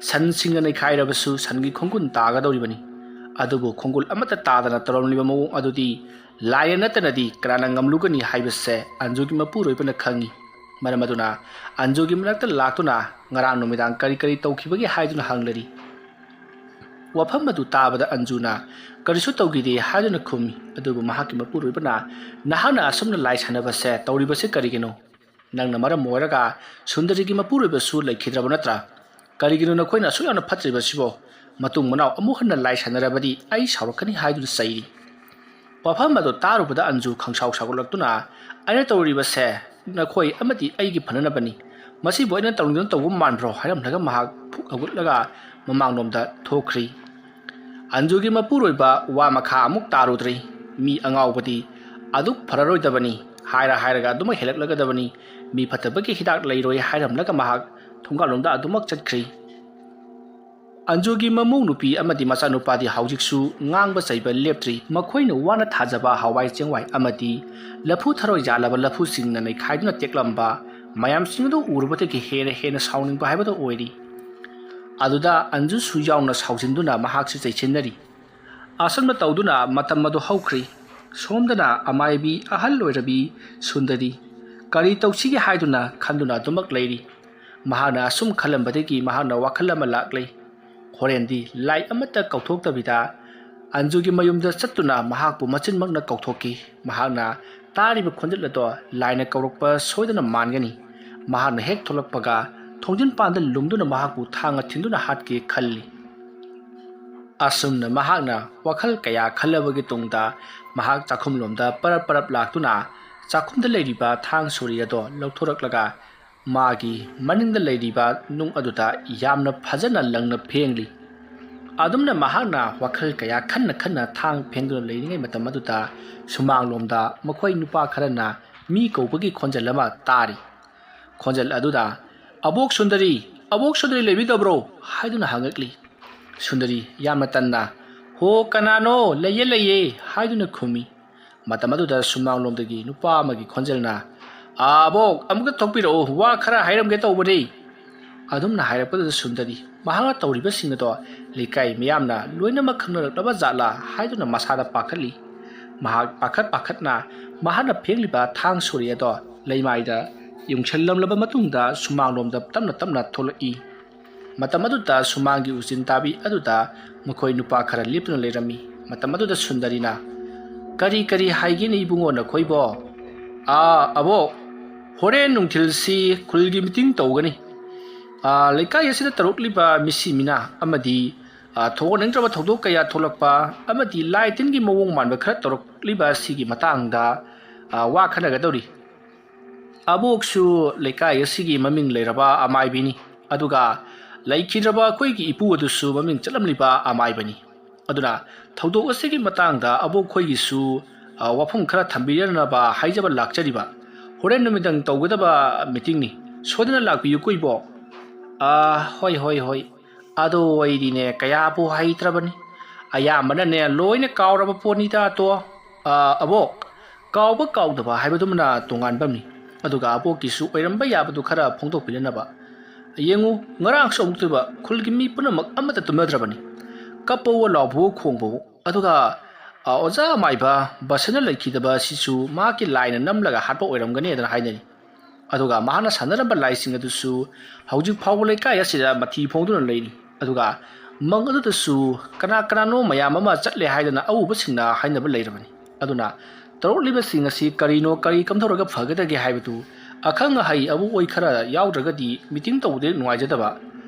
ꯁꯟꯁꯤꯡꯅ ꯅꯩꯈꯥꯏꯔꯕꯁꯨ ꯁꯟꯒꯤ ꯈꯣꯡꯒꯨꯟ ꯇꯥꯒꯗꯧꯔꯤꯕꯅꯤ꯫ ꯑꯗꯨꯕꯨ ꯈꯣꯡꯒꯨꯜ ꯑꯃꯠꯇ ꯇꯥꯗꯅ ꯇꯧꯔꯝꯂꯤꯕ ꯃꯑꯣꯡ ꯑꯗꯨꯗꯤ ꯂꯥꯏꯅ ꯅꯠꯇꯅꯗꯤ ꯀꯅꯥꯅ ꯉꯝꯂꯨꯒꯅꯤ ꯍꯥꯏꯕꯁꯦ ꯑꯟꯖꯨꯒꯤ ꯃꯄꯨꯔꯣꯏꯕꯅ ꯈꯪꯏ꯫ ꯃꯔꯝ ꯑꯗꯨꯅ ꯑꯟꯖꯨꯒꯤ ꯃꯅꯥꯛꯇ ꯂꯥꯛꯇꯨꯅ ꯉꯔꯥꯡ ꯅꯨꯃꯤꯗꯥꯡ ꯀꯔꯤ ꯀꯔꯤ ꯇꯧꯈꯤꯕꯒꯦ ꯍꯥꯏꯗꯨꯅ ꯍꯪꯂꯔꯤ꯫ ꯋꯥꯐꯝ ꯑꯗꯨ ꯇꯥꯕꯗ ꯑꯟꯖꯨꯅ ꯀꯔꯤꯁꯨ ꯇꯧꯈꯤꯗꯦ ꯍꯥꯏꯗꯨꯅ ꯈꯨꯝꯃꯤ꯫ ꯑꯗꯨꯕꯨ ꯃꯍꯥꯛꯀꯤ ꯃꯄꯨꯔꯣꯏꯕꯅ ꯅꯍꯥꯛꯅ ꯑꯁꯨꯝꯅ ꯂꯥꯏ ꯁꯥꯟꯅꯕꯁꯦ ꯇꯧꯔꯤꯕꯁꯦ ꯀꯔꯤꯒꯤꯅꯣ? ꯅꯪꯅ ꯃꯔꯝ ꯑꯣꯏꯔꯒ ꯁꯨꯟꯗꯔꯤꯒꯤ ꯃꯄꯨꯔꯣꯏꯕꯁꯨ ꯂꯩꯈꯤꯗ꯭ꯔꯕ ꯅꯠꯇ꯭ꯔꯥ? ꯀꯔꯤꯒꯤꯅꯣ ꯅꯈꯣꯏꯅ ꯑꯁꯨꯛ ꯌꯥꯝꯅ ꯐꯠꯇ꯭ꯔꯤꯕꯁꯤꯕꯣ? ꯃꯇꯨꯡ ꯃꯅꯥꯎ ꯑꯃꯨꯛ ꯍꯟꯅ ꯂꯥꯏ ꯁꯥꯟꯅꯔꯕꯗꯤ ꯑꯩ ꯁꯥꯎꯔꯛꯀꯅꯤ ꯍꯥꯏꯗꯨꯅ ꯆꯩꯔꯤ꯫ ꯋꯥꯐꯝ ꯑꯗꯨ ꯇꯥꯔꯨꯕꯗ ꯑꯟꯖꯨ ꯈꯪꯁꯥꯎ ꯁꯥꯎꯒꯠꯂꯛꯇꯨꯅ, "ꯑꯩꯅ ꯇꯧꯔꯤꯕꯁꯦ ꯅꯈꯣꯏ ꯑꯃꯗꯤ ꯑꯩꯒꯤ ꯐꯅꯅꯕꯅꯤ꯫ ꯃꯁꯤꯕꯨ ꯑꯩꯅ ꯇꯧꯅꯤꯡꯗꯨꯅ ꯇꯧꯕ ꯃꯥꯟꯕ꯭ꯔꯣ?" ꯍꯥꯏꯔꯝꯂꯒ ꯃꯍꯥꯛ ꯐꯨꯛ ꯍꯧꯒꯠꯂꯒ ꯃꯃꯥꯡꯂꯣꯝꯗ ꯊꯣꯛꯈ꯭ꯔꯤ꯫ ꯑꯟꯖꯨꯒꯤ ꯃꯄꯨꯔꯣꯏꯕ ꯋꯥ ꯃꯈꯥ ꯑꯃꯨꯛ ꯇꯥꯔꯨꯗ꯭ꯔꯤ꯫ ꯃꯤ ꯑꯉꯥꯎꯕꯗꯤ ꯑꯗꯨꯛ ꯐꯔꯔꯣꯏꯗꯕꯅꯤ, ꯍꯥꯏꯔ ꯍꯥꯏꯔꯒ ꯑꯗꯨꯃꯛ ꯍꯦꯜꯂꯛꯂꯒꯗꯕꯅꯤ꯫ ꯃꯤ ꯐꯠꯇꯕꯒꯤ ꯍꯤꯗꯥꯛ ꯂꯩꯔꯣꯏ ꯍꯥꯏꯔꯝꯂꯒ ꯃꯍꯥꯛ ꯊꯣꯡꯒꯥꯜꯂꯣꯝꯗ ꯑꯗꯨꯃꯛ ꯆꯠꯈ꯭ꯔꯤ꯫ ꯑꯟꯖꯨꯒꯤ ꯃꯃꯧ ꯅꯨꯄꯤ ꯑꯃꯗꯤ ꯃꯆꯥꯅꯨꯄꯥꯗꯤ ꯍꯧꯖꯤꯛꯁꯨ ꯉꯥꯡꯕ ꯆꯩꯕ ꯂꯦꯞꯇ꯭ꯔꯤ꯫ ꯃꯈꯣꯏꯅ ꯋꯥꯅ ꯊꯥꯖꯕ ꯍꯋꯥꯏ ꯆꯦꯡꯋꯥꯏ ꯑꯃꯗꯤ ꯂꯐꯨ ꯊꯔꯣ ꯌꯥꯜꯂꯕ ꯂꯐꯨꯁꯤꯡꯅ ꯅꯩꯈꯥꯏꯗꯨꯅ ꯇꯦꯛꯂꯝꯕ ꯃꯌꯥꯝꯁꯤꯡ ꯑꯗꯨ ꯎꯔꯨꯕꯗꯒꯤ ꯍꯦꯟꯅ ꯍꯦꯟꯅ ꯁꯥꯎꯅꯤꯡꯕ ꯍꯥꯏꯕꯗꯨ ꯑꯣꯏꯔꯤ꯫ ꯑꯗꯨꯗ ꯑꯟꯖꯨꯁꯨ ꯌꯥꯎꯅ ꯁꯥꯎꯖꯤꯟꯗꯨꯅ ꯃꯍꯥꯛꯁꯨ ꯆꯩꯁꯤꯟꯅꯔꯤ꯫ ꯑꯁꯨꯝꯅ ꯇꯧꯗꯨꯅ ꯃꯇꯝ ꯑꯗꯨ ꯍꯧꯈ꯭ꯔꯤ꯫ ꯁꯣꯝꯗꯅ ꯑꯃꯥꯏꯕꯤ ꯑꯍꯜ ꯑꯣꯏꯔꯕꯤ ꯁꯨꯟꯗꯔꯤ ꯀꯔꯤ ꯇꯧꯁꯤꯒꯦ ꯍꯥꯏꯗꯨꯅ ꯈꯟꯗꯨꯅ ꯑꯗꯨꯃꯛ ꯂꯩꯔꯤ꯫ ꯃꯍꯥꯛꯅ ꯑꯁꯨꯝ ꯈꯜꯂꯝꯕꯗꯒꯤ ꯃꯍꯥꯛꯅ ꯋꯥꯈꯜ ꯑꯃ ꯂꯥꯛꯂꯦ꯫ ꯍꯣꯔꯦꯟꯗꯤ ꯂꯥꯏ ꯑꯃꯠꯇ ꯀꯧꯊꯣꯛꯇꯕꯤꯗ ꯑꯟꯖꯨꯒꯤ ꯃꯌꯨꯝꯗ ꯆꯠꯇꯨꯅ ꯃꯍꯥꯛꯄꯨ ꯃꯆꯤꯟꯃꯛꯅ ꯀꯧꯊꯣꯛꯈꯤ꯫ ꯃꯍꯥꯛꯅ ꯇꯥꯔꯤꯕ ꯈꯣꯟꯖꯦꯜ ꯑꯗꯣ ꯂꯥꯏꯅ ꯀꯧꯔꯛꯄ ꯁꯣꯏꯗꯅ ꯃꯥꯟꯒꯅꯤ꯫ ꯃꯍꯥꯛꯅ ꯍꯦꯛ ꯊꯣꯛꯂꯛꯄꯒ ꯊꯣꯡꯖꯤꯟꯄꯥꯟꯗ ꯂꯨꯝꯗꯨꯅ ꯃꯍꯥꯛꯄꯨ ꯊꯥꯡꯅ ꯊꯤꯟꯗꯨꯅ ꯍꯥꯠꯀꯦ ꯈꯜꯂꯤ꯫ ꯑꯁꯨꯝꯅ ꯃꯍꯥꯛꯅ ꯋꯥꯈꯜ ꯀꯌꯥ ꯈꯜꯂꯕꯒꯤ ꯇꯨꯡꯗ ꯃꯍꯥꯛ ꯆꯥꯛꯈꯨꯝꯂꯣꯝꯗ ꯄꯔꯞ ꯄꯔꯞ ꯂꯥꯛꯇꯨꯅ ꯆꯥꯛꯈꯨꯝꯗ ꯂꯩꯔꯤꯕ ꯊꯥꯡ ꯁꯣꯔꯤ ꯑꯗꯣ ꯂꯧꯊꯣꯔꯛꯂꯒ ꯃꯥꯒꯤ ꯃꯅꯤꯡꯗ ꯂꯩꯔꯤꯕ ꯅꯨꯡ ꯑꯗꯨꯗ ꯌꯥꯝꯅ ꯐꯖꯅ ꯂꯪꯅ ꯐꯦꯡꯂꯤ꯫ ꯑꯗꯨꯝꯅ ꯃꯍꯥꯛꯅ ꯋꯥꯈꯜ ꯀꯌꯥ ꯈꯟꯅ ꯈꯟꯅ ꯊꯥꯡ ꯐꯦꯡꯗꯨꯅ ꯂꯩꯔꯤꯉꯩ ꯃꯇꯝ ꯑꯗꯨꯗ ꯁꯨꯃꯥꯡꯂꯣꯝꯗ ꯃꯈꯣꯏ ꯅꯨꯄꯥ ꯈꯔꯅ ꯃꯤ ꯀꯧꯕꯒꯤ ꯈꯣꯟꯖꯦꯜ ꯑꯃ ꯇꯥꯔꯤ꯫ ꯈꯣꯟꯖꯦꯜ ꯑꯗꯨꯗ, "ꯑꯕꯣꯛ ꯁꯨꯟꯗꯔꯤ, ꯑꯕꯣꯛ ꯁꯨꯟꯗꯔꯤ ꯂꯩꯕꯤꯗꯕ꯭ꯔꯣ?" ꯍꯥꯏꯗꯨꯅ ꯍꯪꯉꯛꯂꯤ꯫ ꯁꯨꯟꯗꯔꯤ ꯌꯥꯝꯅ ꯇꯟꯅ, "ꯍꯣ, ꯀꯅꯥꯅꯣ? ꯂꯩꯌꯦ, ꯂꯩꯌꯦ," ꯍꯥꯏꯗꯨꯅ ꯈꯨꯝꯃꯤ꯫ ꯃꯇꯝ ꯑꯗꯨꯗ ꯁꯨꯃꯥꯡꯂꯣꯝꯗꯒꯤ ꯅꯨꯄꯥ ꯑꯃꯒꯤ ꯈꯣꯟꯖꯦꯜꯅ, "ꯑꯥ, ꯑꯕꯣꯛ, ꯑꯃꯨꯛꯇ ꯊꯣꯛꯄꯤꯔꯛꯎ, ꯋꯥ ꯈꯔ ꯍꯥꯏꯔꯝꯒꯦ ꯇꯧꯕꯅꯤ꯫" ꯑꯗꯨꯝꯅ ꯍꯥꯏꯔꯛꯄꯗꯨꯗ ꯁꯨꯟꯗꯔꯤ ꯃꯍꯥꯛꯅ ꯇꯧꯔꯤꯕꯁꯤꯡ ꯑꯗꯣ ꯂꯩꯀꯥꯏ ꯃꯤꯌꯥꯝꯅ ꯂꯣꯏꯅꯃꯛ ꯈꯪꯅꯔꯛꯂꯕ ꯖꯥꯠꯂꯥ ꯍꯥꯏꯗꯨꯅ ꯃꯁꯥꯗ ꯄꯥꯈꯠꯂꯤ꯫ ꯃꯍꯥꯛ ꯄꯥꯈꯠ ꯄꯥꯈꯠꯅ ꯃꯍꯥꯛꯅ ꯐꯦꯡꯂꯤꯕ ꯊꯥꯡ ꯁꯣꯔꯤ ꯑꯗꯣ ꯂꯩꯃꯥꯏꯗ ꯌꯨꯡꯁꯜꯂꯝꯂꯕ ꯃꯇꯨꯡꯗ ꯁꯨꯃꯥꯡꯂꯣꯝꯗ ꯇꯞꯅ ꯇꯞꯅ ꯊꯣꯛꯂꯛꯏ꯫ ꯃꯇꯝ ꯑꯗꯨꯗ ꯁꯨꯃꯥꯡꯒꯤ ꯎꯆꯤꯟ ꯇꯥꯕꯤ ꯑꯗꯨꯗ ꯃꯈꯣꯏ ꯅꯨꯄꯥ ꯈꯔ ꯂꯦꯞꯇꯨꯅ ꯂꯩꯔꯝꯃꯤ꯫ ꯃꯇꯝ ꯑꯗꯨꯗ ꯁꯨꯟꯗꯔꯤꯅ, "ꯀꯔꯤ ꯀꯔꯤ ꯍꯥꯏꯒꯦꯅꯦ ꯏꯕꯨꯡꯉꯣ ꯅꯈꯣꯏꯕꯣ?" "ꯑꯥ, ꯑꯕꯣꯛ, ꯍꯣꯔꯦꯟ ꯅꯨꯡꯊꯤꯜꯁꯤ ꯈꯨꯜꯒꯤ ꯃꯤꯇꯤꯡ ꯇꯧꯒꯅꯤ꯫ ꯑꯥ, ꯂꯩꯀꯥꯏ ꯑꯁꯤꯗ ꯇꯧꯔꯛꯂꯤꯕ ꯃꯤꯁꯤ ꯃꯤꯅꯥ ꯑꯃꯗꯤ, ꯑꯥ, ꯊꯣꯛꯍꯟꯅꯤꯡꯗ꯭ꯔꯕ ꯊꯧꯗꯣꯛ ꯀꯌꯥ ꯊꯣꯛꯂꯛꯄ ꯑꯃꯗꯤ ꯂꯥꯏ ꯇꯤꯟꯒꯤ ꯃꯑꯣꯡ ꯃꯥꯟꯕ ꯈꯔ ꯇꯧꯔꯛꯂꯤꯕ ꯑꯁꯤꯒꯤ ꯃꯇꯥꯡꯗ, ꯑꯥ, ꯋꯥ ꯈꯟꯅꯒꯗꯧꯔꯤ꯫ ꯑꯕꯣꯛꯁꯨ ꯂꯩꯀꯥꯏ ꯑꯁꯤꯒꯤ ꯃꯃꯤꯡ ꯂꯩꯔꯕ ꯑꯃꯥꯏꯕꯤꯅꯤ, ꯑꯗꯨꯒ ꯂꯩꯈꯤꯗ꯭ꯔꯕ ꯑꯩꯈꯣꯏꯒꯤ ꯏꯄꯨ ꯑꯗꯨꯁꯨ ꯃꯃꯤꯡ ꯆꯠꯂꯝꯂꯤꯕ ꯑꯃꯥꯏꯕꯅꯤ꯫ ꯑꯗꯨꯅ ꯊꯧꯗꯣꯛ ꯑꯁꯤꯒꯤ ꯃꯇꯥꯡꯗ ꯑꯕꯣꯛ ꯈꯣꯏꯒꯤꯁꯨ, ꯑ, ꯋꯥꯐꯝ ꯈꯔ ꯊꯝꯕꯤꯔꯅꯕ ꯍꯥꯏꯖꯕ ꯂꯥꯛꯆꯔꯤꯕ꯫ ꯍꯣꯔꯦꯟ ꯅꯨꯃꯤꯗꯥꯡ ꯇꯧꯒꯗꯕ ꯃꯤꯇꯤꯡꯅꯤ, ꯁꯣꯏꯗꯅ ꯂꯥꯛꯄꯤꯌꯨꯀꯣ ꯏꯕꯣꯛ꯫" "ꯑꯥ, ꯍꯣꯏ, ꯍꯣꯏ, ꯍꯣꯏ꯫ ꯑꯗꯣ ꯑꯩꯗꯤꯅꯦ ꯀꯌꯥꯕꯨ ꯍꯩꯇ꯭ꯔꯕꯅꯤ꯫ ꯑꯌꯥꯝꯕꯅꯅꯦ ꯂꯣꯏꯅ ꯀꯥꯎꯔꯕ ꯄꯣꯠꯅꯤꯗ ꯑꯗꯣ꯫ ꯑꯥ, ꯑꯕꯣꯛ, ꯀꯥꯎꯕ ꯀꯥꯎꯗꯕ ꯍꯥꯏꯕꯗꯨꯃꯅ ꯇꯣꯉꯥꯟꯕ ꯑꯃꯅꯤ꯫ ꯑꯗꯨꯒ ꯑꯕꯣꯛꯀꯤꯁꯨ ꯑꯣꯏꯔꯝꯕ ꯌꯥꯕꯗꯨ ꯈꯔ ꯐꯣꯡꯗꯣꯛꯄꯤꯅꯅꯕ꯫ ꯌꯦꯡꯉꯨ, ꯉꯔꯥꯡꯁꯨ ꯑꯃꯨꯛꯇꯣꯏꯕ ꯈꯨꯜꯒꯤ ꯃꯤ ꯄꯨꯝꯅꯃꯛ ꯑꯃꯠꯇ ꯇꯨꯝꯅꯗ꯭ꯔꯕꯅꯤ꯫ ꯀꯞꯄꯋꯣ ꯂꯥꯎꯕꯋꯣ ꯈꯣꯡꯕꯋꯣ꯫ ꯑꯗꯨꯒ, ꯑ, ꯑꯣꯖꯥ ꯑꯃꯥꯏꯕ ꯕꯁꯅ ꯂꯩꯈꯤꯗꯕ ꯑꯁꯤꯁꯨ ꯃꯍꯥꯛꯀꯤ ꯂꯥꯏꯅ ꯅꯝꯂꯒ ꯍꯥꯠꯄ ꯑꯣꯏꯔꯝꯒꯅꯤ" ꯍꯥꯏꯗꯅ ꯍꯥꯏꯅꯔꯤ꯫ ꯑꯗꯨꯒ ꯃꯍꯥꯛꯅ ꯁꯥꯟꯅꯔꯝꯕ ꯂꯥꯏꯁꯤꯡ ꯑꯗꯨꯁꯨ ꯍꯧꯖꯤꯛ ꯐꯥꯎꯕ ꯂꯩꯀꯥꯏ ꯑꯁꯤꯗ ꯃꯊꯤ ꯐꯣꯡꯗꯨꯅ ꯂꯩꯔꯤ꯫ ꯑꯗꯨꯒ ꯃꯪ ꯑꯗꯨꯗꯁꯨ ꯀꯅꯥ ꯀꯅꯥꯅꯣ ꯃꯌꯥꯝ ꯑꯃ ꯆꯠꯂꯦ ꯍꯥꯏꯗꯅ ꯑꯎꯕꯁꯤꯡꯅ ꯍꯥꯏꯅꯕ ꯂꯩꯔꯕꯅꯤ꯫ ꯑꯗꯨꯅ ꯇꯧꯔꯛꯂꯤꯕꯁꯤꯡ ꯑꯁꯤ ꯀꯔꯤꯅꯣ, ꯀꯔꯤ ꯀꯝꯗꯧꯔꯒ ꯐꯒꯗꯒꯦ ꯍꯥꯏꯕꯗꯨ ꯑꯈꯪ ꯑꯍꯩ ꯑꯕꯨ ꯑꯣꯏ ꯈꯔ ꯌꯥꯎꯗ꯭ꯔꯒꯗꯤ ꯃꯤꯇꯤꯡ ꯇꯧꯕꯗ ꯅꯨꯡꯉꯥꯏꯖꯗꯕ꯫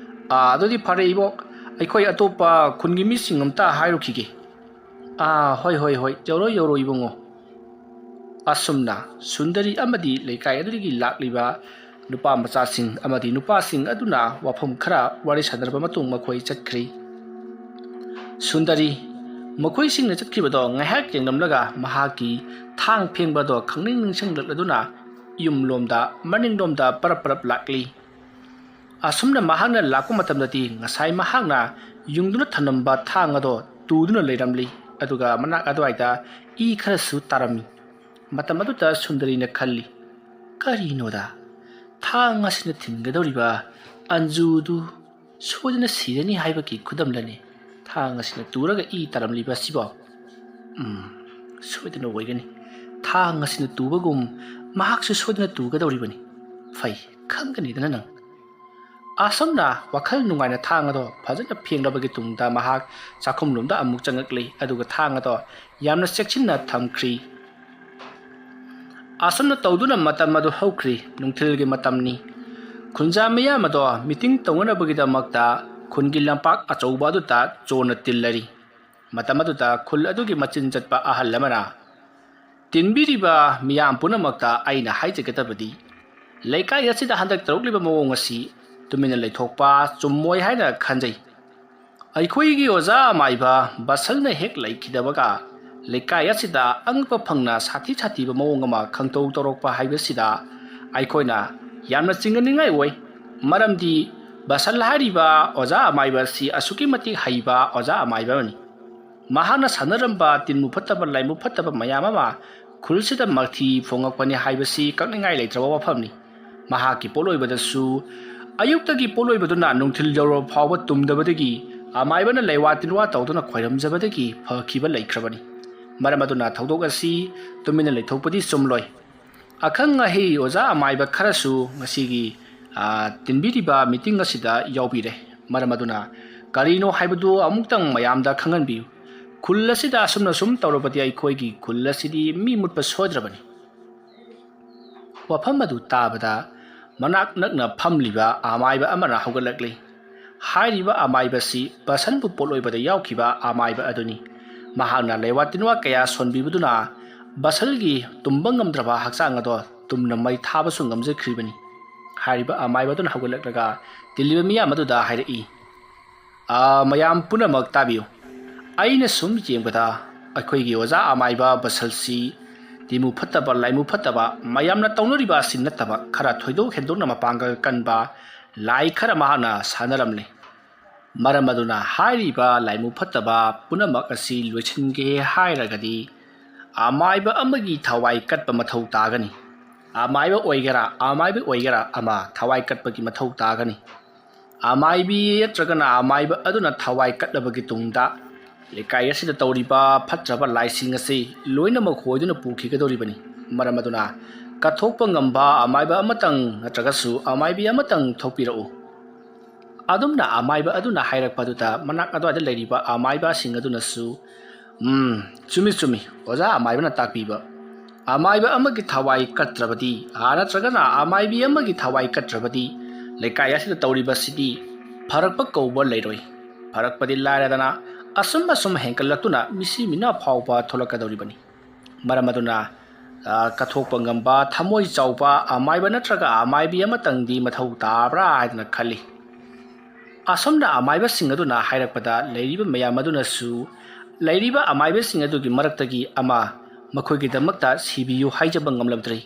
"ꯑꯥ, ꯑꯗꯨꯗꯤ ꯐꯔꯦ ꯏꯕꯣꯛ, ꯑꯩꯈꯣꯏ ꯑꯇꯣꯞꯄ ꯈꯨꯟꯒꯤ ꯃꯤꯁꯤꯡ ꯑꯝꯇ ꯍꯥꯏꯔꯨꯈꯤꯒꯦ꯫" "ꯑꯥ, ꯍꯣꯏ, ꯍꯣꯏ, ꯍꯣꯏ, ꯌꯧꯔꯣ, ꯌꯧꯔꯣ ꯏꯕꯨꯡꯉꯣ꯫" ꯑꯁꯨꯝꯅ ꯁꯨꯟꯗꯔꯤ ꯑꯃꯗꯤ ꯂꯩꯀꯥꯏ ꯑꯗꯨꯗꯒꯤ ꯂꯥꯛꯂꯤꯕ ꯅꯨꯄꯥ ꯃꯆꯥꯁꯤꯡ ꯑꯃꯗꯤ ꯅꯨꯄꯥꯁꯤꯡ ꯑꯗꯨꯅ ꯋꯥꯐꯝ ꯈꯔ ꯋꯥꯔꯤ ꯁꯥꯟꯅꯔꯕ ꯃꯇꯨꯡ ꯃꯈꯣꯏ ꯆꯠꯈ꯭ꯔꯤ꯫ ꯁꯨꯟꯗꯔꯤ ꯃꯈꯣꯏꯁꯤꯡꯅ ꯆꯠꯈꯤꯕꯗꯣ ꯉꯥꯏꯍꯥꯛ ꯌꯦꯡꯂꯝꯂꯒ ꯃꯍꯥꯛꯀꯤ ꯊꯥꯡ ꯐꯦꯡꯕꯗꯣ ꯈꯪꯅꯤꯡ ꯅꯤꯡꯁꯤꯡꯂꯛꯂꯗꯨꯅ ꯌꯨꯝꯂꯣꯝꯗ ꯃꯅꯤꯡꯂꯣꯝꯗ ꯄꯔꯞ ꯄꯔꯞ ꯂꯥꯛꯂꯤ꯫ ꯑꯁꯨꯝꯅ ꯃꯍꯥꯛꯅ ꯂꯥꯛꯄ ꯃꯇꯝꯗꯗꯤ ꯉꯁꯥꯏ ꯃꯍꯥꯛꯅ ꯌꯨꯡꯗꯨꯅ ꯊꯝꯂꯝꯕ ꯊꯥꯡ ꯑꯗꯣ ꯇꯨꯗꯨꯅ ꯂꯩꯔꯝꯂꯤ꯫ ꯑꯗꯨꯒ ꯃꯅꯥꯛ ꯑꯗꯨꯋꯥꯏꯗ ꯏ ꯈꯔꯁꯨ ꯇꯥꯔꯝꯃꯤ꯫ ꯃꯇꯝ ꯑꯗꯨꯗ ꯁꯨꯟꯗꯔꯤꯅ ꯈꯜꯂꯤ, "ꯀꯔꯤꯅꯣꯗ, ꯊꯥꯡ ꯑꯁꯤꯅ ꯊꯤꯟꯒꯗꯧꯔꯤꯕ ꯑꯟꯖꯨꯗꯨ ꯁꯣꯏꯗꯅ ꯁꯤꯔꯅꯤ ꯍꯥꯏꯕꯒꯤ ꯈꯨꯗꯝꯂꯅꯤ ꯊꯥꯡ ꯑꯁꯤꯅ ꯇꯨꯔꯒ ꯏ ꯇꯥꯔꯝꯂꯤꯕ ꯑꯁꯤꯕꯣ? ꯎꯝ, ꯁꯣꯏꯗꯅ ꯑꯣꯏꯒꯅꯤ꯫ ꯊꯥꯡ ꯑꯁꯤꯅ ꯇꯨꯕꯒꯨꯝ ꯃꯍꯥꯛꯁꯨ ꯁꯣꯏꯗꯅ ꯇꯨꯒꯗꯧꯔꯤꯕꯅꯤ꯫ ꯐꯩ, ꯈꯪꯒꯅꯤꯗꯅ ꯅꯪ꯫" ꯑꯁꯨꯝꯅ ꯋꯥꯈꯜ ꯅꯨꯡꯉꯥꯏꯅ ꯊꯥꯡ ꯑꯗꯣ ꯐꯖꯅ ꯐꯦꯡꯂꯕꯒꯤ ꯇꯨꯡꯗ ꯃꯍꯥꯛ ꯆꯥꯛꯈꯨꯝꯂꯣꯝꯗ ꯑꯃꯨꯛ ꯆꯪꯉꯛꯂꯤ꯫ ꯑꯗꯨꯒ ꯊꯥꯡ ꯑꯗꯣ ꯌꯥꯝꯅ ꯆꯦꯛꯁꯤꯟꯅ ꯊꯝꯈ꯭ꯔꯤ꯫ ꯑꯁꯨꯝꯅ ꯇꯧꯗꯨꯅ ꯃꯇꯝ ꯑꯗꯨ ꯍꯧꯈ꯭ꯔꯤ꯫ ꯅꯨꯡꯊꯤꯜꯒꯤ ꯃꯇꯝꯅꯤ꯫ ꯈꯨꯟꯖꯥ ꯃꯤꯌꯥꯝ ꯑꯗꯣ ꯃꯤꯇꯤꯡ ꯇꯧꯅꯅꯕꯒꯤꯗꯃꯛꯇ ꯈꯨꯟꯒꯤ ꯂꯝꯄꯥꯛ ꯑꯆꯧꯕ ꯑꯗꯨꯗ ꯆꯣꯟꯅ ꯇꯤꯜꯂꯔꯤ꯫ ꯃꯇꯝ ꯑꯗꯨꯗ ꯈꯨꯜ ꯑꯗꯨꯒꯤ ꯃꯆꯤꯟ ꯆꯠꯄ ꯑꯍꯜ ꯑꯃꯅ, "ꯇꯤꯟꯕꯤꯔꯤꯕ ꯃꯤꯌꯥꯝ ꯄꯨꯝꯅꯃꯛꯇ ꯑꯩꯅ ꯍꯥꯏꯖꯒꯗꯕꯗꯤ, ꯂꯩꯀꯥꯏ ꯑꯁꯤꯗ ꯍꯟꯗꯛ ꯇꯧꯔꯛꯂꯤꯕ ꯃꯑꯣꯡ ꯑꯁꯤ ꯇꯨꯃꯤꯟꯅ ꯂꯩꯊꯣꯛꯄ ꯆꯨꯝꯃꯣꯏ ꯍꯥꯏꯅ ꯈꯟꯖꯩ꯫ ꯑꯩꯈꯣꯏꯒꯤ ꯑꯣꯖꯥ ꯑꯃꯥꯏꯕ ꯕꯁꯜꯅ ꯍꯦꯛ ꯂꯩꯈꯤꯗꯕꯒ ꯂꯩꯀꯥꯏ ꯑꯁꯤꯗ ꯑꯉꯛꯄ ꯐꯪꯅ ꯁꯥꯊꯤ ꯁꯥꯊꯤꯕ ꯃꯑꯣꯡ ꯑꯃ ꯈꯪꯇꯧ ꯇꯧꯔꯛꯄ ꯍꯥꯏꯕꯁꯤꯗ ꯑꯩꯈꯣꯏꯅ ꯌꯥꯝꯅ ꯆꯤꯡꯅꯅꯤꯡꯉꯥꯏ ꯑꯣꯏ꯫ ꯃꯔꯝꯗꯤ ꯕꯁꯜ ꯍꯥꯏꯔꯤꯕ ꯑꯣꯖꯥ ꯑꯃꯥꯏꯕ ꯑꯁꯤ ꯑꯁꯨꯛꯀꯤ ꯃꯇꯤꯛ ꯍꯩꯕ ꯑꯣꯖꯥ ꯑꯃꯥꯏꯕ ꯑꯃꯅꯤ꯫ ꯃꯍꯥꯛꯅ ꯁꯥꯟꯅꯔꯝꯕ ꯇꯤꯟꯃꯨ ꯐꯠꯇꯕ ꯂꯥꯏꯃꯨ ꯐꯠꯇꯕ ꯃꯌꯥꯝ ꯑꯃ ꯈꯨꯜꯁꯤꯗ ꯃꯥꯏꯊꯤ ꯐꯣꯡꯉꯛꯄꯅꯤ ꯍꯥꯏꯕꯁꯤ ꯀꯛꯅꯤꯡꯉꯥꯏ ꯂꯩꯇ꯭ꯔꯕ ꯋꯥꯐꯝꯅꯤ꯫ ꯃꯍꯥꯛꯀꯤ ꯄꯣꯠꯂꯣꯏꯕꯗꯁꯨ ꯑꯌꯨꯛꯇꯒꯤ ꯄꯣꯠꯂꯣꯏꯕꯗꯨꯅ ꯅꯨꯡꯊꯤꯜ ꯌꯧꯔꯕ ꯐꯥꯎꯕ ꯇꯨꯝꯗꯕꯗꯒꯤ ꯑꯃꯥꯏꯕꯅ ꯂꯩꯋꯥ ꯇꯤꯟꯋꯥ ꯇꯧꯗꯨꯅ ꯈꯣꯏꯔꯝꯖꯕꯗꯒꯤ ꯐꯈꯤꯕ ꯂꯩꯈ꯭ꯔꯕꯅꯤ꯫ ꯃꯔꯝ ꯑꯗꯨꯅ ꯊꯧꯗꯣꯛ ꯑꯁꯤ ꯇꯨꯃꯤꯟꯅ ꯂꯩꯊꯣꯛꯄꯗꯤ ꯆꯨꯝꯂꯣꯏ꯫ ꯑꯈꯪ ꯑꯍꯩ ꯑꯣꯖꯥ ꯑꯃꯥꯏꯕ ꯈꯔꯁꯨ ꯉꯁꯤꯒꯤ, ꯑ, ꯇꯤꯟꯕꯤꯔꯤꯕ ꯃꯤꯇꯤꯡ ꯑꯁꯤꯗ ꯌꯥꯎꯕꯤꯔꯦ꯫ ꯃꯔꯝ ꯑꯗꯨꯅ ꯀꯔꯤꯅꯣ ꯍꯥꯏꯕꯗꯨ ꯑꯃꯨꯛꯇꯪ ꯃꯌꯥꯝꯗ ꯈꯪꯍꯟꯕꯤꯌꯨ꯫ ꯈꯨꯜ ꯑꯁꯤꯗ ꯑꯁꯨꯝꯅ ꯁꯨꯝ ꯇꯧꯔꯕꯗꯤ ꯑꯩꯈꯣꯏꯒꯤ ꯈꯨꯜ ꯑꯁꯤꯗꯤ ꯃꯤ ꯃꯨꯠꯄ ꯁꯣꯏꯗ꯭ꯔꯕꯅꯤ꯫ ꯋꯥꯐꯝ ꯑꯗꯨ ꯇꯥꯕꯗ ꯃꯅꯥꯛ ꯅꯛꯅ ꯐꯝꯂꯤꯕ ꯑꯃꯥꯏꯕ ꯑꯃꯅ ꯍꯧꯒꯠꯂꯛꯂꯤ꯫ ꯍꯥꯏꯔꯤꯕ ꯑꯃꯥꯏꯕꯁꯤ ꯕꯁꯟꯕꯨ ꯄꯣꯠꯂꯣꯏꯕꯗ ꯌꯥꯎꯈꯤꯕ ꯑꯃꯥꯏꯕ ꯑꯗꯨꯅꯤ꯫ ꯃꯍꯥꯛꯅ ꯂꯩꯋꯥ ꯇꯤꯟꯋꯥ ꯀꯌꯥ ꯁꯣꯟꯕꯤꯕꯗꯨꯅ ꯕꯁꯜꯒꯤ ꯇꯨꯝꯕ ꯉꯝꯗ꯭ꯔꯕ ꯍꯛꯆꯥꯡ ꯑꯗꯣ ꯇꯨꯝꯅ ꯃꯩ ꯊꯥꯕꯁꯨ ꯉꯝꯖꯈ꯭ꯔꯤꯕꯅꯤ꯫ ꯍꯥꯏꯔꯤꯕ ꯑꯃꯥꯏꯕ ꯑꯗꯨꯅ ꯍꯧꯒꯠꯂꯛꯂꯒ ꯇꯤꯜꯂꯤꯕ ꯃꯤꯌꯥꯝ ꯑꯗꯨꯗ ꯍꯥꯏꯔꯛꯏ, "ꯑꯥ, ꯃꯌꯥꯝ ꯄꯨꯝꯅꯃꯛ ꯇꯥꯕꯤꯌꯨ꯫ ꯑꯩꯅ ꯁꯨꯝ ꯌꯦꯡꯕꯗ ꯑꯩꯈꯣꯏꯒꯤ ꯑꯣꯖꯥ ꯑꯃꯥꯏꯕ ꯕꯁꯜꯁꯤ ꯇꯤꯃꯨ ꯐꯠꯇꯕ, ꯂꯥꯏꯃꯨ ꯐꯠꯇꯕ, ꯃꯌꯥꯝꯅ ꯇꯧꯅꯔꯤꯕ ꯑꯁꯤ ꯅꯠꯇꯕ ꯈꯔ ꯊꯣꯏꯗꯣꯛ ꯍꯦꯟꯗꯣꯛꯅ ꯃꯄꯥꯡꯒꯜ ꯀꯟꯕ ꯂꯥꯏ ꯈꯔ ꯃꯍꯥꯛꯅ ꯁꯥꯟꯅꯔꯝꯂꯦ꯫ ꯃꯔꯝ ꯑꯗꯨꯅ ꯍꯥꯏꯔꯤꯕ ꯂꯥꯏꯃꯨ ꯐꯠꯇꯕ ꯄꯨꯝꯅꯃꯛ ꯑꯁꯤ ꯂꯣꯏꯁꯤꯟꯒꯦ ꯍꯥꯏꯔꯒꯗꯤ ꯑꯃꯥꯏꯕ ꯑꯃꯒꯤ ꯊꯋꯥꯏ ꯀꯠꯄ ꯃꯊꯧ ꯇꯥꯒꯅꯤ꯫ ꯑꯃꯥꯏꯕ ꯑꯣꯏꯒꯦꯔꯥ, ꯑꯃꯥꯏꯕ ꯑꯣꯏꯒꯦꯔꯥ ꯑꯃ ꯊꯋꯥꯏ ꯀꯠꯄꯒꯤ ꯃꯊꯧ ꯇꯥꯒꯅꯤ꯫ ꯑꯃꯥꯏꯕꯤ ꯅꯠꯇ꯭ꯔꯒꯅ ꯑꯃꯥꯏꯕ ꯑꯗꯨꯅ ꯊꯋꯥꯏ ꯀꯠꯂꯕꯒꯤ ꯇꯨꯡꯗ ꯂꯩꯀꯥꯏ ꯑꯁꯤꯗ ꯇꯧꯔꯤꯕ ꯐꯠꯇ꯭ꯔꯕ ꯂꯥꯏꯁꯤꯡ ꯑꯁꯤ ꯂꯣꯏꯅꯃꯛ ꯍꯣꯏꯗꯨꯅ ꯄꯨꯈꯤꯒꯗꯧꯔꯤꯕꯅꯤ꯫ ꯃꯔꯝ ꯑꯗꯨꯅ ꯀꯠꯊꯣꯛꯄ ꯉꯝꯕ ꯑꯃꯥꯏꯕ ꯑꯃꯇꯪ ꯅꯠꯇ꯭ꯔꯒꯁꯨ ꯑꯃꯥꯏꯕꯤ ꯑꯃꯇꯪ ꯊꯣꯛꯄꯤꯔꯛꯎ꯫" ꯑꯗꯨꯝꯅ ꯑꯃꯥꯏꯕ ꯑꯗꯨꯅ ꯍꯥꯏꯔꯛꯄ ꯑꯗꯨꯗ ꯃꯅꯥꯛ ꯑꯗꯨꯋꯥꯏꯗ ꯂꯩꯔꯤꯕ ꯑꯃꯥꯏꯕꯁꯤꯡ ꯑꯗꯨꯅꯁꯨ, "ꯎꯝ, ꯆꯨꯝꯃꯤ, ꯆꯨꯝꯃꯤ, ꯑꯣꯖꯥ ꯑꯃꯥꯏꯕꯅ ꯇꯥꯛꯄꯤꯕ꯫ ꯑꯃꯥꯏꯕ ꯑꯃꯒꯤ ꯊꯋꯥꯏ ꯀꯠꯇ꯭ꯔꯕꯗꯤ, ꯑꯥ, ꯅꯠꯇ꯭ꯔꯒꯅ ꯑꯃꯥꯏꯕꯤ ꯑꯃꯒꯤ ꯊꯋꯥꯏ ꯀꯠꯇ꯭ꯔꯕꯗꯤ ꯂꯩꯀꯥꯏ ꯑꯁꯤꯗ ꯇꯧꯔꯤꯕꯁꯤꯗꯤ ꯐꯔꯛꯄ ꯀꯧꯕ ꯂꯩꯔꯣꯏ꯫ ꯐꯔꯛꯄꯗꯤ ꯂꯥꯏꯔꯗꯅ ꯑꯁꯨꯝ ꯑꯁꯨꯝ ꯍꯦꯟꯒꯠꯂꯛꯇꯨꯅ ꯃꯤꯁꯤ ꯃꯤꯅꯥ ꯐꯥꯎꯕ ꯊꯣꯛꯂꯛꯀꯗꯧꯔꯤꯕꯅꯤ꯫ ꯃꯔꯝ ꯑꯗꯨꯅ, ꯑ, ꯀꯠꯊꯣꯛꯄ ꯉꯝꯕ ꯊꯃꯣꯏ ꯆꯥꯎꯕ ꯑꯃꯥꯏꯕ ꯅꯠꯇ꯭ꯔꯒ ꯑꯃꯥꯏꯕꯤ ꯑꯃꯇꯪꯗꯤ ꯃꯊꯧ ꯇꯥꯕ꯭ꯔꯥ ꯍꯥꯏꯗꯅ ꯈꯜꯂꯤ꯫" ꯑꯁꯨꯝꯅ ꯑꯃꯥꯏꯕꯁꯤꯡ ꯑꯗꯨꯅ ꯍꯥꯏꯔꯛꯄꯗ ꯂꯩꯔꯤꯕ ꯃꯌꯥꯝ ꯑꯗꯨꯅꯁꯨ ꯂꯩꯔꯤꯕ ꯑꯃꯥꯏꯕꯁꯤꯡ ꯑꯗꯨꯒꯤ ꯃꯔꯛꯇꯒꯤ ꯑꯃ ꯃꯈꯣꯏꯒꯤꯗꯃꯛꯇ ꯁꯤꯕꯤꯌꯨ ꯍꯥꯏꯖꯕ ꯉꯝꯂꯝꯗ꯭ꯔꯤ꯫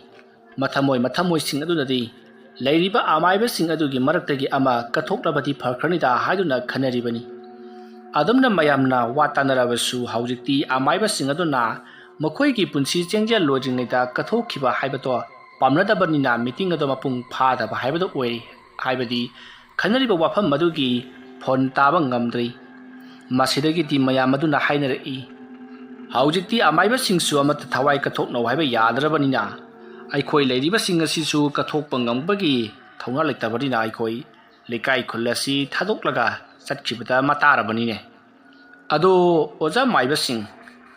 ꯃꯊꯃꯣꯏ ꯃꯊꯃꯣꯏꯁꯤꯡ ꯑꯗꯨꯅꯗꯤ ꯂꯩꯔꯤꯕ ꯑꯃꯥꯏꯕꯁꯤꯡ ꯑꯗꯨꯒꯤ ꯃꯔꯛꯇꯒꯤ ꯑꯃ ꯀꯠꯊꯣꯛꯂꯕꯗꯤ ꯐꯈ꯭ꯔꯅꯤꯗ ꯍꯥꯏꯗꯨꯅ ꯈꯟꯅꯔꯤꯕꯅꯤ꯫ ꯑꯗꯨꯝꯅ ꯃꯌꯥꯝꯅ ꯋꯥ ꯇꯥꯅꯔꯕꯁꯨ ꯍꯧꯖꯤꯛꯇꯤ ꯑꯃꯥꯏꯕꯁꯤꯡ ꯑꯗꯨꯅ ꯃꯈꯣꯏꯒꯤ ꯄꯨꯟꯁꯤ ꯆꯦꯡꯖꯦꯜ ꯂꯣꯏꯗ꯭ꯔꯤꯉꯩꯗ ꯀꯠꯊꯣꯛꯈꯤꯕ ꯍꯥꯏꯕꯗꯣ ꯄꯥꯝꯅꯗꯕꯅꯤꯅ ꯃꯤꯇꯤꯡ ꯑꯗꯣ ꯃꯄꯨꯡ ꯐꯥꯗꯕ ꯍꯥꯏꯕꯗꯣ ꯑꯣꯏꯔꯤ꯫ ꯍꯥꯏꯕꯗꯤ ꯈꯟꯅꯔꯤꯕ ꯋꯥꯐꯝ ꯑꯗꯨꯒꯤ ꯐꯣꯟ ꯇꯥꯕ ꯉꯝꯗ꯭ꯔꯤ꯫ ꯃꯁꯤꯗꯒꯤꯗꯤ ꯃꯌꯥꯝ ꯑꯗꯨꯅ ꯍꯥꯏꯅꯔꯛꯏ, "ꯍꯧꯖꯤꯛꯇꯤ ꯑꯃꯥꯏꯕꯁꯤꯡꯁꯨ ꯑꯃꯠꯇ ꯊꯋꯥꯏ ꯀꯠꯊꯣꯛꯅꯧ ꯍꯥꯏꯕ ꯌꯥꯗ꯭ꯔꯕꯅꯤꯅ ꯑꯩꯈꯣꯏ ꯂꯩꯔꯤꯕꯁꯤꯡ ꯑꯁꯤꯁꯨ ꯀꯠꯊꯣꯛꯄ ꯉꯝꯕꯒꯤ ꯊꯧꯅꯥ ꯂꯩꯇꯕꯅꯤꯅ ꯑꯩꯈꯣꯏ ꯂꯩꯀꯥꯏ ꯈꯨꯜ ꯑꯁꯤ ꯊꯥꯗꯣꯛꯂꯒ ꯆꯠꯈꯤꯕꯗ ꯑꯃ ꯇꯥꯔꯕꯅꯤꯅꯦ꯫ ꯑꯗꯣ ꯑꯣꯖꯥ ꯃꯥꯏꯕꯁꯤꯡ,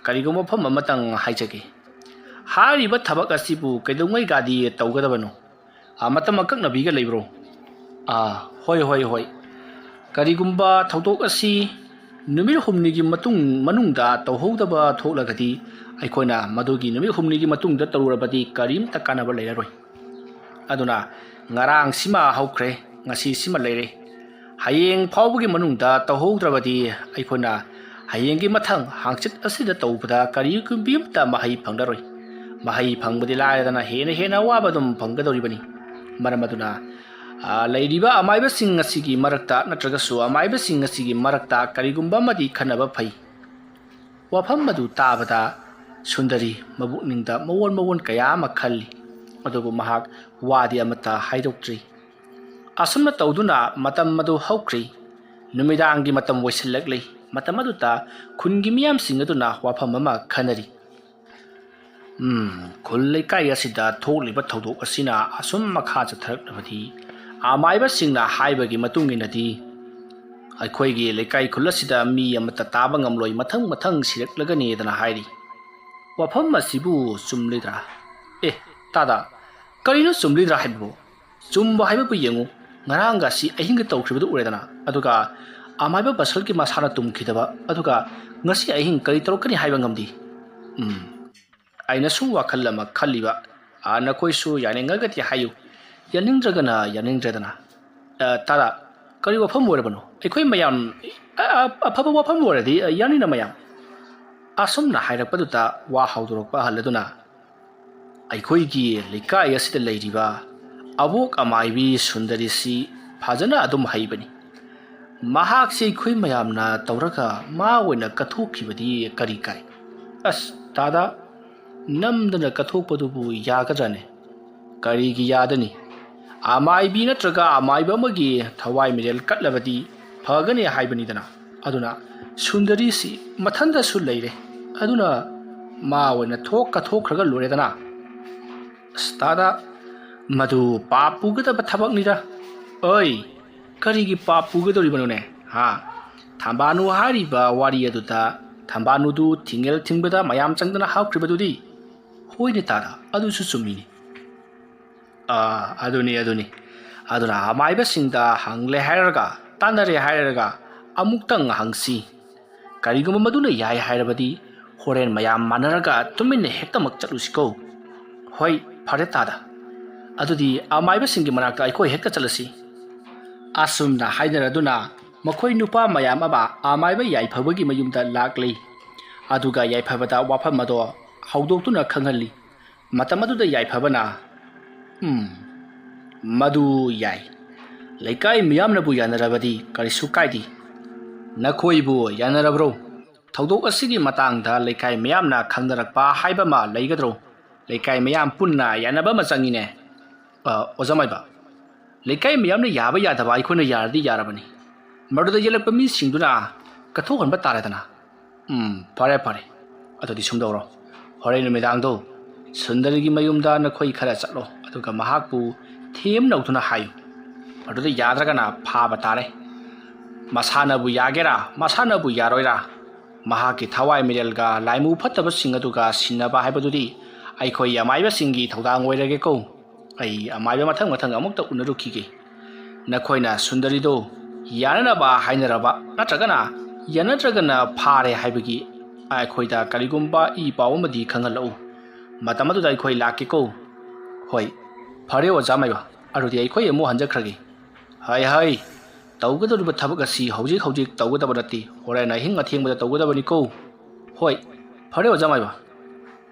ꯀꯔꯤꯒꯨꯝꯕ ꯋꯥꯐꯝ ꯑꯃꯇꯪ ꯍꯥꯏꯖꯒꯦ꯫ ꯍꯥꯏꯔꯤꯕ ꯊꯕꯛ ꯑꯁꯤꯕꯨ ꯀꯩꯗꯧꯉꯩꯒꯗꯤ ꯇꯧꯒꯗꯕꯅꯣ? ꯑꯥ, ꯃꯇꯝ ꯑꯀꯛꯅꯕꯤꯒ ꯂꯩꯕ꯭ꯔꯣ? ꯑꯥ, ꯍꯣꯏ, ꯍꯣꯏ, ꯍꯣꯏ꯫ ꯀꯔꯤꯒꯨꯝꯕ ꯊꯧꯗꯣꯛ ꯑꯁꯤ ꯅꯨꯃꯤꯠ ꯍꯨꯝꯅꯤꯒꯤ ꯃꯇꯨꯡ, ꯃꯅꯨꯡꯗ ꯇꯧꯍꯧꯗꯕ ꯊꯣꯛꯂꯒꯗꯤ, ꯑꯩꯈꯣꯏꯅ ꯃꯗꯨꯒꯤ ꯅꯨꯃꯤꯠ ꯍꯨꯝꯅꯤꯒꯤ ꯃꯇꯨꯡꯗ ꯇꯧꯔꯨꯔꯕꯗꯤ ꯀꯔꯤꯝꯇ ꯀꯥꯟꯅꯕ ꯂꯩꯔꯔꯣꯏ꯫ ꯑꯗꯨꯅ ꯉꯔꯥꯡꯁꯤꯃ ꯍꯧꯈ꯭ꯔꯦ, ꯉꯁꯤꯁꯤꯃ ꯂꯩꯔꯦ꯫ ꯍꯌꯦꯡ ꯐꯥꯎꯕꯒꯤ ꯃꯅꯨꯡꯗ ꯇꯧꯍꯧꯗ꯭ꯔꯕꯗꯤ, ꯑꯩꯈꯣꯏꯅ ꯍꯌꯦꯡꯒꯤ ꯃꯊꯪ ꯍꯥꯡꯆꯤꯠ ꯑꯁꯤꯗ ꯇꯧꯕꯗ ꯀꯔꯤꯒꯨꯝꯕꯤ ꯑꯃꯠꯇ ꯃꯍꯩ ꯐꯪꯂꯔꯣꯏ꯫ ꯃꯍꯩ ꯐꯪꯕꯗꯤ ꯂꯥꯏꯔꯗꯅ ꯍꯦꯟꯅ ꯍꯦꯟꯅ ꯑꯋꯥꯕ ꯑꯗꯨꯝ ꯐꯪꯒꯗꯧꯔꯤꯕꯅꯤ꯫ ꯃꯔꯝ ꯑꯗꯨꯅ, ꯑ, ꯂꯩꯔꯤꯕ ꯑꯃꯥꯏꯕꯁꯤꯡ ꯑꯁꯤꯒꯤ ꯃꯔꯛꯇ ꯅꯠꯇ꯭ꯔꯒꯁꯨ ꯑꯃꯥꯏꯕꯁꯤꯡ ꯑꯁꯤꯒꯤ ꯃꯔꯛꯇ ꯀꯔꯤꯒꯨꯝꯕ ꯑꯃꯗꯤ ꯈꯟꯅꯕ ꯐꯩ꯫ ꯋꯥꯐꯝ ꯑꯗꯨ ꯇꯥꯕꯗ ꯁꯨꯟꯗꯔꯤ ꯃꯕꯨꯛꯅꯤꯡꯗ ꯃꯑꯣꯟ ꯃꯑꯣꯟ ꯀꯌꯥ ꯑꯃ ꯈꯜꯂꯤ꯫ ꯑꯗꯨꯕꯨ ꯃꯍꯥꯛ ꯋꯥꯗꯤ ꯑꯃꯠꯇ ꯍꯥꯏꯗꯣꯛꯇ꯭ꯔꯤ꯫ ꯑꯁꯨꯝꯅ ꯇꯧꯗꯨꯅ ꯃꯇꯝ ꯑꯗꯨ ꯍꯧꯈ꯭ꯔꯤ꯫ ꯅꯨꯃꯤꯗꯥꯡꯒꯤ ꯃꯇꯝ ꯑꯣꯏꯁꯤꯜꯂꯛꯂꯤ꯫ ꯃꯇꯝ ꯑꯗꯨꯗ ꯈꯨꯟꯒꯤ ꯃꯤꯌꯥꯝꯁꯤꯡ ꯑꯗꯨꯅ ꯋꯥꯐꯝ ꯑꯃ ꯈꯟꯅꯔꯤ꯫ "ꯎꯝ, ꯈꯨꯜ ꯂꯩꯀꯥꯏ ꯑꯁꯤꯗ ꯊꯣꯛꯂꯤꯕ ꯊꯧꯗꯣꯛ ꯑꯁꯤꯅ ꯑꯁꯨꯝ ꯃꯈꯥ ꯆꯠꯊꯔꯛꯂꯕꯗꯤ, ꯑꯃꯥꯏꯕꯁꯤꯡꯅ ꯍꯥꯏꯕꯒꯤ ꯃꯇꯨꯡ ꯏꯟꯅꯗꯤ, ꯑꯩꯈꯣꯏꯒꯤ ꯂꯩꯀꯥꯏ ꯈꯨꯜ ꯑꯁꯤꯗ ꯃꯤ ꯑꯃꯠꯇ ꯇꯥꯕ ꯉꯝꯂꯣꯏ, ꯃꯊꯪ ꯃꯊꯪ ꯁꯤꯔꯛꯂꯒꯅꯤꯗꯅ ꯍꯥꯏꯔꯤ꯫ ꯋꯥꯐꯝ ꯑꯁꯤꯕꯨ ꯆꯨꯝꯂꯤꯗ꯭ꯔꯥ?" "ꯑꯦ, ꯇꯥꯗ, ꯀꯔꯤꯅꯣ ꯆꯨꯝꯂꯤꯗ꯭ꯔꯥ ꯍꯥꯏꯕꯕꯨ? ꯆꯨꯝꯕ ꯍꯥꯏꯕꯕꯨ ꯌꯦꯡꯉꯨ, ꯉꯔꯥꯡꯒ ꯑꯁꯤ ꯑꯍꯤꯡꯒ ꯇꯧꯈ꯭ꯔꯤꯕꯗꯨ ꯎꯔꯦꯗꯅ, ꯑꯗꯨꯒ ꯑꯃꯥꯏꯕ ꯕꯁꯜꯒꯤ ꯃꯁꯥꯅ ꯇꯨꯝꯈꯤꯗꯕ, ꯑꯗꯨꯒ ꯉꯁꯤ ꯑꯍꯤꯡ ꯀꯔꯤ ꯇꯧꯔꯛꯀꯅꯤ ꯍꯥꯏꯕ ꯉꯝꯗꯦ꯫ ꯎꯝ, ꯑꯩꯅ ꯁꯨꯝ ꯋꯥꯈꯜ ꯑꯃ ꯈꯜꯂꯤꯕ, ꯑꯥ, ꯅꯈꯣꯏꯁꯨ ꯌꯥꯅꯤꯡꯉꯒꯗꯤ ꯍꯥꯏꯌꯨ, ꯌꯥꯅꯤꯡꯗ꯭ꯔꯒꯅ ꯌꯥꯅꯤꯡꯗ꯭ꯔꯦꯗꯅ꯫ ꯑ, ꯇꯥꯗ, ꯀꯔꯤ ꯋꯥꯐꯝ ꯑꯣꯏꯔꯕꯅꯣ? ꯑꯩꯈꯣꯏ ꯃꯌꯥꯝ, ꯑ, ꯑ, ꯑꯐꯕ ꯋꯥꯐꯝ ꯑꯣꯏꯔꯗꯤ, ꯑ, ꯌꯥꯅꯤꯅ ꯃꯌꯥꯝ꯫" ꯑꯁꯨꯝꯅ ꯍꯥꯏꯔꯛꯄꯗꯨꯗ ꯋꯥ ꯍꯧꯗꯣꯔꯛꯄ ꯑꯍꯜ ꯑꯗꯨꯅ, "ꯑꯩꯈꯣꯏꯒꯤ ꯂꯩꯀꯥꯏ ꯑꯁꯤꯗ ꯂꯩꯔꯤꯕ ꯑꯕꯣꯛ ꯑꯃꯥꯏꯕꯤ ꯁꯨꯟꯗꯔꯤꯁꯤ ꯐꯖꯅ ꯑꯗꯨꯝ ꯍꯩꯕꯅꯤ꯫ ꯃꯍꯥꯛꯁꯤ ꯑꯩꯈꯣꯏ ꯃꯌꯥꯝꯅ ꯇꯧꯔꯒ ꯃꯥ ꯑꯣꯏꯅ ꯀꯠꯊꯣꯛꯈꯤꯕꯗꯤ ꯀꯔꯤ ꯀꯥꯏ?" "ꯑꯁ, ꯇꯥꯗ, ꯅꯝꯗꯅ ꯀꯠꯊꯣꯛꯄꯗꯨꯕꯨ ꯌꯥꯒꯗ꯭ꯔꯅꯦ? ꯀꯔꯤꯒꯤ ꯌꯥꯗꯅꯤ? ꯑꯃꯥꯏꯕꯤ ꯅꯠꯇ꯭ꯔꯒ ꯑꯃꯥꯏꯕ ꯑꯃꯒꯤ ꯊꯋꯥꯏ ꯃꯤꯔꯦꯜ ꯀꯠꯂꯕꯗꯤ ꯐꯒꯅꯤ ꯍꯥꯏꯕꯅꯤꯗꯅ꯫ ꯑꯗꯨꯅ ꯁꯨꯟꯗꯔꯤꯁꯤ ꯃꯊꯟꯇꯁꯨ ꯂꯩꯔꯦ꯫ ꯑꯗꯨꯅ ꯃꯥ ꯑꯣꯏꯅ ꯊꯣꯛ ꯀꯠꯊꯣꯛꯈ꯭ꯔꯒ ꯂꯣꯏꯔꯦꯗꯅ꯫" "ꯑꯁ, ꯇꯥꯗ, ꯃꯗꯨ ꯄꯥꯞ ꯄꯨꯒꯗꯕ ꯊꯕꯛꯅꯤꯗ꯫" "ꯑꯣꯏ, ꯀꯔꯤꯒꯤ ꯄꯥꯞ ꯄꯨꯒꯗꯧꯔꯤꯕꯅꯣꯅꯦ? ꯍꯥ? ꯊꯝꯕꯥꯅꯨ ꯍꯥꯏꯔꯤꯕ ꯋꯥꯔꯤ ꯑꯗꯨꯗ ꯊꯝꯕꯥꯅꯨꯗꯨ ꯊꯤꯡꯉꯦꯜ ꯊꯤꯡꯕꯗ ꯃꯌꯥꯝ ꯆꯪꯗꯅ ꯍꯥꯞꯈ꯭ꯔꯤꯕꯗꯨꯗꯤ? ꯍꯣꯏꯅꯦ ꯇꯥꯗ, ꯑꯗꯨꯁꯨ ꯆꯨꯝꯃꯤꯅꯦ꯫ ꯑꯥ, ꯑꯗꯨꯅꯤ, ꯑꯗꯨꯅꯤ꯫ ꯑꯗꯨꯅ ꯑꯃꯥꯏꯕꯁꯤꯡꯗ ꯍꯪꯂꯦ ꯍꯥꯏꯔꯒ, ꯇꯥꯟꯅꯔꯦ ꯍꯥꯏꯔꯒ, ꯑꯃꯨꯛꯇꯪ ꯍꯪꯁꯤ꯫ ꯀꯔꯤꯒꯨꯝꯕ ꯃꯗꯨꯅ ꯌꯥꯏ ꯍꯥꯏꯔꯕꯗꯤ, ꯍꯣꯔꯦꯟ ꯃꯌꯥꯝ ꯃꯥꯟꯅꯔꯒ ꯇꯨꯃꯤꯟꯅ ꯍꯦꯛꯇꯃꯛ ꯆꯠꯂꯨꯁꯤꯀꯣ꯫ ꯍꯣꯏ, ꯐꯔꯦ ꯇꯥꯗ꯫ ꯑꯗꯨꯗꯤ ꯑꯃꯥꯏꯕꯁꯤꯡꯒꯤ ꯃꯅꯥꯛꯇ ꯑꯩꯈꯣꯏ ꯍꯦꯛꯇ ꯆꯠꯂꯁꯤ꯫ ꯑꯁꯨꯝꯅ ꯍꯥꯏꯅꯔꯗꯨꯅ ꯃꯈꯣꯏ ꯅꯨꯄꯥ ꯃꯌꯥꯝ ꯑꯃ ꯑꯃꯥꯏꯕ ꯌꯥꯏꯐꯕꯒꯤ ꯃꯌꯨꯝꯗ ꯂꯥꯛꯂꯤ꯫ ꯑꯗꯨꯒ ꯌꯥꯏꯐꯕꯗ ꯋꯥꯐꯝ ꯑꯗꯣ ꯍꯧꯗꯣꯛꯇꯨꯅ ꯈꯪꯍꯜꯂꯤ꯫ ꯃꯇꯝ ꯑꯗꯨꯗ ꯌꯥꯏꯐꯕꯅ, "ꯎꯝ, ꯃꯗꯨ ꯌꯥꯏ꯫ ꯂꯩꯀꯥꯏ ꯃꯤꯌꯥꯝꯅꯕꯨ ꯌꯥꯅꯔꯕꯗꯤ ꯀꯔꯤꯁꯨ ꯀꯥꯏꯗꯦ꯫ ꯅꯈꯣꯏꯕꯨ ꯌꯥꯅꯔꯕ꯭ꯔꯣ? ꯊꯧꯗꯣꯛ ꯑꯁꯤꯒꯤ ꯃꯇꯥꯡꯗ ꯂꯩꯀꯥꯏ ꯃꯤꯌꯥꯝꯅ ꯈꯪꯅꯔꯛꯄ ꯍꯥꯏꯕ ꯑꯃ ꯂꯩꯒꯗ꯭ꯔꯣ? ꯂꯩꯀꯥꯏ ꯃꯤꯌꯥꯝ ꯄꯨꯟꯅ ꯌꯥꯅꯕ ꯑꯃ ꯆꯪꯉꯤꯅꯦ꯫" "ꯑ, ꯑꯣꯖꯥ ꯃꯥꯏꯕ, ꯂꯩꯀꯥꯏ ꯃꯤꯌꯥꯝꯅ ꯌꯥꯕ ꯌꯥꯗꯕ ꯑꯩꯈꯣꯏꯅ ꯌꯥꯔꯗꯤ ꯌꯥꯔꯕꯅꯤ꯫ ꯃꯗꯨꯗ ꯌꯦꯜꯂꯛꯄ ꯃꯤꯁꯤꯡꯗꯨꯅ ꯀꯠꯊꯣꯛꯍꯟꯕ ꯇꯥꯔꯦꯗꯅ꯫" "ꯎꯝ, ꯐꯔꯦ, ꯐꯔꯦ꯫ ꯑꯗꯨꯗꯤ ꯁꯨꯝꯗꯧꯔꯣ꯫ ꯍꯣꯔꯦꯟ ꯅꯨꯃꯤꯗꯥꯡꯗꯣ ꯁꯨꯟꯗꯔꯤꯒꯤ ꯃꯌꯨꯝꯗ ꯅꯈꯣꯏ ꯈꯔ ꯆꯠꯂꯣ, ꯑꯗꯨꯒ ꯃꯍꯥꯛꯄꯨ ꯊꯦꯝꯅꯧꯗꯨꯅ ꯍꯥꯏꯌꯨ꯫ ꯃꯗꯨꯗ ꯌꯥꯗ꯭ꯔꯒꯅ ꯐꯥꯕ ꯇꯥꯔꯦ꯫ ꯃꯁꯥꯅꯕꯨ ꯌꯥꯒꯦꯔꯥ, ꯃꯁꯥꯅꯕꯨ ꯌꯥꯔꯣꯏꯔꯥ, ꯃꯍꯥꯛꯀꯤ ꯊꯋꯥꯏ ꯃꯤꯔꯦꯜꯒ ꯂꯥꯏꯃꯨ ꯐꯠꯇꯕꯁꯤꯡ ꯑꯗꯨꯒ ꯁꯤꯟꯅꯕ ꯍꯥꯏꯕꯗꯨꯗꯤ ꯑꯩꯈꯣꯏ ꯑꯃꯥꯏꯕꯁꯤꯡꯒꯤ ꯊꯧꯗꯥꯡ ꯑꯣꯏꯔꯒꯦꯀꯣ꯫ ꯑꯩ ꯑꯃꯥꯏꯕ ꯃꯊꯪ ꯃꯊꯪ ꯑꯃꯨꯛꯇ ꯎꯅꯔꯨꯈꯤꯒꯦ꯫ ꯅꯈꯣꯏꯅ ꯁꯨꯟꯗꯔꯤꯗꯣ ꯌꯥꯅꯅꯕ ꯍꯥꯏꯅꯔꯕ ꯅꯠꯇ꯭ꯔꯒꯅ ꯌꯥꯅꯗ꯭ꯔꯒꯅ ꯐꯥꯔꯦ ꯍꯥꯏꯕꯒꯤ ꯑꯩꯈꯣꯏꯗ ꯀꯔꯤꯒꯨꯝꯕ ꯏ ꯄꯥꯎ ꯑꯃꯗꯤ ꯈꯪꯍꯜꯂꯛꯎ꯫ ꯃꯇꯝ ꯑꯗꯨꯗ ꯑꯩꯈꯣꯏ ꯂꯥꯛꯀꯦꯀꯣ꯫" "ꯍꯣꯏ, ꯐꯔꯦ ꯑꯣꯖꯥ ꯃꯥꯏꯕ, ꯑꯗꯨꯗꯤ ꯑꯩꯈꯣꯏ ꯑꯃꯨꯛ ꯍꯟꯖꯈ꯭ꯔꯒꯦ꯫" "ꯍꯥꯏ ꯍꯥꯏ, ꯇꯧꯒꯗꯧꯔꯤꯕ ꯊꯕꯛ ꯑꯁꯤ ꯍꯧꯖꯤꯛ ꯍꯧꯖꯤꯛ ꯇꯧꯒꯗꯕ ꯅꯠꯇꯦ, ꯍꯣꯔꯦꯟ ꯑꯍꯤꯡ ꯑꯊꯦꯡꯕꯗ ꯇꯧꯒꯗꯕꯅꯤꯀꯣ꯫" "ꯍꯣꯏ, ꯐꯔꯦ ꯑꯣꯖꯥ ꯃꯥꯏꯕ꯫"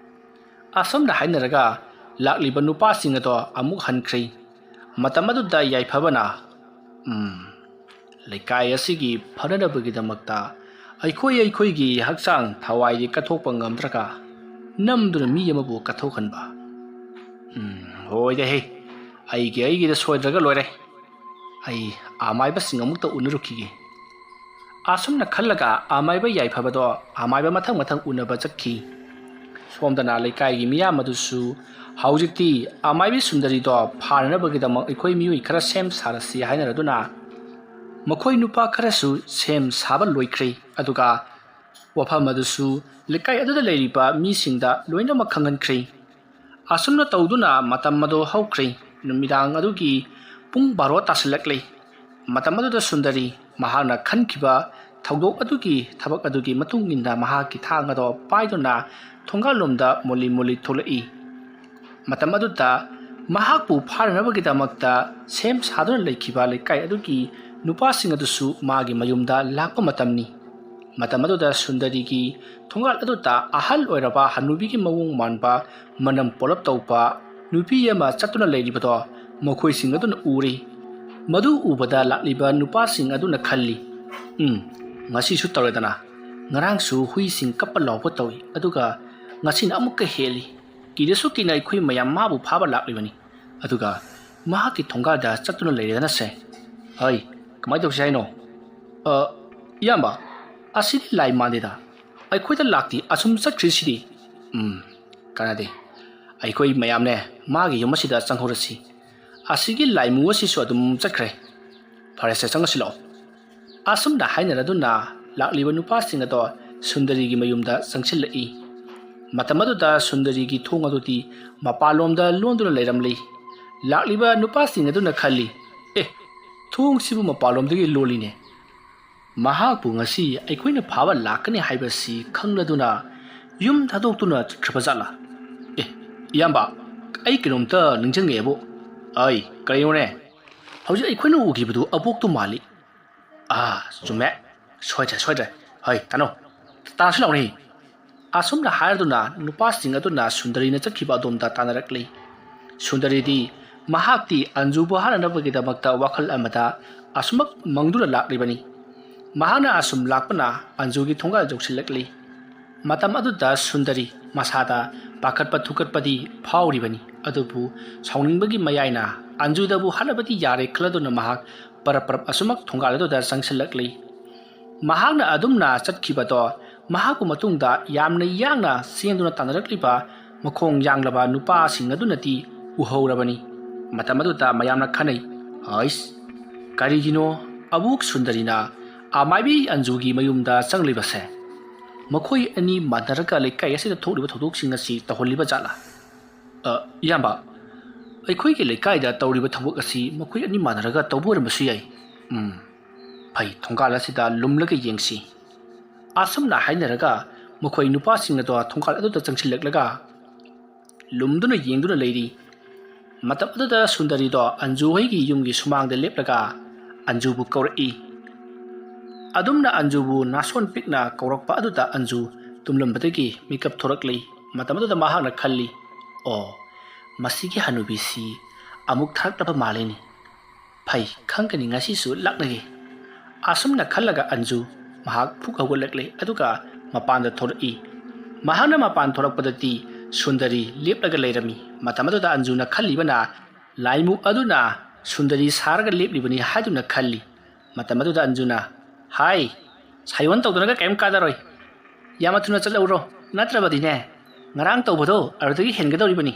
ꯑꯁꯨꯝꯅ ꯍꯥꯏꯅꯔꯒ ꯂꯥꯛꯂꯤꯕ ꯅꯨꯄꯥꯁꯤꯡ ꯑꯗꯣ ꯑꯃꯨꯛ ꯍꯟꯈ꯭ꯔꯦ꯫ ꯃꯇꯝ ꯑꯗꯨꯗ ꯌꯥꯏꯐꯕꯅ, "ꯎꯝ, ꯂꯩꯀꯥꯏ ꯑꯁꯤꯒꯤ ꯐꯅꯅꯕꯒꯤꯗꯃꯛꯇ ꯑꯩꯈꯣꯏ ꯑꯩꯈꯣꯏꯒꯤ ꯍꯛꯆꯥꯡ ꯊꯋꯥꯏꯗꯤ ꯀꯠꯊꯣꯛꯄ ꯉꯝꯗ꯭ꯔꯒ ꯅꯝꯗꯨꯅ ꯃꯤ ꯑꯃꯕꯨ ꯀꯠꯊꯣꯛꯍꯟꯕ? ꯎꯝ, ꯍꯣꯏꯗꯍꯦ, ꯑꯩꯒꯤ ꯑꯩꯒꯤꯗ ꯁꯣꯏꯗ꯭ꯔꯒ ꯂꯣꯏꯔꯦ꯫ ꯑꯩ ꯑꯃꯥꯏꯕꯁꯤꯡ ꯑꯃꯨꯛꯇ ꯎꯅꯔꯨꯈꯤꯒꯦ꯫" ꯑꯁꯨꯝꯅ ꯈꯜꯂꯒ ꯑꯃꯥꯏꯕ ꯌꯥꯏꯐꯕꯗꯣ ꯑꯃꯥꯏꯕ ꯃꯊꯪ ꯃꯊꯪ ꯎꯅꯕ ꯆꯠꯈꯤ꯫ ꯁꯣꯝꯗꯅ ꯂꯩꯀꯥꯏꯒꯤ ꯃꯤꯌꯥꯝ ꯑꯗꯨꯁꯨ ꯍꯧꯖꯤꯛꯇꯤ ꯑꯃꯥꯏꯕꯤ ꯁꯨꯟꯗꯔꯤꯗꯣ ꯐꯥꯅꯅꯕꯒꯤꯗꯃꯛ ꯑꯩꯈꯣꯏ ꯃꯤꯑꯣꯏ ꯈꯔ ꯁꯦꯝ ꯁꯥꯔꯁꯤ ꯍꯥꯏꯅꯔꯗꯨꯅ ꯃꯈꯣꯏ ꯅꯨꯄꯥ ꯈꯔꯁꯨ ꯁꯦꯝ ꯁꯥꯕ ꯂꯣꯏꯈ꯭ꯔꯦ, ꯑꯗꯨꯒ ꯋꯥꯐꯝ ꯑꯗꯨꯁꯨ ꯂꯩꯀꯥꯏ ꯑꯗꯨꯗ ꯂꯩꯔꯤꯕ ꯃꯤꯁꯤꯡꯗ ꯂꯣꯏꯅꯃꯛ ꯈꯪꯍꯟꯈ꯭ꯔꯦ꯫ ꯑꯁꯨꯝꯅ ꯇꯧꯗꯨꯅ ꯃꯇꯝ ꯑꯗꯨ ꯍꯧꯈ꯭ꯔꯦ꯫ ꯅꯨꯃꯤꯗꯥꯡ ꯑꯗꯨꯒꯤ ꯄꯨꯡ ꯕꯥꯔꯣ ꯇꯥꯁꯤꯜꯂꯛꯂꯦ꯫ ꯃꯇꯝ ꯑꯗꯨꯗ ꯁꯨꯟꯗꯔꯤ ꯃꯍꯥꯛꯅ ꯈꯟꯈꯤꯕ ꯊꯧꯗꯣꯛ ꯑꯗꯨꯒꯤ, ꯊꯕꯛ ꯑꯗꯨꯒꯤ ꯃꯇꯨꯡ ꯏꯟꯅ ꯃꯍꯥꯛꯀꯤ ꯊꯥꯡ ꯑꯗꯣ ꯄꯥꯏꯗꯨꯅ ꯊꯣꯡꯒꯥꯜꯂꯣꯝꯗ ꯃꯣꯂꯤ ꯃꯣꯂꯤ ꯊꯣꯛꯂꯛꯏ꯫ ꯃꯇꯝ ꯑꯗꯨꯗ ꯃꯍꯥꯛꯄꯨ ꯐꯥꯅꯅꯕꯒꯤꯗꯃꯛꯇ ꯁꯦꯝ ꯁꯥꯗꯨꯅ ꯂꯩꯈꯤꯕ ꯂꯩꯀꯥꯏ ꯑꯗꯨꯒꯤ ꯅꯨꯄꯥꯁꯤꯡ ꯑꯗꯨꯁꯨ ꯃꯥꯒꯤ ꯃꯌꯨꯝꯗ ꯂꯥꯛꯄ ꯃꯇꯝꯅꯤ꯫ ꯃꯇꯝ ꯑꯗꯨꯗ ꯁꯨꯟꯗꯔꯤꯒꯤ ꯊꯣꯡꯒꯥꯜ ꯑꯗꯨꯗ ꯑꯍꯜ ꯑꯣꯏꯔꯕ ꯍꯅꯨꯕꯤꯒꯤ ꯃꯑꯣꯡ ꯃꯥꯟꯕ, ꯃꯅꯝ ꯄꯣꯂꯞ ꯇꯧꯕ ꯅꯨꯄꯤ ꯑꯃ ꯆꯠꯇꯨꯅ ꯂꯩꯔꯤꯕꯗꯣ ꯃꯈꯣꯏꯁꯤꯡ ꯑꯗꯨꯅ ꯎꯔꯤ꯫ ꯃꯗꯨ ꯎꯕꯗ ꯂꯥꯛꯂꯤꯕ ꯅꯨꯄꯥꯁꯤꯡ ꯑꯗꯨꯅ ꯈꯜꯂꯤ, "ꯎꯝ, ꯉꯁꯤꯁꯨ ꯇꯧꯔꯦꯗꯅ, ꯉꯔꯥꯡꯁꯨ ꯍꯨꯏꯁꯤꯡ ꯀꯞꯄ ꯂꯥꯎꯕ ꯇꯧꯏ, ꯑꯗꯨꯒ ꯉꯁꯤꯅ ꯑꯃꯨꯛꯀ ꯍꯦꯜꯂꯤ꯫ ꯀꯤꯗꯁꯨ ꯀꯤꯅ ꯑꯩꯈꯣꯏ ꯃꯌꯥꯝ ꯃꯥꯕꯨ ꯐꯥꯕ ꯂꯥꯛꯂꯤꯕꯅꯤ, ꯑꯗꯨꯒ ꯃꯍꯥꯛꯀꯤ ꯊꯣꯡꯒꯥꯜꯗ ꯆꯠꯇꯨꯅ ꯂꯩꯔꯦꯗꯅꯁꯦ꯫ ꯍꯩ, ꯀꯃꯥꯏꯅ ꯇꯧꯁꯤ ꯍꯥꯏꯅꯣ?" "ꯑ, ꯏꯌꯥꯝꯕ, ꯑꯁꯤꯗꯤ ꯂꯥꯏ ꯃꯥꯟꯗꯦꯗ꯫ ꯑꯩꯈꯣꯏꯗ ꯂꯥꯛꯇꯤ ꯑꯁꯨꯝ ꯆꯠꯈ꯭ꯔꯤꯁꯤꯗꯤ?" "ꯎꯝ, ꯀꯥꯟꯅꯗꯦ꯫ ꯑꯩꯈꯣꯏ ꯃꯌꯥꯝꯅꯦ ꯃꯥꯒꯤ ꯌꯨꯝ ꯑꯁꯤꯗ ꯆꯪꯍꯧꯔꯁꯤ꯫ ꯑꯁꯤꯒꯤ ꯂꯥꯏꯃꯨ ꯑꯁꯤꯁꯨ ꯑꯗꯨꯝ ꯆꯠꯈ꯭ꯔꯦ꯫ ꯐꯔꯦꯁꯦ, ꯆꯪꯉꯁꯤ ꯂꯥꯛꯑꯣ꯫" ꯑꯁꯨꯝꯅ ꯍꯥꯏꯅꯔꯗꯨꯅ ꯂꯥꯛꯂꯤꯕ ꯅꯨꯄꯥꯁꯤꯡ ꯑꯗꯣ ꯁꯨꯟꯗꯔꯤꯒꯤ ꯃꯌꯨꯝꯗ ꯆꯪꯁꯤꯜꯂꯛꯏ꯫ ꯃꯇꯝ ꯑꯗꯨꯗ ꯁꯨꯟꯗꯔꯤꯒꯤ ꯊꯣꯡ ꯑꯗꯨꯗꯤ ꯃꯄꯥꯟꯂꯣꯝꯗ ꯂꯣꯟꯗꯨꯅ ꯂꯩꯔꯝꯂꯤ꯫ ꯂꯥꯛꯂꯤꯕ ꯅꯨꯄꯥꯁꯤꯡ ꯑꯗꯨꯅ ꯈꯜꯂꯤ, "ꯑꯦ, ꯊꯣꯡꯁꯤꯕꯨ ꯃꯄꯥꯟꯂꯣꯝꯗꯒꯤ ꯂꯣꯜꯂꯤꯅꯦ꯫ ꯃꯍꯥꯛꯄꯨ ꯉꯁꯤ ꯑꯩꯈꯣꯏꯅ ꯐꯥꯕ ꯂꯥꯛꯀꯅꯤ ꯍꯥꯏꯕꯁꯤ ꯈꯪꯂꯗꯨꯅ ꯌꯨꯝ ꯊꯥꯗꯣꯛꯇꯨꯅ ꯆꯠꯈ꯭ꯔꯕ ꯖꯥꯠꯂꯥ? ꯑꯦ, ꯏꯌꯥꯝꯕ, ꯑꯩ ꯀꯩꯅꯣꯝꯇ ꯅꯤꯡꯁꯤꯡꯉꯛꯑꯦꯕꯨ꯫" "ꯑꯩ, ꯀꯔꯤꯅꯣꯅꯦ?" "ꯍꯧꯖꯤꯛ ꯑꯩꯈꯣꯏꯅ ꯎꯈꯤꯕꯗꯨ ꯑꯕꯣꯛꯇꯨ ꯃꯥꯜꯂꯤ꯫" "ꯑꯥ, ꯆꯨꯝꯃꯦ꯫ ꯁꯣꯏꯗ꯭ꯔꯦ, ꯁꯣꯏꯗ꯭ꯔꯦ꯫ ꯍꯣꯏ, ꯇꯥꯅꯧ꯫ ꯇꯥꯁꯤ ꯂꯥꯎꯅꯦ꯫" ꯑꯁꯨꯝꯅ ꯍꯥꯏꯔꯗꯨꯅ ꯅꯨꯄꯥꯁꯤꯡ ꯑꯗꯨꯅ ꯁꯨꯟꯗꯔꯤꯅ ꯆꯠꯈꯤꯕ ꯑꯗꯣꯝꯗ ꯇꯥꯟꯅꯔꯛꯂꯤ꯫ ꯁꯨꯟꯗꯔꯤꯗꯤ ꯃꯍꯥꯛꯇꯤ ꯑꯟꯖꯨꯕꯨ ꯍꯥꯠꯅꯅꯕꯒꯤꯗꯃꯛꯇ ꯋꯥꯈꯜ ꯑꯃꯗ ꯑꯁꯨꯃꯛ ꯃꯪꯗꯨꯅ ꯂꯥꯛꯂꯤꯕꯅꯤ꯫ ꯃꯍꯥꯛꯅ ꯑꯁꯨꯝ ꯂꯥꯛꯄꯅ ꯑꯟꯖꯨꯒꯤ ꯊꯣꯡꯒꯥꯜ ꯌꯧꯁꯤꯜꯂꯛꯂꯤ꯫ ꯃꯇꯝ ꯑꯗꯨꯗ ꯁꯨꯟꯗꯔꯤ ꯃꯁꯥꯗ ꯄꯥꯈꯠꯄ ꯊꯨꯀꯠꯄꯗꯤ ꯐꯥꯎꯔꯤꯕꯅꯤ, ꯑꯗꯨꯕꯨ ꯁꯥꯎꯅꯤꯡꯕꯒꯤ ꯃꯌꯥꯏꯅ ꯑꯟꯖꯨꯗꯕꯨ ꯍꯥꯠꯂꯕꯗꯤ ꯌꯥꯔꯦ ꯈꯜꯂꯗꯨꯅ ꯃꯍꯥꯛ ꯄꯔꯞ ꯄꯔꯞ ꯑꯁꯨꯃꯛ ꯊꯣꯡꯒꯥꯜ ꯑꯗꯨꯗ ꯆꯪꯁꯤꯜꯂꯛꯂꯤ꯫ ꯃꯍꯥꯛꯅ ꯑꯗꯨꯝꯅ ꯆꯠꯈꯤꯕꯗꯣ ꯃꯍꯥꯛꯄꯨ ꯃꯇꯨꯡꯗ ꯌꯥꯝꯅ ꯌꯥꯡꯅ ꯆꯦꯟꯗꯨꯅ ꯇꯥꯟꯅꯔꯛꯂꯤꯕ ꯃꯈꯣꯡ ꯌꯥꯡꯂꯕ ꯅꯨꯄꯥꯁꯤꯡ ꯑꯗꯨꯅꯗꯤ ꯎꯍꯧꯔꯕꯅꯤ꯫ ꯃꯇꯝ ꯑꯗꯨꯗ ꯃꯌꯥꯝꯅ ꯈꯟꯅꯩ, "ꯍꯩꯁ, ꯀꯔꯤꯒꯤꯅꯣ ꯑꯕꯣꯛ ꯁꯨꯟꯗꯔꯤꯅ ꯑꯃꯥꯏꯕꯤ ꯑꯟꯖꯨꯒꯤ ꯃꯌꯨꯝꯗ ꯆꯪꯂꯤꯕꯁꯦ ꯃꯈꯣꯏ ꯑꯅꯤ ꯃꯥꯟꯅꯔꯒ ꯂꯩꯀꯥꯏ ꯑꯁꯤꯗ ꯊꯣꯛꯂꯤꯕ ꯊꯧꯗꯣꯛꯁꯤꯡ ꯑꯁꯤ ꯇꯧꯍꯜꯂꯤꯕ ꯖꯥꯠꯂꯥ? ꯑ, ꯏꯌꯥꯝꯕ, ꯑꯩꯈꯣꯏꯒꯤ ꯂꯩꯀꯥꯏꯗ ꯇꯧꯔꯤꯕ ꯊꯕꯛ ꯑꯁꯤ ꯃꯈꯣꯏ ꯑꯅꯤ ꯃꯥꯟꯅꯔꯒ ꯇꯧꯕ ꯑꯣꯏꯔꯝꯕꯁꯨ ꯌꯥꯏ꯫ ꯎꯝ, ꯐꯩ, ꯊꯣꯡꯒꯥꯜ ꯑꯁꯤꯗ ꯂꯨꯝꯂꯒ ꯌꯦꯡꯁꯤ꯫ ꯑꯁꯨꯝꯅ ꯍꯥꯏꯅꯔꯒ ꯃꯈꯣꯏ ꯅꯨꯄꯥꯁꯤꯡ ꯑꯗꯣ ꯊꯣꯡꯒꯥꯜ ꯑꯗꯨꯗ ꯆꯪꯁꯤꯜꯂꯛꯂꯒ ꯂꯨꯝꯗꯨꯅ ꯌꯦꯡꯗꯨꯅ ꯂꯩꯔꯤ꯫ ꯃꯇꯝ ꯑꯗꯨꯗ ꯁꯨꯟꯗꯔꯤꯗꯣ ꯑꯟꯖꯨ ꯍꯣꯏꯒꯤ ꯌꯨꯝꯒꯤ ꯁꯨꯃꯥꯡꯗ ꯂꯦꯞꯂꯒ ꯑꯟꯖꯨꯕꯨ ꯀꯧꯔꯛꯏ꯫ ꯑꯗꯨꯝꯅ ꯑꯟꯖꯨꯕꯨ ꯅꯥꯁꯣꯟ ꯄꯤꯛꯅ ꯀꯧꯔꯛꯄ ꯑꯗꯨꯗ ꯑꯟꯖꯨ ꯇꯨꯝꯂꯝꯕꯗꯒꯤ ꯃꯤꯀꯞ ꯊꯣꯔꯛꯂꯤ꯫ ꯃꯇꯝ ꯑꯗꯨꯗ ꯃꯍꯥꯛꯅ ꯈꯜꯂꯤ, "ꯑꯣ, ꯃꯁꯤꯒꯤ ꯍꯅꯨꯕꯤꯁꯤ ꯑꯃꯨꯛ ꯊꯥꯔꯛꯂꯕ ꯃꯥꯜꯂꯤꯅꯤ꯫ ꯐꯩ, ꯈꯪꯒꯅꯤ, ꯉꯁꯤꯁꯨ ꯂꯥꯛꯅꯒꯦ"꯫ ꯑꯁꯨꯝꯅ ꯈꯜꯂꯒ ꯑꯟꯖꯨ ꯃꯍꯥꯛ ꯐꯨꯛ ꯍꯧꯒꯠꯂꯛꯂꯦ, ꯑꯗꯨꯒ ꯃꯄꯥꯟꯗ ꯊꯣꯔꯛꯏ꯫ ꯃꯍꯥꯛꯅ ꯃꯄꯥꯟ ꯊꯣꯔꯛꯄꯗꯗꯤ ꯁꯨꯟꯗꯔꯤ ꯂꯦꯞꯂꯒ ꯂꯩꯔꯝꯃꯤ꯫ ꯃꯇꯝ ꯑꯗꯨꯗ ꯑꯟꯖꯨꯅ ꯈꯜꯂꯤꯕꯅ, ꯂꯥꯏꯃꯨ ꯑꯗꯨꯅ ꯁꯨꯟꯗꯔꯤ ꯁꯥꯔꯒ ꯂꯦꯞꯂꯤꯕꯅꯤ ꯍꯥꯏꯗꯨꯅ ꯈꯜꯂꯤ꯫ ꯃꯇꯝ ꯑꯗꯨꯗ ꯑꯟꯖꯨꯅ, "ꯍꯥꯏ, ꯁꯥꯌꯣꯟ ꯇꯧꯗꯅꯒ ꯀꯔꯤꯝ ꯀꯥꯟꯅꯔꯣꯏ꯫ ꯌꯥꯝꯅ ꯊꯨꯅ ꯆꯠꯍꯧꯔꯣ, ꯅꯠꯇ꯭ꯔꯕꯗꯤꯅꯦ, ꯉꯔꯥꯡ ꯇꯧꯕꯗꯣ ꯑꯗꯨꯗꯒꯤ ꯍꯦꯟꯒꯗꯧꯔꯤꯕꯅꯤ"꯫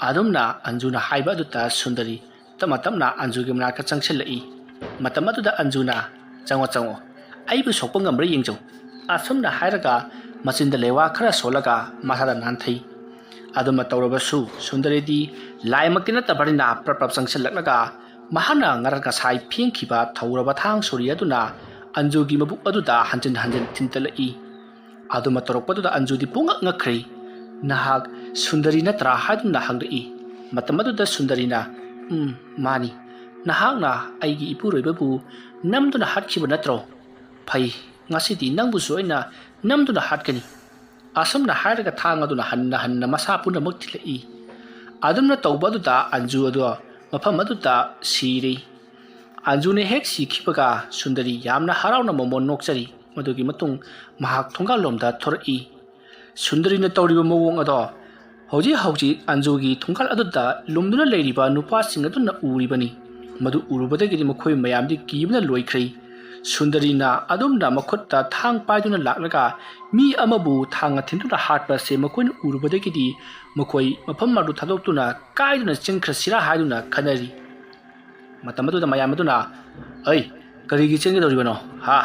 ꯑꯗꯨꯝꯅ ꯑꯟꯖꯨꯅ ꯍꯥꯏꯕ ꯑꯗꯨꯗ ꯁꯨꯟꯗꯔꯤ ꯇꯞꯅ ꯇꯞꯅ ꯑꯟꯖꯨꯒꯤ ꯃꯅꯥꯛꯇ ꯆꯪꯁꯤꯜꯂꯛꯏ꯫ ꯃꯇꯝ ꯑꯗꯨꯗ ꯑꯟꯖꯨꯅ, "ꯆꯪꯉꯣ, ꯆꯪꯉꯣ, ꯑꯩꯕꯨ ꯁꯣꯛꯄ ꯉꯝꯕ꯭ꯔꯥ ꯌꯦꯡꯖꯧ"꯫ ꯑꯁꯨꯝꯅ ꯍꯥꯏꯔꯒ ꯃꯆꯤꯟꯗ ꯂꯩꯋꯥ ꯈꯔ ꯁꯣꯜꯂꯒ ꯃꯁꯥꯗ ꯅꯥꯟꯊꯩ꯫ ꯑꯗꯨꯃ ꯇꯧꯔꯕꯁꯨ ꯁꯨꯟꯗꯔꯤꯗꯤ ꯂꯥꯏꯃꯛꯇꯤ ꯅꯠꯇꯕꯅꯤꯅ ꯄ꯭ꯔꯞ ꯄ꯭ꯔꯞ ꯆꯪꯁꯤꯜꯂꯛꯂꯒ ꯃꯍꯥꯛꯅ ꯉꯔꯥꯡ ꯉꯁꯥꯏ ꯐꯦꯡꯈꯤꯕ ꯊꯧꯔꯕ ꯊꯥꯡ ꯁꯣꯔꯤ ꯑꯗꯨꯅ ꯑꯟꯖꯨꯒꯤ ꯃꯕꯨꯛ ꯑꯗꯨꯗ ꯍꯟꯖꯤꯟ ꯍꯟꯖꯤꯟ ꯊꯤꯟꯇꯠꯂꯛꯏ꯫ ꯑꯗꯨꯃ ꯇꯧꯔꯛꯄꯗꯨꯗ ꯑꯟꯖꯨꯗꯤ ꯄꯨꯡꯉꯛ ꯉꯛꯈ꯭ꯔꯦ꯫ "ꯅꯍꯥꯛ ꯁꯨꯟꯗꯔꯤ ꯅꯠꯇ꯭ꯔꯥ?" ꯍꯥꯏꯗꯨꯅ ꯍꯪꯂꯛꯏ꯫ ꯃꯇꯝ ꯑꯗꯨꯗ ꯁꯨꯟꯗꯔꯤꯅ, "ꯎꯝ, ꯃꯥꯅꯤ꯫ ꯅꯍꯥꯛꯅ ꯑꯩꯒꯤ ꯏꯄꯨꯔꯣꯏꯕꯕꯨ ꯅꯝꯗꯨꯅ ꯍꯥꯠꯈꯤꯕ ꯅꯠꯇ꯭ꯔꯣ? ꯐꯩ, ꯉꯁꯤꯗꯤ ꯅꯪꯕꯨꯁꯨ ꯑꯩꯅ ꯅꯝꯗꯨꯅ ꯍꯥꯠꯀꯅꯤ"꯫ ꯑꯁꯨꯝꯅ ꯍꯥꯏꯔꯒ ꯊꯥꯡ ꯑꯗꯨꯅ ꯍꯟꯅ ꯍꯟꯅ ꯃꯁꯥ ꯄꯨꯝꯅꯃꯛ ꯊꯤꯜꯂꯛꯏ꯫ ꯑꯗꯨꯝꯅ ꯇꯧꯕ ꯑꯗꯨꯗ ꯑꯟꯖꯨ ꯑꯗꯣ ꯃꯐꯝ ꯑꯗꯨꯗ ꯁꯤꯔꯦ꯫ ꯑꯟꯖꯨꯅ ꯍꯦꯛ ꯁꯤꯈꯤꯕꯒ ꯁꯨꯟꯗꯔꯤ ꯌꯥꯝꯅ ꯍꯔꯥꯎꯅ ꯃꯃꯣꯟ ꯅꯣꯛꯆꯔꯤ꯫ ꯃꯗꯨꯒꯤ ꯃꯇꯨꯡ ꯃꯍꯥꯛ ꯊꯣꯡꯒꯥꯜꯂꯣꯝꯗ ꯊꯣꯔꯛꯏ꯫ ꯁꯨꯟꯗꯔꯤꯅ ꯇꯧꯔꯤꯕ ꯃꯑꯣꯡ ꯑꯗꯣ ꯍꯧꯖꯤꯛ ꯍꯧꯖꯤꯛ ꯑꯟꯖꯨꯒꯤ ꯊꯣꯡꯒꯥꯜ ꯑꯗꯨꯗ ꯂꯨꯝꯗꯨꯅ ꯂꯩꯔꯤꯕ ꯅꯨꯄꯥꯁꯤꯡ ꯑꯗꯨꯅ ꯎꯔꯤꯕꯅꯤ꯫ ꯃꯗꯨ ꯎꯔꯨꯕꯗꯒꯤꯗꯤ ꯃꯈꯣꯏ ꯃꯌꯥꯝꯗꯤ ꯀꯤꯕꯅ ꯂꯣꯏꯈ꯭ꯔꯦ꯫ ꯁꯨꯟꯗꯔꯤꯅ ꯑꯗꯨꯝꯅ ꯃꯈꯨꯠꯇ ꯊꯥꯡ ꯄꯥꯏꯗꯨꯅ ꯂꯥꯛꯂꯒ ꯃꯤ ꯑꯃꯕꯨ ꯊꯥꯡꯅ ꯊꯤꯟꯗꯨꯅ ꯍꯥꯠꯄ ꯑꯁꯦ ꯃꯈꯣꯏꯅ ꯎꯔꯨꯕꯗꯒꯤꯗꯤ ꯃꯈꯣꯏ ꯃꯐꯝ ꯑꯗꯨ ꯊꯥꯗꯣꯛꯇꯨꯅ ꯀꯥꯏꯗꯨꯅ ꯆꯦꯟꯈ꯭ꯔꯁꯤꯔꯥ ꯍꯥꯏꯗꯨꯅ ꯈꯟꯅꯔꯤ꯫ ꯃꯇꯝ ꯑꯗꯨꯗ ꯃꯌꯥꯝ ꯑꯗꯨꯅ, "ꯑꯩ, "ꯀꯔꯤꯒꯤ ꯆꯦꯟꯒꯗꯧꯔꯤꯕꯅꯣ? ꯍꯥ?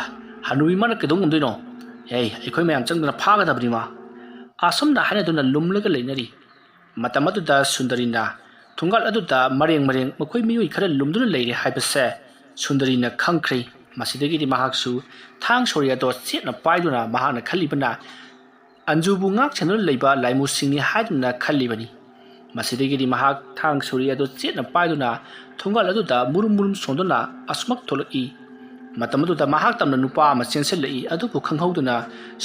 ꯍꯅꯨꯕꯤ ꯃꯥꯅ ꯀꯩꯗꯧ ꯉꯝꯗꯣꯏꯅꯣ? ꯑꯦ, ꯑꯩꯈꯣꯏ ꯃꯌꯥꯝ ꯆꯪꯗꯨꯅ ꯐꯥꯒꯗꯕꯅꯤ ꯃꯥ"꯫ ꯑꯁꯨꯝꯅ ꯍꯥꯏꯅꯗꯨꯅ ꯂꯨꯝꯂꯒ ꯂꯩꯅꯔꯤ꯫ ꯃꯇꯝ ꯑꯗꯨꯗ ꯁꯨꯟꯗꯔꯤꯅ ꯊꯣꯡꯒꯥꯜ ꯑꯗꯨꯗ ꯃꯔꯦꯡ ꯃꯔꯦꯡ ꯃꯈꯣꯏ ꯃꯤꯑꯣꯏ ꯈꯔ ꯂꯨꯝꯗꯨꯅ ꯂꯩꯔꯦ ꯍꯥꯏꯕꯁꯦ ꯁꯨꯟꯗꯔꯤꯅ ꯈꯪꯈ꯭ꯔꯦ꯫ ꯃꯁꯤꯗꯒꯤꯗꯤ ꯃꯍꯥꯛꯁꯨ ꯊꯥꯡ ꯁꯣꯔꯤ ꯑꯗꯣ ꯆꯦꯠꯅ ꯄꯥꯏꯗꯨꯅ ꯃꯍꯥꯛꯅ ꯈꯜꯂꯤꯕꯅ ꯑꯟꯖꯨꯕꯨ ꯉꯥꯛ ꯁꯦꯟꯗꯨꯅ ꯂꯩꯕ ꯂꯥꯏꯃꯨꯁꯤꯡꯅꯤ ꯍꯥꯏꯗꯨꯅ ꯈꯜꯂꯤꯕꯅꯤ꯫ ꯃꯁꯤꯗꯒꯤꯗꯤ ꯃꯍꯥꯛ ꯊꯥꯡ ꯁꯣꯔꯤ ꯑꯗꯨ ꯆꯦꯠꯅ ꯄꯥꯏꯗꯨꯅ ꯊꯣꯡꯒꯥꯜ ꯑꯗꯨꯗ ꯃꯨꯔꯨꯝ ꯃꯨꯔꯨꯝ ꯁꯣꯟꯗꯨꯅ ꯑꯁꯨꯃꯛ ꯊꯣꯛꯂꯛꯏ꯫ ꯃꯇꯝ ꯑꯗꯨꯗ ꯃꯍꯥꯛ ꯇꯝꯅ ꯅꯨꯄꯥ ꯑꯃ ꯆꯦꯟꯁꯤꯜꯂꯛꯏ꯫ ꯑꯗꯨꯕꯨ ꯈꯪꯍꯧꯗꯅ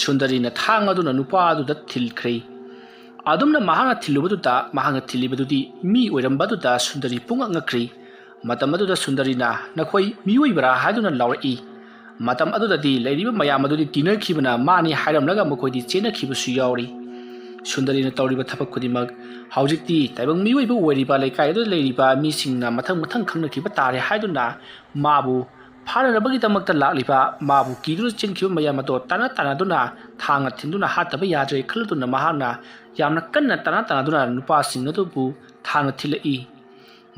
ꯁꯨꯟꯗꯔꯤꯅ ꯊꯥꯡ ꯑꯗꯨꯅ ꯅꯨꯄꯥ ꯑꯗꯨꯗ ꯊꯤꯜꯈ꯭ꯔꯦ꯫ ꯑꯗꯨꯝꯅ ꯃꯍꯥꯛꯅ ꯊꯤꯜꯂꯨꯕꯗꯨꯗ ꯃꯍꯥꯛꯅ ꯊꯤꯜꯂꯤꯕꯗꯨꯗꯤ ꯃꯤ ꯑꯣꯏꯔꯝꯕꯗꯨꯗ ꯁꯨꯟꯗꯔꯤ ꯄꯨꯡꯉꯛ ꯉꯛꯈ꯭ꯔꯤ꯫ ꯃꯇꯝ ꯑꯗꯨꯗ ꯁꯨꯟꯗꯔꯤꯅ "ꯅꯈꯣꯏ ꯃꯤꯑꯣꯏꯕꯔꯥ?" ꯍꯥꯏꯗꯨꯅ ꯂꯥꯎꯔꯛꯏ꯫ ꯃꯇꯝ ꯑꯗꯨꯗꯗꯤ ꯂꯩꯔꯤꯕ ꯃꯌꯥꯝ ꯑꯗꯨꯗꯤ ꯀꯤꯅꯈꯤꯕꯅ ꯃꯥꯅꯤ ꯍꯥꯏꯔꯝꯂꯒ ꯃꯈꯣꯏꯗꯤ ꯆꯦꯟꯅꯈꯤꯕꯁꯨ ꯌꯥꯎꯔꯤ꯫ ꯁꯨꯟꯗꯔꯤꯅ ꯇꯧꯔꯤꯕ ꯊꯕꯛ ꯈꯨꯗꯤꯡꯃꯛ ꯍꯧꯖꯤꯛꯇꯤ ꯇꯥꯏꯕꯪ ꯃꯤꯑꯣꯏꯕ ꯑꯣꯏꯔꯤꯕ ꯂꯩꯀꯥꯏ ꯑꯗꯨꯗ ꯂꯩꯔꯤꯕ ꯃꯤꯁꯤꯡꯅ ꯃꯊꯪ ꯃꯊꯪ ꯈꯪꯅꯈꯤꯕ ꯇꯥꯔꯦ ꯍꯥꯏꯗꯨꯅ ꯃꯥꯕꯨ ꯐꯥꯅꯅꯕꯒꯤꯗꯃꯛꯇ ꯂꯥꯛꯂꯤꯕ ꯃꯥꯕꯨ ꯀꯤꯗꯨꯅ ꯆꯦꯟꯈꯤꯕ ꯃꯌꯥꯝ ꯑꯗꯣ ꯇꯥꯟꯅ ꯇꯥꯟꯅꯗꯨꯅ ꯊꯥꯡꯅ ꯊꯤꯟꯗꯨꯅ ꯍꯥꯠꯇꯕ ꯌꯥꯗ꯭ꯔꯦ ꯈꯜꯂꯗꯨꯅ ꯃꯍꯥꯛꯅ ꯌꯥꯝꯅ ꯀꯟꯅ ꯇꯥꯟꯅ ꯇꯥꯟꯅꯗꯨꯅ ꯅꯨꯄꯥꯁꯤꯡ ꯑꯗꯨꯕꯨ ꯊꯥꯡꯅ ꯊꯤꯜꯂꯛꯏ꯫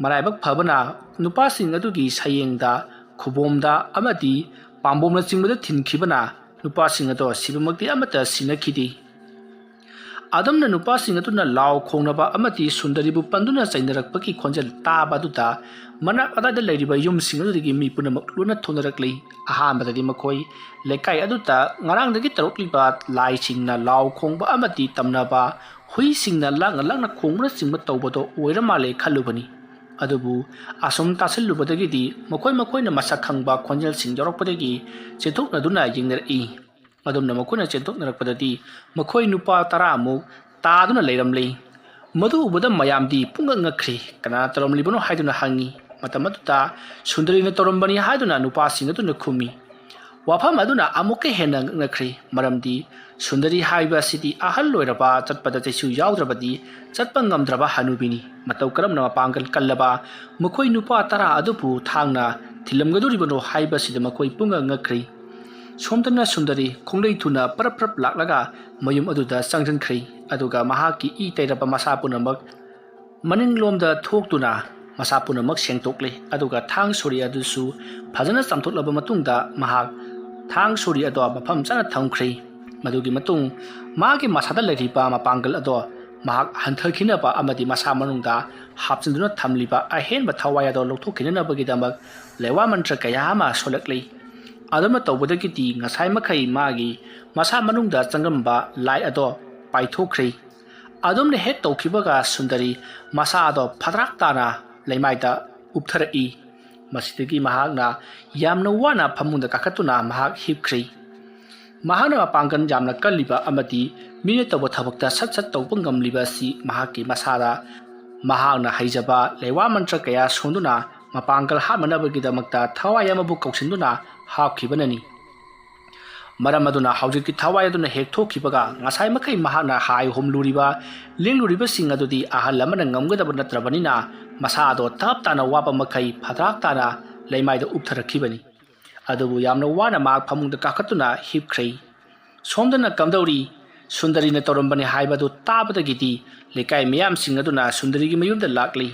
ꯃꯔꯥꯏꯕꯛ ꯐꯕꯅ ꯅꯨꯄꯥꯁꯤꯡ ꯑꯗꯨꯒꯤ ꯁꯌꯦꯡꯗ, ꯈꯨꯕꯣꯝꯗ ꯑꯃꯗꯤ ꯄꯥꯝꯕꯣꯝꯅꯆꯤꯡꯕꯗ ꯊꯤꯟꯈꯤꯕꯅ ꯅꯨꯄꯥꯁꯤꯡ ꯑꯗꯣ ꯁꯤꯕꯃꯛꯇꯤ ꯑꯃꯠꯇ ꯁꯤꯅꯈꯤꯗꯦ꯫ ꯑꯗꯨꯝꯅ ꯅꯨꯄꯥꯁꯤꯡ ꯑꯗꯨꯅ ꯂꯥꯎ ꯈꯣꯡꯅꯕ ꯑꯃꯗꯤ ꯁꯨꯟꯗꯔꯤꯕꯨ ꯄꯟꯗꯨꯅ ꯆꯩꯅꯔꯛꯄꯒꯤ ꯈꯣꯟꯖꯦꯜ ꯇꯥꯕ ꯑꯗꯨꯗ ꯃꯅꯥꯛ ꯑꯗꯥꯏꯗ ꯂꯩꯔꯤꯕ ꯌꯨꯝꯁꯤꯡ ꯑꯗꯨꯗꯒꯤ ꯃꯤ ꯄꯨꯝꯅꯃꯛ ꯂꯣꯏꯅ ꯊꯣꯛꯅꯔꯛꯂꯤ꯫ ꯑꯍꯥꯟꯕꯗꯗꯤ ꯃꯈꯣꯏ ꯂꯩꯀꯥꯏ ꯑꯗꯨꯗ ꯉꯔꯥꯡꯗꯒꯤ ꯇꯧꯔꯛꯂꯤꯕ ꯂꯥꯏꯁꯤꯡꯅ ꯂꯥꯎ ꯈꯣꯡꯕ ꯑꯃꯗꯤ ꯇꯝꯅꯕ, ꯍꯨꯏꯁꯤꯡꯅ ꯂꯥꯡꯅ ꯂꯥꯡꯅ ꯈꯣꯡꯕꯅꯆꯤꯡꯕ ꯇꯧꯕꯗꯣ ꯑꯣꯏꯔ ꯃꯥꯜꯂꯦ ꯈꯜꯂꯨꯕꯅꯤ꯫ ꯑꯗꯨꯕꯨ ꯑꯁꯨꯝ ꯇꯥꯁꯤꯜꯂꯨꯕꯗꯒꯤꯗꯤ ꯃꯈꯣꯏ ꯃꯈꯣꯏꯅ ꯃꯁꯛ ꯈꯪꯕ ꯈꯣꯟꯖꯦꯜꯁꯤꯡ ꯌꯥꯎꯔꯛꯄꯗꯒꯤ ꯆꯦꯟꯊꯣꯛꯅꯗꯨꯅ ꯌꯦꯡꯅꯔꯛꯏ꯫ ꯑꯗꯨꯝꯅ ꯃꯈꯣꯏꯅ ꯆꯦꯟꯊꯣꯛꯅꯔꯛꯄꯗꯗꯤ ꯃꯈꯣꯏ ꯅꯨꯄꯥ ꯇꯔꯥꯃꯨꯛ ꯇꯥꯗꯨꯅ ꯂꯩꯔꯝꯂꯤ꯫ ꯃꯗꯨ ꯎꯕꯗ ꯃꯌꯥꯝꯗꯤ ꯄꯨꯡꯉꯛ ꯉꯛꯈ꯭ꯔꯤ꯫ "ꯀꯅꯥꯅ ꯇꯧꯔꯝꯂꯤꯕꯅꯣ?" ꯍꯥꯏꯗꯨꯅ ꯍꯪꯉꯤ꯫ ꯃꯇꯝ ꯑꯗꯨꯗ ꯁꯨꯟꯗꯔꯤꯅ ꯇꯧꯔꯝꯕꯅꯤ ꯍꯥꯏꯗꯨꯅ ꯅꯨꯄꯥꯁꯤꯡ ꯑꯗꯨꯅ ꯈꯨꯝꯃꯤ꯫ ꯋꯥꯐꯝ ꯑꯗꯨꯅ ꯑꯃꯨꯛꯀ ꯍꯦꯟꯅ ꯉꯛꯅꯈ꯭ꯔꯤ, ꯃꯔꯝꯗꯤ ꯁꯨꯟꯗꯔꯤ ꯍꯥꯏꯕ ꯑꯁꯤꯗꯤ ꯑꯍꯜ ꯑꯣꯏꯔꯕ, ꯆꯠꯄꯗ ꯆꯩꯁꯨ ꯌꯥꯎꯗ꯭ꯔꯕꯗꯤ ꯆꯠꯄ ꯉꯝꯗ꯭ꯔꯕ ꯍꯅꯨꯕꯤꯅꯤ꯫ ꯃꯇꯧ ꯀꯔꯝꯅ ꯃꯄꯥꯡꯒꯜ ꯀꯜꯂꯕ ꯃꯈꯣꯏ ꯅꯨꯄꯥ ꯇꯔꯥ ꯑꯗꯨꯕꯨ ꯊꯥꯡꯅ ꯊꯤꯜꯂꯝꯒꯗꯧꯔꯤꯕꯅꯣ ꯍꯥꯏꯕꯁꯤꯗ ꯃꯈꯣꯏ ꯄꯨꯡꯉꯛ ꯉꯛꯈ꯭ꯔꯤ꯫ ꯁꯣꯝꯗꯅ ꯁꯨꯟꯗꯔꯤ ꯈꯣꯡꯂꯩ ꯊꯨꯅ ꯄ꯭ꯔꯞ ꯄ꯭ꯔꯞ ꯂꯥꯛꯂꯒ ꯃꯌꯨꯝ ꯑꯗꯨꯗ ꯆꯪꯁꯤꯟꯈ꯭ꯔꯦ꯫ ꯑꯗꯨꯒ ꯃꯍꯥꯛꯀꯤ ꯏ ꯇꯩꯔꯕ ꯃꯁꯥ ꯄꯨꯝꯅꯃꯛ ꯃꯅꯤꯡꯂꯣꯝꯗ ꯊꯣꯛꯇꯨꯅ ꯃꯁꯥ ꯄꯨꯝꯅꯃꯛ ꯁꯦꯡꯗꯣꯛꯂꯦ, ꯑꯗꯨꯒ ꯊꯥꯡ ꯁꯣꯔꯤ ꯑꯗꯨꯁꯨ ꯐꯖꯅ ꯆꯥꯝꯊꯣꯛꯂꯕ ꯃꯇꯨꯡꯗ ꯃꯍꯥꯛ ꯊꯥꯡ ꯁꯣꯔꯤ ꯑꯗꯣ ꯃꯐꯝ ꯆꯥꯅ ꯊꯝꯈ꯭ꯔꯦ꯫ ꯃꯗꯨꯒꯤ ꯃꯇꯨꯡ ꯃꯥꯒꯤ ꯃꯁꯥꯗ ꯂꯩꯔꯤꯕ ꯃꯄꯥꯡꯒꯜ ꯑꯗꯣ ꯃꯍꯥꯛ ꯍꯟꯊꯈꯤꯅꯕ ꯑꯃꯗꯤ ꯃꯁꯥ ꯃꯅꯨꯡꯗ ꯍꯥꯞꯆꯤꯟꯗꯨꯅ ꯊꯝꯂꯤꯕ ꯑꯍꯦꯟꯕ ꯊꯋꯥꯏ ꯑꯗꯣ ꯂꯧꯊꯣꯛꯈꯤꯅꯅꯕꯒꯤꯗꯃꯛ ꯂꯩꯋꯥ ꯃꯟꯇ꯭ꯔ ꯀꯌꯥ ꯑꯃ ꯁꯣꯜꯂꯛꯂꯤ꯫ ꯑꯗꯨꯝꯅ ꯇꯧꯕꯗꯒꯤꯗꯤ ꯉꯁꯥꯏ ꯃꯈꯩ ꯃꯥꯒꯤ ꯃꯁꯥ ꯃꯅꯨꯡꯗ ꯆꯪꯂꯝꯕ ꯂꯥꯏ ꯑꯗꯣ ꯄꯥꯏꯊꯣꯛꯈ꯭ꯔꯦ꯫ ꯑꯗꯨꯝꯅ ꯍꯦꯛ ꯇꯧꯈꯤꯕꯒ ꯁꯨꯟꯗꯔꯤ ꯃꯁꯥ ꯑꯗꯣ ꯐꯗ꯭ꯔꯥꯛ ꯇꯥꯅ ꯂꯩꯃꯥꯏꯗ ꯎꯞꯊꯔꯛꯏ꯫ ꯃꯁꯤꯗꯒꯤ ꯃꯍꯥꯛꯅ ꯌꯥꯝꯅ ꯋꯥꯅ ꯐꯃꯨꯡꯗ ꯀꯥꯈꯠꯇꯨꯅ ꯃꯍꯥꯛ ꯍꯤꯞꯈ꯭ꯔꯦ꯫ ꯃꯍꯥꯛꯅ ꯃꯄꯥꯡꯒꯜ ꯌꯥꯝꯅ ꯀꯜꯂꯤꯕ ꯑꯃꯗꯤ ꯃꯤꯅ ꯇꯧꯕ ꯊꯕꯛꯇ ꯁꯠ ꯁꯠ ꯇꯧꯕ ꯉꯝꯂꯤꯕ ꯑꯁꯤ ꯃꯍꯥꯛꯀꯤ ꯃꯁꯥꯗ ꯃꯍꯥꯛꯅ ꯍꯩꯖꯕ ꯂꯩꯋꯥ ꯃꯟꯇ꯭ꯔ ꯀꯌꯥ ꯁꯣꯟꯗꯨꯅ ꯃꯄꯥꯡꯒꯜ ꯍꯥꯞꯅꯅꯕꯒꯤꯗꯃꯛꯇ ꯊꯋꯥꯏ ꯑꯃꯕꯨ ꯀꯧꯁꯤꯟꯗꯨꯅ ꯍꯥꯞꯈꯤꯕꯅꯅꯤ꯫ ꯃꯔꯝ ꯑꯗꯨꯅ ꯍꯧꯖꯤꯛꯇꯤ ꯊꯋꯥꯏ ꯑꯗꯨꯅ ꯍꯦꯛ ꯊꯣꯛꯈꯤꯕꯒ ꯉꯁꯥꯏ ꯃꯈꯩ ꯃꯍꯥꯛꯅ ꯍꯥꯏ ꯍꯨꯝꯂꯨꯔꯤꯕ, ꯂꯦꯡꯂꯨꯔꯤꯕꯁꯤꯡ ꯑꯗꯨꯗꯤ ꯑꯍꯜ ꯑꯃꯅ ꯉꯝꯒꯗꯕ ꯅꯠꯇ꯭ꯔꯕꯅꯤꯅ ꯃꯁꯥ ꯑꯗꯣ ꯇꯞ ꯇꯥꯅ ꯋꯥꯕ ꯃꯈꯩ ꯐꯗ꯭ꯔꯥꯛ ꯇꯥꯅ ꯂꯩꯃꯥꯏꯗ ꯎꯞꯊꯔꯛꯈꯤꯕꯅꯤ꯫ ꯑꯗꯨꯕꯨ ꯌꯥꯝꯅ ꯋꯥꯅ ꯃꯍꯥꯛ ꯐꯃꯨꯡꯗ ꯀꯥꯈꯠꯇꯨꯅ ꯍꯤꯞꯈ꯭ꯔꯦ꯫ ꯁꯣꯝꯗꯅ ꯀꯝꯗꯧꯔꯤ? ꯁꯨꯟꯗꯔꯤꯅ ꯇꯧꯔꯝꯕꯅꯤ ꯍꯥꯏꯕꯗꯨ ꯇꯥꯕꯗꯒꯤꯗꯤ ꯂꯩꯀꯥꯏ ꯃꯤꯌꯥꯝꯁꯤꯡ ꯑꯗꯨꯅ ꯁꯨꯟꯗꯔꯤꯒꯤ ꯃꯌꯨꯝꯗ ꯂꯥꯛꯂꯤ꯫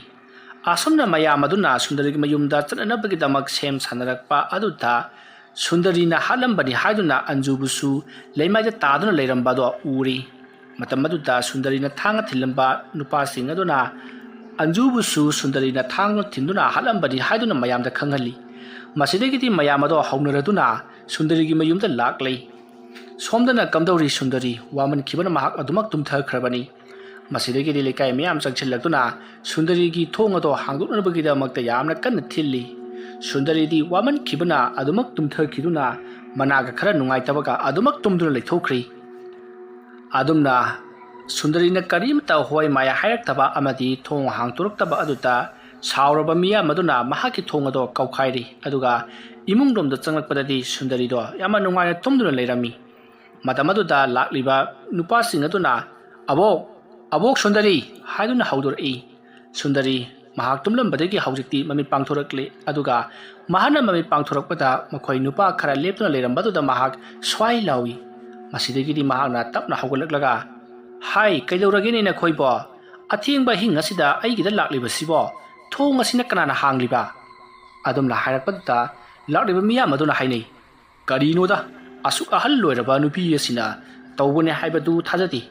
ꯑꯁꯨꯝꯅ ꯃꯌꯥꯝ ꯑꯗꯨꯅ ꯁꯨꯟꯗꯔꯤꯒꯤ ꯃꯌꯨꯝꯗ ꯆꯠꯅꯅꯕꯒꯤꯗꯃꯛ ꯁꯦꯝ ꯁꯥꯅꯔꯛꯄ ꯑꯗꯨꯗ ꯁꯨꯟꯗꯔꯤꯅ ꯍꯥꯠꯂꯝꯕꯅꯤ ꯍꯥꯏꯗꯨꯅ ꯑꯟꯖꯨꯕꯨꯁꯨ ꯂꯩꯃꯥꯏꯗ ꯇꯥꯗꯨꯅ ꯂꯩꯔꯝꯕ ꯑꯗꯨ ꯎꯔꯤ꯫ ꯃꯇꯝ ꯑꯗꯨꯗ ꯁꯨꯟꯗꯔꯤꯅ ꯊꯥꯡꯅ ꯊꯤꯜꯂꯝꯕ ꯅꯨꯄꯥꯁꯤꯡ ꯑꯗꯨꯅ ꯑꯟꯖꯨꯕꯨꯁꯨ ꯁꯨꯟꯗꯔꯤꯅ ꯊꯥꯡꯅ ꯊꯤꯟꯗꯨꯅ ꯍꯥꯠꯂꯝꯕꯅꯤ ꯍꯥꯏꯗꯨꯅ ꯃꯌꯥꯝꯗ ꯈꯪꯍꯜꯂꯤ꯫ ꯃꯁꯤꯗꯒꯤꯗꯤ ꯃꯌꯥꯝ ꯑꯗꯣ ꯍꯧꯅꯔꯗꯨꯅ ꯁꯨꯟꯗꯔꯤꯒꯤ ꯃꯌꯨꯝꯗ ꯂꯥꯛꯂꯤ꯫ ꯁꯣꯝꯗꯅ ꯀꯝꯗꯧꯔꯤ ꯁꯨꯟꯗꯔꯤ? ꯋꯥꯃꯟꯈꯤꯕꯅ ꯃꯍꯥꯛ ꯑꯗꯨꯃꯛ ꯇꯨꯝꯊꯈ꯭ꯔꯕꯅꯤ꯫ ꯃꯁꯤꯗꯒꯤꯗꯤ ꯂꯩꯀꯥꯏ ꯃꯤꯌꯥꯝ ꯆꯪꯁꯤꯜꯂꯛꯇꯨꯅ ꯁꯨꯟꯗꯔꯤꯒꯤ ꯊꯣꯡ ꯑꯗꯣ ꯍꯥꯡꯗꯣꯛꯅꯕꯒꯤꯗꯃꯛꯇ ꯌꯥꯝꯅ ꯀꯟꯅ ꯊꯤꯜꯂꯤ꯫ ꯁꯨꯟꯗꯔꯤꯗꯤ ꯋꯥꯃꯟꯈꯤꯕꯅ ꯑꯗꯨꯃꯛ ꯇꯨꯝꯊꯈꯤꯗꯨꯅ ꯃꯅꯥꯒ ꯈꯔ ꯅꯨꯡꯉꯥꯏꯇꯕꯒ ꯑꯗꯨꯃꯛ ꯇꯨꯝꯗꯨꯅ ꯂꯩꯊꯣꯛꯈ꯭ꯔꯤ꯫ ꯑꯗꯨꯝꯅ ꯁꯨꯟꯗꯔꯤꯅ ꯀꯔꯤꯝꯇ ꯍꯣꯏ ꯃꯥꯏ ꯍꯥꯏꯔꯛꯇꯕ ꯑꯃꯗꯤ ꯊꯣꯡ ꯍꯥꯡꯗꯣꯔꯛꯇꯕ ꯑꯗꯨꯗ ꯁꯥꯎꯔꯕ ꯃꯤꯌꯥꯝ ꯑꯗꯨꯅ ꯃꯍꯥꯛꯀꯤ ꯊꯣꯡ ꯑꯗꯣ ꯀꯧꯈꯥꯏꯔꯤ꯫ ꯑꯗꯨꯒ ꯏꯃꯨꯡꯂꯣꯝꯗ ꯆꯪꯂꯛꯄꯗꯗꯤ ꯁꯨꯟꯗꯔꯤꯗꯣ ꯌꯥꯝꯅ ꯅꯨꯡꯉꯥꯏꯅ ꯇꯨꯝꯗꯨꯅ ꯂꯩꯔꯝꯃꯤ꯫ ꯃꯇꯝ ꯑꯗꯨꯗ ꯂꯥꯛꯂꯤꯕ ꯅꯨꯄꯥꯁꯤꯡ ꯑꯗꯨꯅ, "ꯑꯕꯣꯛ, ꯑꯕꯣꯛ ꯁꯨꯟꯗꯔꯤ!" ꯍꯥꯏꯗꯨꯅ ꯍꯧꯗꯣꯔꯛꯏ꯫ ꯁꯨꯟꯗꯔꯤ ꯃꯍꯥꯛ ꯇꯨꯝꯂꯝꯕꯗꯒꯤ ꯍꯧꯖꯤꯛꯇꯤ ꯃꯃꯤꯠ ꯄꯥꯡꯊꯣꯔꯛꯂꯦ꯫ ꯑꯗꯨꯒ ꯃꯍꯥꯛꯅ ꯃꯃꯤꯠ ꯄꯥꯡꯊꯣꯔꯛꯄꯗ ꯃꯈꯣꯏ ꯅꯨꯄꯥ ꯈꯔ ꯂꯦꯞꯇꯨꯅ ꯂꯩꯔꯝꯕꯗꯨꯗ ꯃꯍꯥꯛ ꯁ꯭ꯋꯥꯏ ꯂꯥꯎꯏ꯫ ꯃꯁꯤꯗꯒꯤꯗꯤ ꯃꯍꯥꯛꯅ ꯇꯞꯅ ꯍꯧꯒꯠꯂꯛꯂꯒ, "ꯍꯥꯏ, ꯀꯩꯗꯧꯔꯒꯦꯅꯦ ꯅꯈꯣꯏꯕꯣ? ꯑꯊꯦꯡꯕ ꯑꯍꯤꯡ ꯑꯁꯤꯗ ꯑꯩꯒꯤꯗ ꯂꯥꯛꯂꯤꯕꯁꯤꯕꯣ? "ꯊꯣꯡ ꯑꯁꯤꯅ ꯀꯅꯥꯅ ꯍꯥꯡꯂꯤꯕ?" ꯑꯗꯨꯝꯅ ꯍꯥꯏꯔꯛꯄꯗꯨꯗ ꯂꯥꯛꯂꯤꯕ ꯃꯤꯌꯥꯝ ꯑꯗꯨꯅ ꯍꯥꯏꯅꯩ, "ꯀꯔꯤꯅꯣꯗ, ꯑꯁꯨꯛ ꯑꯍꯜ ꯑꯣꯏꯔꯕ ꯅꯨꯄꯤ ꯑꯁꯤꯅ ꯇꯧꯕꯅꯦ ꯍꯥꯏꯕꯗꯨ ꯊꯥꯖꯗꯦ꯫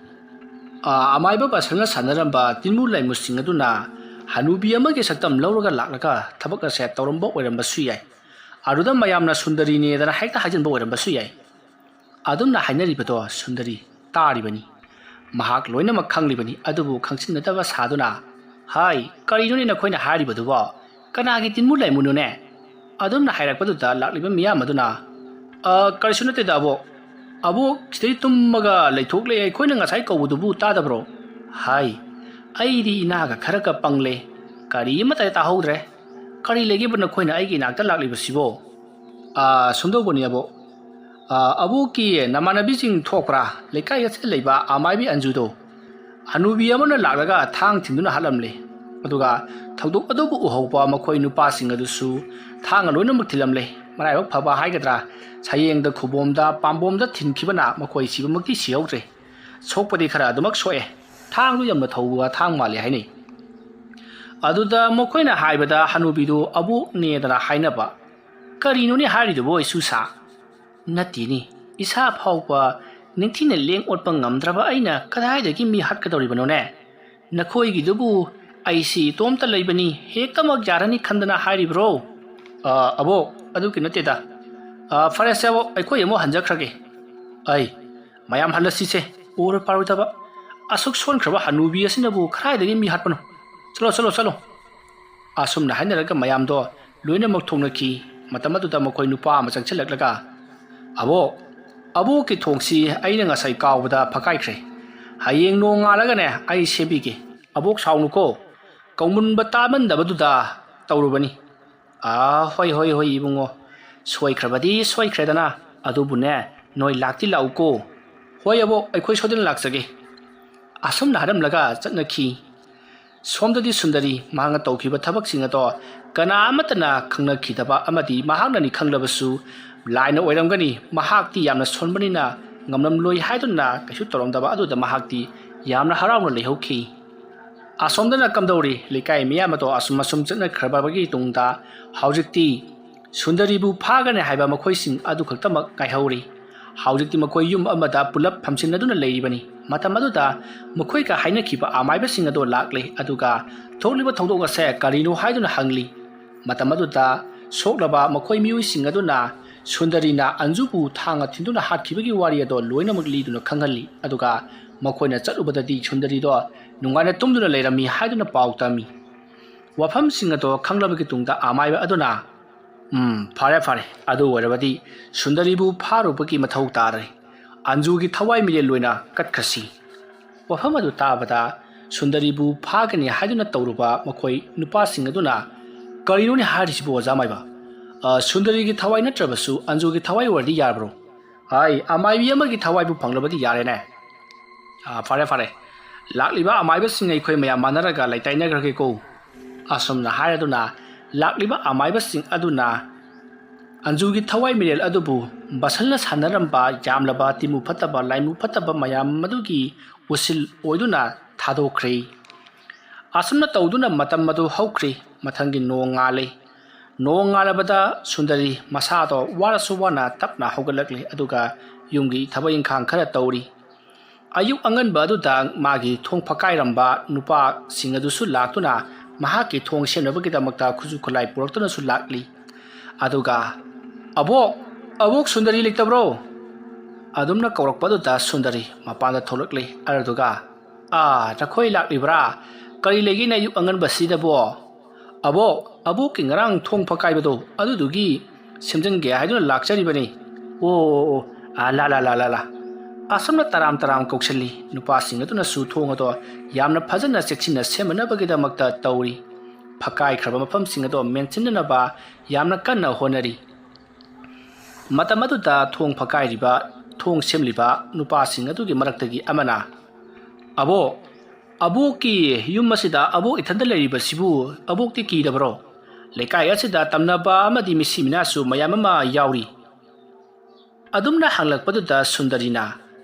ꯑꯥ, ꯑꯃꯥꯏꯕ ꯕꯁꯜꯅ ꯁꯥꯟꯅꯔꯝꯕ ꯇꯤꯟꯃꯨ ꯂꯥꯏꯃꯨꯁꯤꯡ ꯑꯗꯨꯅ ꯍꯅꯨꯕꯤ ꯑꯃꯒꯤ ꯁꯛꯇꯝ ꯂꯧꯔꯒ ꯂꯥꯛꯂꯒ ꯊꯕꯛ ꯑꯁꯦ ꯇꯧꯔꯝꯕ ꯑꯣꯏꯔꯝꯕꯁꯨ ꯌꯥꯏ꯫ ꯑꯗꯨꯗ ꯃꯌꯥꯝꯅ ꯁꯨꯟꯗꯔꯤꯅꯦꯗꯅ ꯍꯦꯛꯇ ꯍꯥꯏꯖꯤꯟꯕ ꯑꯣꯏꯔꯝꯕꯁꯨ ꯌꯥꯏ꯫" ꯑꯗꯨꯝꯅ ꯍꯥꯏꯅꯔꯤꯕꯗꯣ ꯁꯨꯟꯗꯔꯤ ꯇꯥꯔꯤꯕꯅꯤ꯫ ꯃꯍꯥꯛ ꯂꯣꯏꯅꯃꯛ ꯈꯪꯂꯤꯕꯅꯤ, ꯑꯗꯨꯕꯨ ꯈꯪꯁꯤꯟꯅꯗꯕ ꯁꯥꯗꯨꯅ, "ꯍꯥꯏ, ꯀꯔꯤꯅꯣꯅꯦ ꯅꯈꯣꯏꯅ ꯍꯥꯏꯔꯤꯕꯗꯨꯕꯣ? ꯀꯅꯥꯒꯤ ꯇꯤꯟꯃꯨ ꯂꯥꯏꯃꯨꯅꯣꯅꯦ?" ꯑꯗꯨꯝꯅ ꯍꯥꯏꯔꯛꯄꯗꯨꯗ ꯂꯥꯛꯂꯤꯕ ꯃꯤꯌꯥꯝ ꯑꯗꯨꯅ, "ꯑ, ꯀꯔꯤꯁꯨ ꯅꯠꯇꯦꯗ ꯑꯕꯣꯛ꯫ ꯑꯕꯣꯛ ꯁꯤꯗꯩ ꯇꯨꯝꯃꯒ ꯂꯩꯊꯣꯛꯂꯦ, ꯑꯩꯈꯣꯏꯅ ꯉꯁꯥꯏ ꯀꯧꯕꯗꯨꯕꯨ ꯇꯥꯗꯕ꯭ꯔꯣ?" ꯍꯥꯏ꯫ "ꯑꯩꯗꯤ ꯏꯅꯥꯒ ꯈꯔꯒ ꯄꯪꯂꯦ, ꯀꯔꯤ ꯑꯃꯠꯇ ꯇꯥꯍꯧꯗ꯭ꯔꯦ꯫ ꯀꯔꯤ ꯂꯩꯒꯦꯕ ꯅꯈꯣꯏꯅ ꯑꯩꯒꯤ ꯏꯅꯥꯛꯇ ꯂꯥꯛꯂꯤꯕꯁꯤꯕꯣ?" "ꯑ, ꯁꯨꯝꯗꯧꯕꯅꯤ ꯑꯕꯣꯛ꯫ ꯑ, ꯑꯕꯣꯛꯀꯤ ꯅꯃꯥꯟꯅꯕꯤꯁꯤꯡ ꯊꯣꯛꯄ꯭ꯔꯥ? ꯂꯩꯀꯥꯏ ꯑꯁꯤꯗ ꯂꯩꯕ ꯑꯃꯥꯏꯕꯤ ꯑꯟꯖꯨꯗꯣ꯫ ꯍꯅꯨꯕꯤ ꯑꯃꯅ ꯂꯥꯛꯂꯒ ꯊꯥꯡ ꯊꯤꯟꯗꯨꯅ ꯍꯥꯠꯂꯝꯂꯦ꯫ ꯑꯗꯨꯒ ꯊꯧꯗꯣꯛ ꯑꯗꯨꯕꯨ ꯎꯍꯧꯕ ꯃꯈꯣꯏ ꯅꯨꯄꯥꯁꯤꯡ ꯑꯗꯨꯁꯨ ꯊꯥꯡꯅ ꯂꯣꯏꯅꯃꯛ ꯊꯤꯜꯂꯝꯂꯦ꯫ ꯃꯔꯥꯏꯕꯛ ꯐꯕ ꯍꯥꯏꯒꯗ꯭ꯔꯥ, ꯁꯌꯦꯡꯗ ꯈꯨꯕꯣꯝꯗ ꯄꯥꯝꯕꯣꯝꯗ ꯊꯤꯟꯈꯤꯕꯅ ꯃꯈꯣꯏ ꯁꯤꯕꯃꯛꯇꯤ ꯁꯤꯍꯧꯗ꯭ꯔꯦ꯫ ꯁꯣꯛꯄꯗꯤ ꯈꯔ ꯑꯗꯨꯃꯛ ꯁꯣꯛꯑꯦ꯫ ꯊꯥꯡꯗꯨ ꯌꯥꯝꯅ ꯊꯧꯕ ꯊꯥꯡ ꯃꯥꯜꯂꯦ ꯍꯥꯏꯅꯩ꯫" ꯑꯗꯨꯗ ꯃꯈꯣꯏꯅ ꯍꯥꯏꯕꯗ ꯍꯅꯨꯕꯤꯗꯨ ꯑꯕꯣꯛꯅꯦꯗꯅ ꯍꯥꯏꯅꯕ꯫ "ꯀꯔꯤꯅꯣꯅꯦ ꯍꯥꯏꯔꯤꯗꯨꯕꯣ, ꯏꯁꯨꯁꯥ?" "ꯅꯠꯇꯦꯅꯦ, ꯏꯁꯥ ꯐꯥꯎꯕ ꯅꯤꯡꯊꯤꯅ ꯂꯦꯡ ꯑꯣꯠꯄ ꯉꯝꯗ꯭ꯔꯕ ꯑꯩꯅ ꯀꯗꯥꯏꯗꯒꯤ ꯃꯤ ꯍꯥꯠꯀꯗꯧꯔꯤꯕꯅꯣꯅꯦ? ꯅꯈꯣꯏꯒꯤꯗꯨꯕꯨ ꯑꯩꯁꯤ ꯏꯇꯣꯝꯇ ꯂꯩꯕꯅꯤ, ꯍꯦꯛꯇꯃꯛ ꯌꯥꯔꯅꯤ ꯈꯟꯗꯅ ꯍꯥꯏꯔꯤꯕ꯭ꯔꯣ?" "ꯑ, ꯑꯕꯣꯛ, ꯑꯗꯨꯒꯤ ꯅꯠꯇꯦꯗ꯫ ꯑ, ꯐꯔꯦꯁꯦ ꯑꯕꯣꯛ, ꯑꯩꯈꯣꯏ ꯑꯃꯨꯛ ꯍꯟꯖꯈ꯭ꯔꯒꯦ꯫ ꯑꯩ, ꯃꯌꯥꯝ ꯍꯜꯂꯁꯤꯁꯦ, ꯑꯣꯏꯔꯣꯏ ꯄꯥꯔꯣꯏꯗꯕ꯫ ꯑꯁꯨꯛ ꯁꯣꯟꯈ꯭ꯔꯕ ꯍꯅꯨꯕꯤ ꯑꯁꯤꯅꯕꯨ ꯀꯗꯥꯏꯗꯒꯤ ꯃꯤ ꯍꯥꯠꯄꯅꯣ? ꯆꯠꯂꯣ, ꯆꯠꯂꯣ, ꯆꯠꯂꯣ꯫" ꯑꯁꯨꯝꯅ ꯍꯥꯏꯅꯔꯒ ꯃꯌꯥꯝꯗꯣ ꯂꯣꯏꯅꯃꯛ ꯊꯣꯛꯅꯈꯤ꯫ ꯃꯇꯝ ꯑꯗꯨꯗ ꯃꯈꯣꯏ ꯅꯨꯄꯥ ꯑꯃ ꯆꯪꯁꯤꯜꯂꯛꯂꯒ, "ꯑꯕꯣꯛ, ꯑꯕꯣꯛꯀꯤ ꯊꯣꯡꯁꯤ ꯑꯩꯅ ꯉꯁꯥꯏ ꯀꯥꯎꯕꯗ ꯐꯛꯀꯥꯏꯈ꯭ꯔꯦ꯫ ꯍꯌꯦꯡ ꯅꯣꯡꯉꯥꯜꯂꯒꯅꯦ ꯑꯩ ꯁꯦꯝꯕꯤꯒꯦ꯫ ꯑꯕꯣꯛ ꯁꯥꯎꯅꯨꯀꯣ, ꯀꯧꯃꯟꯕ ꯇꯥꯃꯟꯗꯕꯗꯨꯗ ꯇꯧꯔꯨꯕꯅꯤ꯫" "ꯑꯥ, ꯍꯣꯏ, ꯍꯣꯏ, ꯍꯣꯏ, ꯏꯕꯨꯡꯉꯣ, ꯁꯣꯏꯈ꯭ꯔꯕꯗꯤ ꯁꯣꯏꯈ꯭ꯔꯦꯗꯅ, ꯑꯗꯨꯕꯨꯅꯦ, ꯅꯣꯏ ꯂꯥꯛꯇꯤ ꯂꯥꯛꯎꯀꯣ꯫" "ꯍꯣꯏ ꯑꯕꯣꯛ, ꯑꯩꯈꯣꯏ ꯁꯣꯏꯗꯅ ꯂꯥꯛꯆꯒꯦ꯫" ꯑꯁꯨꯝꯅ ꯍꯥꯏꯔꯝꯂꯒ ꯆꯠꯅꯈꯤ꯫ ꯁꯣꯝꯗꯗꯤ ꯁꯨꯟꯗꯔꯤ ꯃꯍꯥꯛꯅ ꯇꯧꯈꯤꯕ ꯊꯕꯛꯁꯤꯡ ꯑꯗꯣ ꯀꯅꯥ ꯑꯃꯠꯇꯅ ꯈꯪꯅꯈꯤꯗꯕ ꯑꯃꯗꯤ ꯃꯍꯥꯛꯅꯅꯤ ꯈꯪꯂꯕꯁꯨ ꯂꯥꯏꯅ ꯑꯣꯏꯔꯝꯒꯅꯤ, ꯃꯍꯥꯛꯇꯤ ꯌꯥꯝꯅ ꯁꯣꯟꯕꯅꯤꯅ ꯉꯝꯂꯝꯂꯣꯏ ꯍꯥꯏꯗꯨꯅ ꯀꯩꯁꯨ ꯇꯧꯔꯝꯗꯕ ꯑꯗꯨꯗ ꯃꯍꯥꯛꯇꯤ ꯌꯥꯝꯅ ꯍꯔꯥꯎꯅ ꯂꯩꯍꯧꯈꯤ꯫ ꯑꯁꯣꯝꯗꯅ ꯀꯝꯗꯧꯔꯤ? ꯂꯩꯀꯥꯏ ꯃꯤꯌꯥꯝ ꯑꯗꯣ ꯑꯁꯨꯝ ꯑꯁꯨꯝ ꯆꯠꯅꯈ꯭ꯔꯕꯒꯤ ꯇꯨꯡꯗ ꯍꯧꯖꯤꯛꯇꯤ ꯁꯨꯟꯗꯔꯤꯕꯨ ꯐꯥꯒꯅꯤ ꯍꯥꯏꯕ ꯃꯈꯣꯏꯁꯤꯡ ꯑꯗꯨ ꯈꯛꯇꯃꯛ ꯉꯥꯏꯍꯧꯔꯤ꯫ ꯍꯧꯖꯤꯛꯇꯤ ꯃꯈꯣꯏ ꯌꯨꯝ ꯑꯃꯗ ꯄꯨꯂꯞ ꯐꯝꯖꯤꯟꯅꯗꯨꯅ ꯂꯩꯔꯤꯕꯅꯤ꯫ ꯃꯇꯝ ꯑꯗꯨꯗ ꯃꯈꯣꯏꯒ ꯍꯥꯏꯅꯈꯤꯕ ꯑꯃꯥꯏꯕꯁꯤꯡ ꯑꯗꯣ ꯂꯥꯛꯂꯦ, ꯑꯗꯨꯒ ꯊꯣꯛꯂꯤꯕ ꯊꯧꯗꯣꯛ ꯑꯁꯦ ꯀꯔꯤꯅꯣ ꯍꯥꯏꯗꯨꯅ ꯍꯪꯂꯤ꯫ ꯃꯇꯝ ꯑꯗꯨꯗ ꯁꯣꯛꯂꯕ ꯃꯈꯣꯏ ꯃꯤꯑꯣꯏꯁꯤꯡ ꯑꯗꯨꯅ ꯁꯨꯟꯗꯔꯤꯅ ꯑꯟꯖꯨꯕꯨ ꯊꯥꯡꯅ ꯊꯤꯟꯗꯨꯅ ꯍꯥꯠꯈꯤꯕꯒꯤ ꯋꯥꯔꯤ ꯑꯗꯣ ꯂꯣꯏꯅꯃꯛ ꯂꯤꯗꯨꯅ ꯈꯪꯍꯜꯂꯤ꯫ ꯑꯗꯨꯒ ꯃꯈꯣꯏꯅ ꯆꯠꯂꯨꯕꯗꯗꯤ ꯁꯨꯟꯗꯔꯤꯗꯣ ꯅꯨꯡꯉꯥꯏꯅ ꯇꯨꯝꯗꯨꯅ ꯂꯩꯔꯝꯃꯤ ꯍꯥꯏꯗꯨꯅ ꯄꯥꯎ ꯇꯝꯃꯤ꯫ ꯋꯥꯐꯝꯁꯤꯡ ꯑꯗꯣ ꯈꯪꯂꯕꯒꯤ ꯇꯨꯡꯗ ꯑꯃꯥꯏꯕ ꯑꯗꯨꯅ, "ꯎꯝ, ꯐꯔꯦ, ꯐꯔꯦ, ꯑꯗꯨ ꯑꯣꯏꯔꯕꯗꯤ ꯁꯨꯟꯗꯔꯤꯕꯨ ꯐꯥꯔꯨꯕꯒꯤ ꯃꯊꯧ ꯇꯥꯔꯦ꯫ ꯑꯟꯖꯨꯒꯤ ꯊꯋꯥꯏ ꯃꯤꯔꯦꯜ ꯑꯣꯏꯅ ꯀꯠꯈ꯭ꯔꯁꯤ"꯫ ꯋꯥꯐꯝ ꯑꯗꯨ ꯇꯥꯕꯗ ꯁꯨꯟꯗꯔꯤꯕꯨ ꯐꯥꯒꯅꯤ ꯍꯥꯏꯗꯨꯅ ꯇꯧꯔꯨꯕ ꯃꯈꯣꯏ ꯅꯨꯄꯥꯁꯤꯡ ꯑꯗꯨꯅ, "ꯀꯔꯤꯅꯣꯅꯦ ꯍꯥꯏꯔꯤꯁꯤꯕꯨ, ꯑꯣꯖꯥ ꯃꯥꯏꯕ? ꯑ, ꯁꯨꯟꯗꯔꯤꯒꯤ ꯊꯋꯥꯏ ꯅꯠꯇ꯭ꯔꯕꯁꯨ ꯑꯟꯖꯨꯒꯤ ꯊꯋꯥꯏ ꯑꯣꯏꯔꯗꯤ ꯌꯥꯔꯕ꯭ꯔꯣ? ꯑꯩ ꯑꯃꯥꯏꯕꯤ ꯑꯃꯒꯤ ꯊꯋꯥꯏꯕꯨ ꯐꯪꯂꯕꯗꯤ ꯌꯥꯔꯦꯅꯦ꯫ ꯑ, ꯐꯔꯦ, ꯐꯔꯦ, ꯂꯥꯛꯂꯤꯕ ꯑꯃꯥꯏꯕꯁꯤꯡ ꯑꯩꯈꯣꯏ ꯃꯌꯥꯝ ꯃꯥꯟꯅꯔꯒ ꯂꯩꯇꯥꯏꯅꯈ꯭ꯔꯒꯦꯀꯣ"꯫ ꯑꯁꯨꯝꯅ ꯍꯥꯏꯔꯗꯨꯅ ꯂꯥꯛꯂꯤꯕ ꯑꯃꯥꯏꯕꯁꯤꯡ ꯑꯗꯨꯅ ꯑꯟꯖꯨꯒꯤ ꯊꯋꯥꯏ ꯃꯤꯔꯦꯜ ꯑꯗꯨꯕꯨ ꯕꯁꯜꯅ ꯁꯥꯟꯅꯔꯝꯕ ꯌꯥꯝꯂꯕ ꯇꯤꯃꯨ ꯐꯠꯇꯕ, ꯂꯥꯏꯃꯨ ꯐꯠꯇꯕ ꯃꯌꯥꯝ ꯑꯗꯨꯒꯤ ꯎꯁꯤꯜ ꯑꯣꯏꯗꯨꯅ ꯊꯥꯗꯣꯛꯈ꯭ꯔꯦ꯫ ꯑꯁꯨꯝꯅ ꯇꯧꯗꯨꯅ ꯃꯇꯝ ꯑꯗꯨ ꯍꯧꯈ꯭ꯔꯦ꯫ ꯃꯊꯪꯒꯤ ꯅꯣꯡ ꯉꯥꯜꯂꯦ꯫ ꯅꯣꯡ ꯉꯥꯜꯂꯕꯗ ꯁꯨꯟꯗꯔꯤ ꯃꯁꯥꯗꯣ ꯋꯥꯔꯁꯨ ꯋꯥꯅ ꯇꯞꯅ ꯍꯧꯒꯠꯂꯛꯂꯦ, ꯑꯗꯨꯒ ꯌꯨꯝꯒꯤ ꯊꯕꯛ ꯏꯪꯈꯥꯡ ꯈꯔ ꯇꯧꯔꯤ꯫ ꯑꯌꯨꯛ ꯑꯉꯟꯕ ꯑꯗꯨꯗ ꯃꯥꯒꯤ ꯊꯣꯡ ꯐꯛꯀꯥꯏꯔꯝꯕ ꯅꯨꯄꯥꯁꯤꯡ ꯑꯗꯨꯁꯨ ꯂꯥꯛꯇꯨꯅ ꯃꯍꯥꯛꯀꯤ ꯊꯣꯡ ꯁꯦꯝꯅꯕꯒꯤꯗꯃꯛꯇ ꯈꯨꯠꯁꯨ ꯈꯨꯠꯂꯥꯏ ꯄꯨꯔꯛꯇꯨꯅꯁꯨ ꯂꯥꯛꯂꯤ꯫ ꯑꯗꯨꯒ, "ꯑꯕꯣꯛ, ꯑꯕꯣꯛ, ꯁꯨꯟꯗꯔꯤ ꯂꯩꯇꯕ꯭ꯔꯣ?" ꯑꯗꯨꯝꯅ ꯀꯧꯔꯛꯄꯗꯨꯗ ꯁꯨꯟꯗꯔꯤ ꯃꯄꯥꯟꯗ ꯊꯣꯛꯂꯛꯂꯤ꯫ ꯑꯗꯨꯗꯨꯒ, "ꯑꯥ, ꯅꯈꯣꯏ ꯂꯥꯛꯂꯤꯕ꯭ꯔꯥ? ꯀꯔꯤ ꯂꯩꯒꯦꯅꯦ ꯑꯌꯨꯛ ꯑꯉꯟꯕꯁꯤꯗꯕꯣ?" "ꯑꯕꯣꯛ, ꯑꯕꯣꯛꯀꯤ ꯉꯔꯥꯡ ꯊꯣꯡ ꯐꯛꯀꯥꯏꯕꯗꯣ, ꯑꯗꯨꯗꯨꯒꯤ ꯁꯦꯝꯖꯤꯟꯒꯦ ꯍꯥꯏꯗꯨꯅ ꯂꯥꯛꯆꯔꯤꯕꯅꯤ꯫ ꯑꯣ, ꯑꯣ, ꯑꯣ, ꯑꯥ, ꯂꯥ, ꯂꯥ, ꯂꯥ, ꯂꯥ, ꯂꯥ"꯫ ꯑꯁꯨꯝꯅ ꯇꯔꯥꯝ ꯇꯔꯥꯝ ꯀꯧꯁꯤꯜꯂꯤ꯫ ꯅꯨꯄꯥꯁꯤꯡ ꯑꯗꯨꯅꯁꯨ ꯊꯣꯡ ꯑꯗꯣ ꯌꯥꯝꯅ ꯐꯖꯅ ꯆꯦꯛꯁꯤꯟꯅ ꯁꯦꯝꯅꯅꯕꯒꯤꯗꯃꯛꯇ ꯇꯧꯔꯤ꯫ ꯐꯛꯀꯥꯏꯈ꯭ꯔꯕ ꯃꯐꯝꯁꯤꯡ ꯑꯗꯣ ꯃꯦꯟꯁꯤꯟꯅꯅꯕ ꯌꯥꯝꯅ ꯀꯟꯅ ꯍꯣꯠꯅꯔꯤ꯫ ꯃꯇꯝ ꯑꯗꯨꯗ ꯊꯣꯡ ꯐꯛꯀꯥꯏꯔꯤꯕ, ꯊꯣꯡ ꯁꯦꯝꯂꯤꯕ ꯅꯨꯄꯥꯁꯤꯡ ꯑꯗꯨꯒꯤ ꯃꯔꯛꯇꯒꯤ ꯑꯃꯅ, "ꯑꯕꯣꯛ, ꯑꯕꯣꯛꯀꯤ ꯌꯨꯝ ꯑꯁꯤꯗ ꯑꯕꯣꯛ ꯏꯊꯟꯇ ꯂꯩꯔꯤꯕꯁꯤꯕꯨ ꯑꯕꯣꯛꯇꯤ ꯀꯤꯗꯕ꯭ꯔꯣ? ꯂꯩꯀꯥꯏ ꯑꯁꯤꯗ ꯇꯝꯅꯕ ꯑꯃꯗꯤ ꯃꯤꯁꯤ ꯃꯤꯅꯥꯁꯨ ꯃꯌꯥꯝ ꯑꯃ ꯌꯥꯎꯔꯤ"꯫ ꯑꯗꯨꯝꯅ ꯍꯪꯂꯛꯄꯗꯨꯗ ꯁꯨꯟꯗꯔꯤꯅ,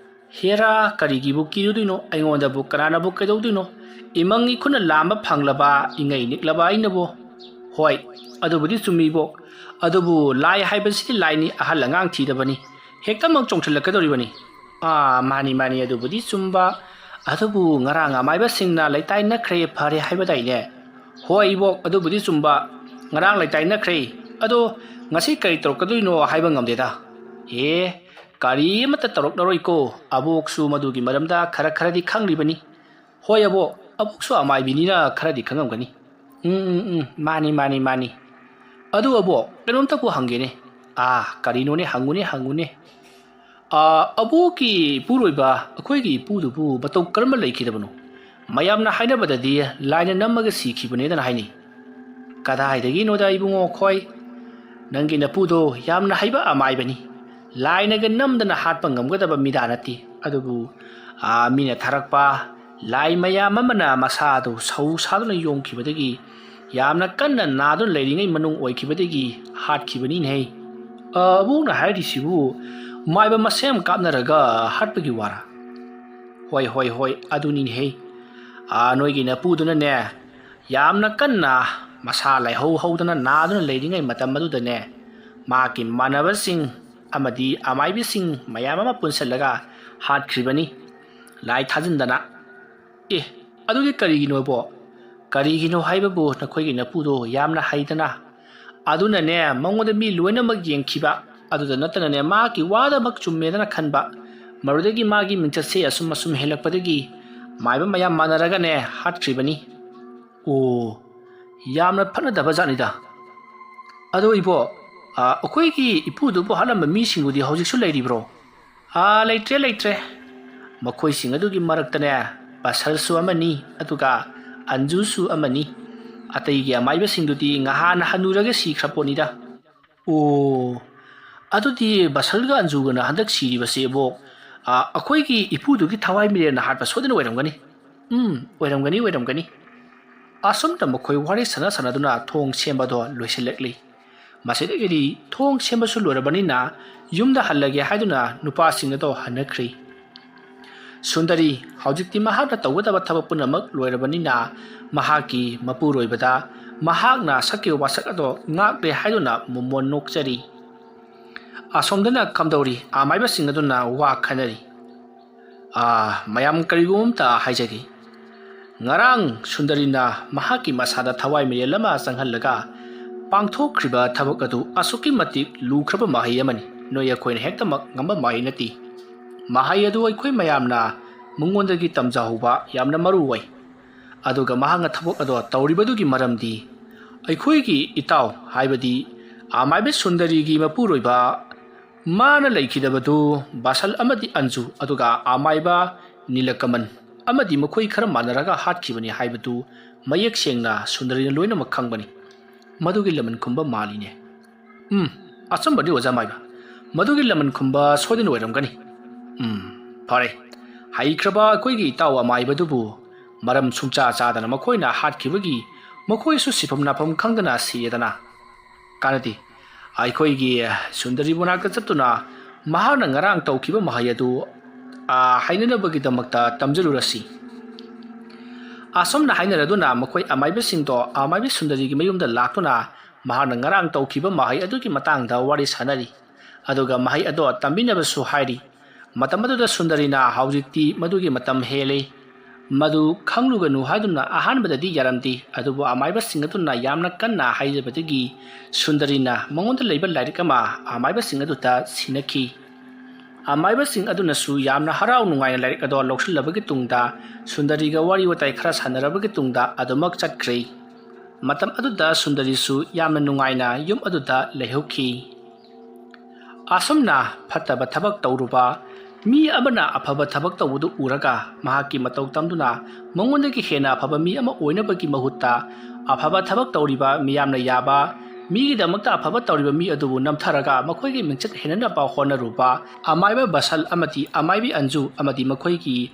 "ꯍꯦꯔꯥ, ꯀꯔꯤꯒꯤꯕꯨ ꯀꯤꯔꯨꯗꯣꯏꯅꯣ? ꯑꯩꯉꯣꯟꯗꯕꯨ ꯀꯅꯥꯅꯕꯨ ꯀꯩꯗꯧꯗꯣꯏꯅꯣ? ꯏꯃꯪ ꯏꯈꯨꯠꯅ ꯂꯥꯝꯕ ꯐꯪꯂꯕ, ꯏꯉꯩ ꯅꯤꯛꯂꯕ ꯑꯩꯅꯕꯨ"꯫ "ꯍꯣꯏ, ꯑꯗꯨꯕꯨꯗꯤ ꯆꯨꯝꯃꯤ ꯏꯕꯣꯛ꯫ ꯑꯗꯨꯕꯨ ꯂꯥꯏ ꯍꯥꯏꯕꯁꯤꯗꯤ ꯂꯥꯏꯅꯤ, ꯑꯍꯜ ꯑꯉꯥꯡ ꯊꯤꯗꯕꯅꯤ꯫ ꯍꯦꯛꯇꯃꯛ ꯆꯣꯡꯁꯤꯜꯂꯛꯀꯗꯧꯔꯤꯕꯅꯤ"꯫ "ꯑꯥ, ꯃꯥꯅꯤ, ꯃꯥꯅꯤ, ꯑꯗꯨꯕꯨꯗꯤ ꯆꯨꯝꯕ꯫ ꯑꯗꯨꯕꯨ ꯉꯔꯥꯡ ꯑꯃꯥꯏꯕꯁꯤꯡꯅ ꯂꯩꯇꯥꯏꯅꯈ꯭ꯔꯦ ꯐꯔꯦ ꯍꯥꯏꯕꯗꯥꯏꯅꯦ?" "ꯍꯣꯏ ꯏꯕꯣꯛ, ꯑꯗꯨꯕꯨꯗꯤ ꯆꯨꯝꯕ꯫ ꯉꯔꯥꯡ ꯂꯩꯇꯥꯏꯅꯈ꯭ꯔꯦ꯫ ꯑꯗꯣ ꯉꯁꯤ ꯀꯔꯤ ꯇꯧꯔꯛꯀꯗꯣꯏꯅꯣ ꯍꯥꯏꯕ ꯉꯝꯗꯦꯗ"꯫ "ꯑꯦ, ꯀꯔꯤ ꯑꯃꯠꯇ ꯇꯧꯔꯛꯂꯔꯣꯏꯀꯣ꯫ ꯑꯕꯣꯛꯁꯨ ꯃꯗꯨꯒꯤ ꯃꯔꯝꯗ ꯈꯔ ꯈꯔꯗꯤ ꯈꯪꯂꯤꯕꯅꯤ"꯫ "ꯍꯣꯏ ꯑꯕꯣꯛ, ꯑꯕꯣꯛꯁꯨ ꯑꯃꯥꯏꯕꯤꯅꯤꯅ ꯈꯔꯗꯤ ꯈꯪꯉꯝꯒꯅꯤ"꯫ "ꯎꯝ, ꯎꯝ, ꯎꯝ, ꯃꯥꯅꯤ, ꯃꯥꯅꯤ, ꯃꯥꯅꯤ꯫ ꯑꯗꯨ ꯑꯕꯣꯛ, ꯀꯩꯅꯣꯝꯇꯕꯨ ꯍꯪꯒꯦꯅꯦ"꯫ "ꯑꯥ, ꯀꯔꯤꯅꯣꯅꯦ, ꯍꯪꯉꯨꯅꯦ, ꯍꯪꯉꯨꯅꯦ"꯫ "ꯑꯥ, ꯑꯕꯣꯛꯀꯤ ꯏꯄꯨꯔꯣꯏꯕ ꯑꯩꯈꯣꯏꯒꯤ ꯏꯄꯨꯗꯨꯕꯨ ꯃꯇꯧ ꯀꯔꯝꯕ ꯂꯩꯈꯤꯗꯕꯅꯣ? ꯃꯌꯥꯝꯅ ꯍꯥꯏꯅꯕꯗꯗꯤ ꯂꯥꯏꯅ ꯅꯝꯃꯒ ꯁꯤꯈꯤꯕꯅꯦꯗꯅ ꯍꯥꯏꯅꯩ"꯫ "ꯀꯗꯥꯏꯗꯒꯤꯅꯣꯗ ꯏꯕꯨꯡꯉꯣ ꯈꯣꯏ, ꯅꯪꯒꯤ ꯅꯄꯨꯗꯣ ꯌꯥꯝꯅ ꯍꯩꯕ ꯑꯃꯥꯏꯕꯅꯤ꯫ ꯂꯥꯏꯅꯒ ꯅꯝꯗꯅ ꯍꯥꯠꯄ ꯉꯝꯒꯗꯕ ꯃꯤꯗꯥ ꯅꯠꯇꯦ꯫ ꯑꯗꯨꯕꯨ, ꯑꯥ, ꯃꯤꯅ ꯊꯥꯔꯛꯄ ꯂꯥꯏ ꯃꯌꯥꯝ ꯑꯃꯅ ꯃꯁꯥꯗꯨ ꯁꯧ ꯁꯥꯗꯨꯅ ꯌꯣꯝꯈꯤꯕꯗꯒꯤ, ꯌꯥꯝꯅ ꯀꯟꯅ ꯅꯥꯗꯨꯅ ꯂꯩꯔꯤꯉꯩ ꯃꯅꯨꯡ ꯑꯣꯏꯈꯤꯕꯗꯒꯤ ꯍꯥꯠꯈꯤꯕꯅꯤꯅꯦꯍꯦ"꯫ "ꯑꯥ, ꯑꯕꯣꯛꯅ ꯍꯥꯏꯔꯤꯁꯤꯕꯨ ꯃꯥꯏꯕ ꯃꯁꯦꯝ ꯀꯥꯞꯅꯔꯒ ꯍꯥꯠꯄꯒꯤ ꯋꯥꯔꯥ?" "ꯍꯣꯏ, ꯍꯣꯏ, ꯍꯣꯏ, ꯑꯗꯨꯅꯤꯅꯦꯍꯦ꯫ ꯑꯥ, ꯅꯣꯏꯒꯤ ꯅꯄꯨꯗꯨꯅꯅꯦ, ꯌꯥꯝꯅ ꯀꯟꯅ ꯃꯁꯥ ꯂꯥꯏꯍꯧ ꯍꯧꯗꯅ ꯅꯥꯗꯨꯅ ꯂꯩꯔꯤꯉꯩ ꯃꯇꯝ ꯑꯗꯨꯗꯅꯦ, ꯃꯍꯥꯛꯀꯤ ꯃꯥꯟꯅꯕꯁꯤꯡ ꯑꯃꯗꯤ ꯑꯃꯥꯏꯕꯤꯁꯤꯡ ꯃꯌꯥꯝ ꯑꯃ ꯄꯨꯟꯁꯤꯜꯂꯒ ꯍꯥꯠꯈ꯭ꯔꯤꯕꯅꯤ, ꯂꯥꯏ ꯊꯥꯖꯤꯟꯗꯅ"꯫ "ꯑꯦ, ꯑꯗꯨꯗꯤ ꯀꯔꯤꯒꯤꯅꯣꯕꯣ? ꯀꯔꯤꯒꯤꯅꯣ ꯍꯥꯏꯕꯕꯨ ꯅꯈꯣꯏꯒꯤ ꯅꯄꯨꯗꯣ ꯌꯥꯝꯅ ꯍꯩꯗꯅ, ꯑꯗꯨꯅꯅꯦ, ꯃꯉꯣꯟꯗ ꯃꯤ ꯂꯣꯏꯅꯃꯛ ꯌꯦꯡꯈꯤꯕ, ꯑꯗꯨꯗ ꯅꯠꯇꯅꯅꯦ, ꯃꯍꯥꯛꯀꯤ ꯋꯥꯗꯃꯛ ꯆꯨꯝꯃꯦꯗꯅ ꯈꯟꯕ, ꯃꯗꯨꯗꯒꯤ ꯃꯥꯒꯤ ꯃꯤꯡꯆꯠꯁꯦ ꯑꯁꯨꯝ ꯑꯁꯨꯝ ꯍꯦꯜꯂꯛꯄꯗꯒꯤ ꯃꯥꯏꯕ ꯃꯌꯥꯝ ꯃꯥꯟꯅꯔꯒꯅꯦ ꯍꯥꯠꯈ꯭ꯔꯤꯕꯅꯤ"꯫ "ꯑꯣ, ꯌꯥꯝꯅ ꯐꯠꯅꯗꯕ ꯖꯥꯠꯅꯤꯗ꯫ ꯑꯗꯣ ꯏꯕꯣ, ꯑ, ꯑꯩꯈꯣꯏꯒꯤ ꯏꯄꯨꯗꯨꯕꯨ ꯍꯥꯠꯂꯝꯕ ꯃꯤꯁꯤꯡꯕꯨꯗꯤ ꯍꯧꯖꯤꯛꯁꯨ ꯂꯩꯔꯤꯕ꯭ꯔꯣ?" "ꯑꯥ, ꯂꯩꯇ꯭ꯔꯦ, ꯂꯩꯇ꯭ꯔꯦ꯫ ꯃꯈꯣꯏꯁꯤꯡ ꯑꯗꯨꯒꯤ ꯃꯔꯛꯇꯅꯦ, ꯕꯁꯜꯁꯨ ꯑꯃꯅꯤ, ꯑꯗꯨꯒ ꯑꯟꯖꯨꯁꯨ ꯑꯃꯅꯤ꯫ ꯑꯇꯩꯒꯤ ꯑꯃꯥꯏꯕꯁꯤꯡꯗꯨꯗꯤ ꯉꯍꯥꯟꯅ ꯍꯟꯅꯨꯔꯒ ꯁꯤꯈ꯭ꯔ ꯄꯣꯠꯅꯤꯗ"꯫ "ꯑꯣ, ꯑꯗꯨꯗꯤ ꯕꯁꯜꯒ ꯑꯟꯖꯨꯒꯅ ꯍꯟꯗꯛ ꯁꯤꯔꯤꯕꯁꯦ ꯏꯕꯣꯛ, ꯑ, ꯑꯩꯈꯣꯏꯒꯤ ꯏꯄꯨꯗꯨꯒꯤ ꯊꯋꯥꯏ ꯃꯤꯔꯦꯜꯅ ꯍꯥꯠꯄ ꯁꯣꯏꯗꯅ ꯑꯣꯏꯔꯝꯒꯅꯤ"꯫ "ꯎꯝ, ꯑꯣꯏꯔꯝꯒꯅꯤ, ꯑꯣꯏꯔꯝꯒꯅꯤ"꯫ ꯑꯁꯨꯝꯅ ꯃꯈꯣꯏ ꯋꯥꯔꯤ ꯁꯥꯟꯅ ꯁꯥꯟꯅꯗꯨꯅ ꯊꯣꯡ ꯁꯦꯝꯕꯗꯣ ꯂꯣꯏꯁꯤꯜꯂꯛꯂꯤ꯫ ꯃꯁꯤꯗꯒꯤꯗꯤ ꯊꯣꯡ ꯁꯦꯝꯕꯁꯨ ꯂꯣꯏꯔꯕꯅꯤꯅ ꯌꯨꯝꯗ ꯍꯜꯂꯒꯦ ꯍꯥꯏꯗꯨꯅ ꯅꯨꯄꯥꯁꯤꯡ ꯑꯗꯣ ꯍꯟꯅꯈ꯭ꯔꯤ꯫ ꯁꯨꯟꯗꯔꯤ, ꯍꯧꯖꯤꯛꯇꯤ ꯃꯍꯥꯛꯅ ꯇꯧꯒꯗꯕ ꯊꯕꯛ ꯄꯨꯝꯅꯃꯛ ꯂꯣꯏꯔꯕꯅꯤꯅ, ꯃꯍꯥꯛꯀꯤ ꯃꯄꯨꯔꯣꯏꯕꯗ ꯃꯍꯥꯛꯅ ꯁꯛꯈꯤꯕ ꯋꯥꯁꯛ ꯑꯗꯣ ꯉꯥꯛꯂꯦ ꯍꯥꯏꯗꯨꯅ ꯃꯣꯃꯣꯟ ꯅꯣꯛꯆꯔꯤ꯫ ꯑꯁꯣꯝꯗꯅ ꯀꯝꯗꯧꯔꯤ? ꯑꯃꯥꯏꯕꯁꯤꯡ ꯑꯗꯨꯅ ꯋꯥ ꯈꯟꯅꯔꯤ꯫ "ꯑꯥ, ꯃꯌꯥꯝ, ꯀꯔꯤꯒꯨꯝꯕ ꯑꯝꯇ ꯍꯥꯏꯖꯒꯦ꯫ ꯉꯔꯥꯡ ꯁꯨꯟꯗꯔꯤꯅ ꯃꯍꯥꯛꯀꯤ ꯃꯁꯥꯗ ꯊꯋꯥꯏ ꯃꯤꯔꯦꯜ ꯑꯃ ꯆꯪꯍꯜꯂꯒ ꯄꯥꯡꯊꯣꯛꯈ꯭ꯔꯤꯕ ꯊꯕꯛ ꯑꯗꯨ ꯑꯁꯨꯛꯀꯤ ꯃꯇꯤꯛ ꯂꯨꯈ꯭ꯔꯕ ꯃꯍꯩ ꯑꯃꯅꯤ꯫ ꯅꯣꯏ ꯑꯩꯈꯣꯏꯅ ꯍꯦꯛꯇꯃꯛ ꯉꯝꯕ ꯃꯍꯩ ꯅꯠꯇꯦ꯫ ꯃꯍꯩ ꯑꯗꯨ ꯑꯩꯈꯣꯏ ꯃꯌꯥꯝꯅ ꯃꯉꯣꯟꯗꯒꯤ ꯇꯝꯖꯍꯧꯕ ꯌꯥꯝꯅ ꯃꯔꯨ ꯑꯣꯏ꯫ ꯑꯗꯨꯒ ꯃꯍꯥꯛꯅ ꯊꯕꯛ ꯑꯗꯣ ꯇꯧꯔꯤꯕꯗꯨꯒꯤ ꯃꯔꯝꯗꯤ ꯑꯩꯈꯣꯏꯒꯤ ꯏꯇꯥꯎ, ꯍꯥꯏꯕꯗꯤ ꯑꯃꯥꯏꯕ ꯁꯨꯟꯗꯔꯤꯒꯤ ꯃꯄꯨꯔꯣꯏꯕ ꯃꯥꯅ ꯂꯩꯈꯤꯗꯕꯗꯨ ꯕꯥꯁꯜ ꯑꯃꯗꯤ ꯑꯟꯖꯨ, ꯑꯗꯨꯒ ꯑꯃꯥꯏꯕ ꯅꯤꯂꯀꯃꯟ ꯑꯃꯗꯤ ꯃꯈꯣꯏ ꯈꯔ ꯃꯥꯟꯅꯔꯒ ꯍꯥꯠꯈꯤꯕꯅꯤ ꯍꯥꯏꯕꯗꯨ ꯃꯌꯦꯛ ꯁꯦꯡꯅ ꯁꯨꯟꯗꯔꯤꯅ ꯂꯣꯏꯅꯃꯛ ꯈꯪꯕꯅꯤ꯫ ꯃꯗꯨꯒꯤ ꯂꯃꯟ ꯈꯨꯝꯕ ꯃꯥꯜꯂꯤꯅꯦ꯫ ꯎꯝ, ꯑꯆꯨꯝꯕꯅꯤ, ꯑꯣꯖꯥ ꯃꯥꯏꯕ꯫ ꯃꯗꯨꯒꯤ ꯂꯃꯟ ꯈꯨꯝꯕ ꯁꯣꯏꯗꯅ ꯑꯣꯏꯔꯝꯒꯅꯤ꯫ ꯎꯝ, ꯐꯔꯦ꯫ ꯍꯩꯈ꯭ꯔꯕ ꯑꯩꯈꯣꯏꯒꯤ ꯏꯇꯥꯎ ꯑꯃꯥꯏꯕꯗꯨꯕꯨ ꯃꯔꯝ ꯁꯨꯡꯆꯥ ꯆꯥꯗꯅ ꯃꯈꯣꯏꯅ ꯍꯥꯠꯈꯤꯕꯒꯤ ꯃꯈꯣꯏꯁꯨ ꯁꯤꯐꯝ ꯅꯥꯐꯝ ꯈꯪꯗꯅ ꯁꯤꯔꯦꯗꯅ꯫ ꯀꯥꯟꯅꯗꯦ꯫ ꯑꯩꯈꯣꯏꯒꯤ ꯁꯨꯟꯗꯔꯤ ꯃꯅꯥꯛꯇ ꯆꯠꯇꯨꯅ ꯃꯍꯥꯛꯅ ꯉꯔꯥꯡ ꯇꯧꯈꯤꯕ ꯃꯍꯩ ꯑꯗꯨ, ꯑꯥ, ꯍꯩꯅꯅꯕꯒꯤꯗꯃꯛꯇ ꯇꯝꯖꯔꯨꯔꯁꯤ꯫ ꯑꯁꯨꯝꯅ ꯍꯥꯏꯅꯔꯗꯨꯅ ꯃꯈꯣꯏ ꯑꯃꯥꯏꯕꯁꯤꯡꯗꯣ ꯑꯃꯥꯏꯕꯤ ꯁꯨꯟꯗꯔꯤꯒꯤ ꯃꯌꯨꯝꯗ ꯂꯥꯛꯇꯨꯅ ꯃꯍꯥꯛꯅ ꯉꯔꯥꯡ ꯇꯧꯈꯤꯕ ꯃꯍꯩ ꯑꯗꯨꯒꯤ ꯃꯇꯥꯡꯗ ꯋꯥꯔꯤ ꯁꯥꯅꯔꯤ꯫ ꯑꯗꯨꯒ ꯃꯍꯩ ꯑꯗꯣ ꯇꯝꯕꯤꯅꯕꯁꯨ ꯍꯥꯏꯔꯤ꯫ ꯃꯇꯝ ꯑꯗꯨꯗ ꯁꯨꯟꯗꯔꯤꯅ ꯍꯧꯖꯤꯛꯇꯤ ꯃꯗꯨꯒꯤ ꯃꯇꯝ ꯍꯦꯜꯂꯦ, ꯃꯗꯨ ꯈꯪꯂꯨꯒꯅꯨ ꯍꯥꯏꯗꯨꯅ ꯑꯍꯥꯟꯕꯗꯗꯤ ꯌꯥꯔꯝꯗꯦ, ꯑꯗꯨꯕꯨ ꯑꯃꯥꯏꯕꯁꯤꯡ ꯑꯗꯨꯅ ꯌꯥꯝꯅ ꯀꯟꯅ ꯍꯥꯏꯖꯕꯗꯒꯤ ꯁꯨꯟꯗꯔꯤꯅ ꯃꯉꯣꯟꯗ ꯂꯩꯕ ꯂꯥꯏꯔꯤꯛ ꯑꯃ ꯑꯃꯥꯏꯕꯁꯤꯡ ꯑꯗꯨꯗ ꯁꯤꯟꯅꯈꯤ꯫ ꯑꯃꯥꯏꯕꯁꯤꯡ ꯑꯗꯨꯅꯁꯨ ꯌꯥꯝꯅ ꯍꯔꯥꯎ ꯅꯨꯡꯉꯥꯏꯅ ꯂꯥꯏꯔꯤꯛ ꯑꯗꯣ ꯂꯧꯁꯤꯜꯂꯕꯒꯤ ꯇꯨꯡꯗ ꯁꯨꯟꯗꯔꯤꯒ ꯋꯥꯔꯤ ꯋꯥꯇꯥꯏ ꯈꯔ ꯁꯥꯟꯅꯔꯕꯒꯤ ꯇꯨꯡꯗ ꯑꯗꯨꯃꯛ ꯆꯠꯈ꯭ꯔꯦ꯫ ꯃꯇꯝ ꯑꯗꯨꯗ ꯁꯨꯟꯗꯔꯤꯁꯨ ꯌꯥꯝꯅ ꯅꯨꯡꯉꯥꯏꯅ ꯌꯨꯝ ꯑꯗꯨꯗ ꯂꯩꯍꯧꯈꯤ꯫ ꯑꯁꯨꯝꯅ ꯐꯠꯇꯕ ꯊꯕꯛ ꯇꯧꯔꯨꯕ ꯃꯤ ꯑꯃꯅ ꯑꯐꯕ ꯊꯕꯛ ꯇꯧꯕꯗꯨ ꯎꯔꯒ ꯃꯍꯥꯛꯀꯤ ꯃꯇꯧ ꯇꯝꯗꯨꯅ ꯃꯉꯣꯟꯗꯒꯤ ꯍꯦꯟꯅ ꯑꯐꯕ ꯃꯤ ꯑꯃ ꯑꯣꯏꯅꯕꯒꯤ ꯃꯍꯨꯠꯇ, ꯑꯐꯕ ꯊꯕꯛ ꯇꯧꯔꯤꯕ, ꯃꯤꯌꯥꯝꯅ ꯌꯥꯕ, ꯃꯤꯒꯤꯗꯃꯛꯇ ꯑꯐꯕ ꯇꯧꯔꯤꯕ ꯃꯤ ꯑꯗꯨꯕꯨ ꯅꯝꯊꯔꯒ ꯃꯈꯣꯏꯒꯤ ꯃꯤꯡꯆꯠ ꯍꯦꯟꯅꯅꯕ ꯍꯣꯠꯅꯔꯨꯕ ꯑꯃꯥꯏꯕ ꯕꯁꯜ ꯑꯃꯗꯤ ꯑꯃꯥꯏꯕꯤ ꯑꯟꯖꯨ ꯑꯃꯗꯤ ꯃꯈꯣꯏꯒꯤ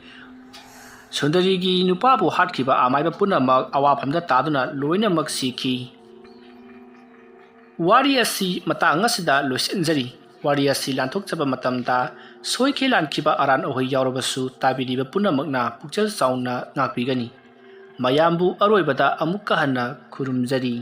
ꯁꯨꯟꯗꯔꯤꯒꯤ ꯅꯨꯄꯥꯕꯨ ꯍꯥꯠꯈꯤꯕ ꯑꯃꯥꯏꯕ ꯄꯨꯝꯅꯃꯛ ꯑꯋꯥꯐꯝꯗ ꯇꯥꯗꯨꯅ ꯂꯣꯏꯅꯃꯛ ꯁꯤꯈꯤ꯫ ꯋꯥꯔꯤ ꯑꯁꯤ ꯃꯇꯥꯡ ꯑꯁꯤꯗ ꯂꯣꯏꯁꯤꯟꯖꯔꯤ꯫ ꯋꯥꯔꯤ ꯑꯁꯤ ꯂꯥꯟꯊꯣꯛꯆꯕ ꯃꯇꯝꯗ ꯁꯣꯏꯈꯤ ꯂꯥꯟꯈꯤꯕ ꯑꯔꯥꯟ ꯑꯍꯣꯏ ꯌꯥꯎꯔꯕꯁꯨ ꯇꯥꯕꯤꯔꯤꯕ ꯄꯨꯝꯅꯃꯛꯅ ꯄꯨꯛꯆꯦꯜ ꯆꯥꯎꯅ ꯉꯥꯛꯄꯤꯒꯅꯤ꯫ ꯃꯌꯥꯝꯕꯨ ꯑꯔꯣꯏꯕꯗ ꯑꯃꯨꯛꯀ ꯍꯟꯅ ꯈꯨꯔꯨꯝꯖꯔꯤ꯫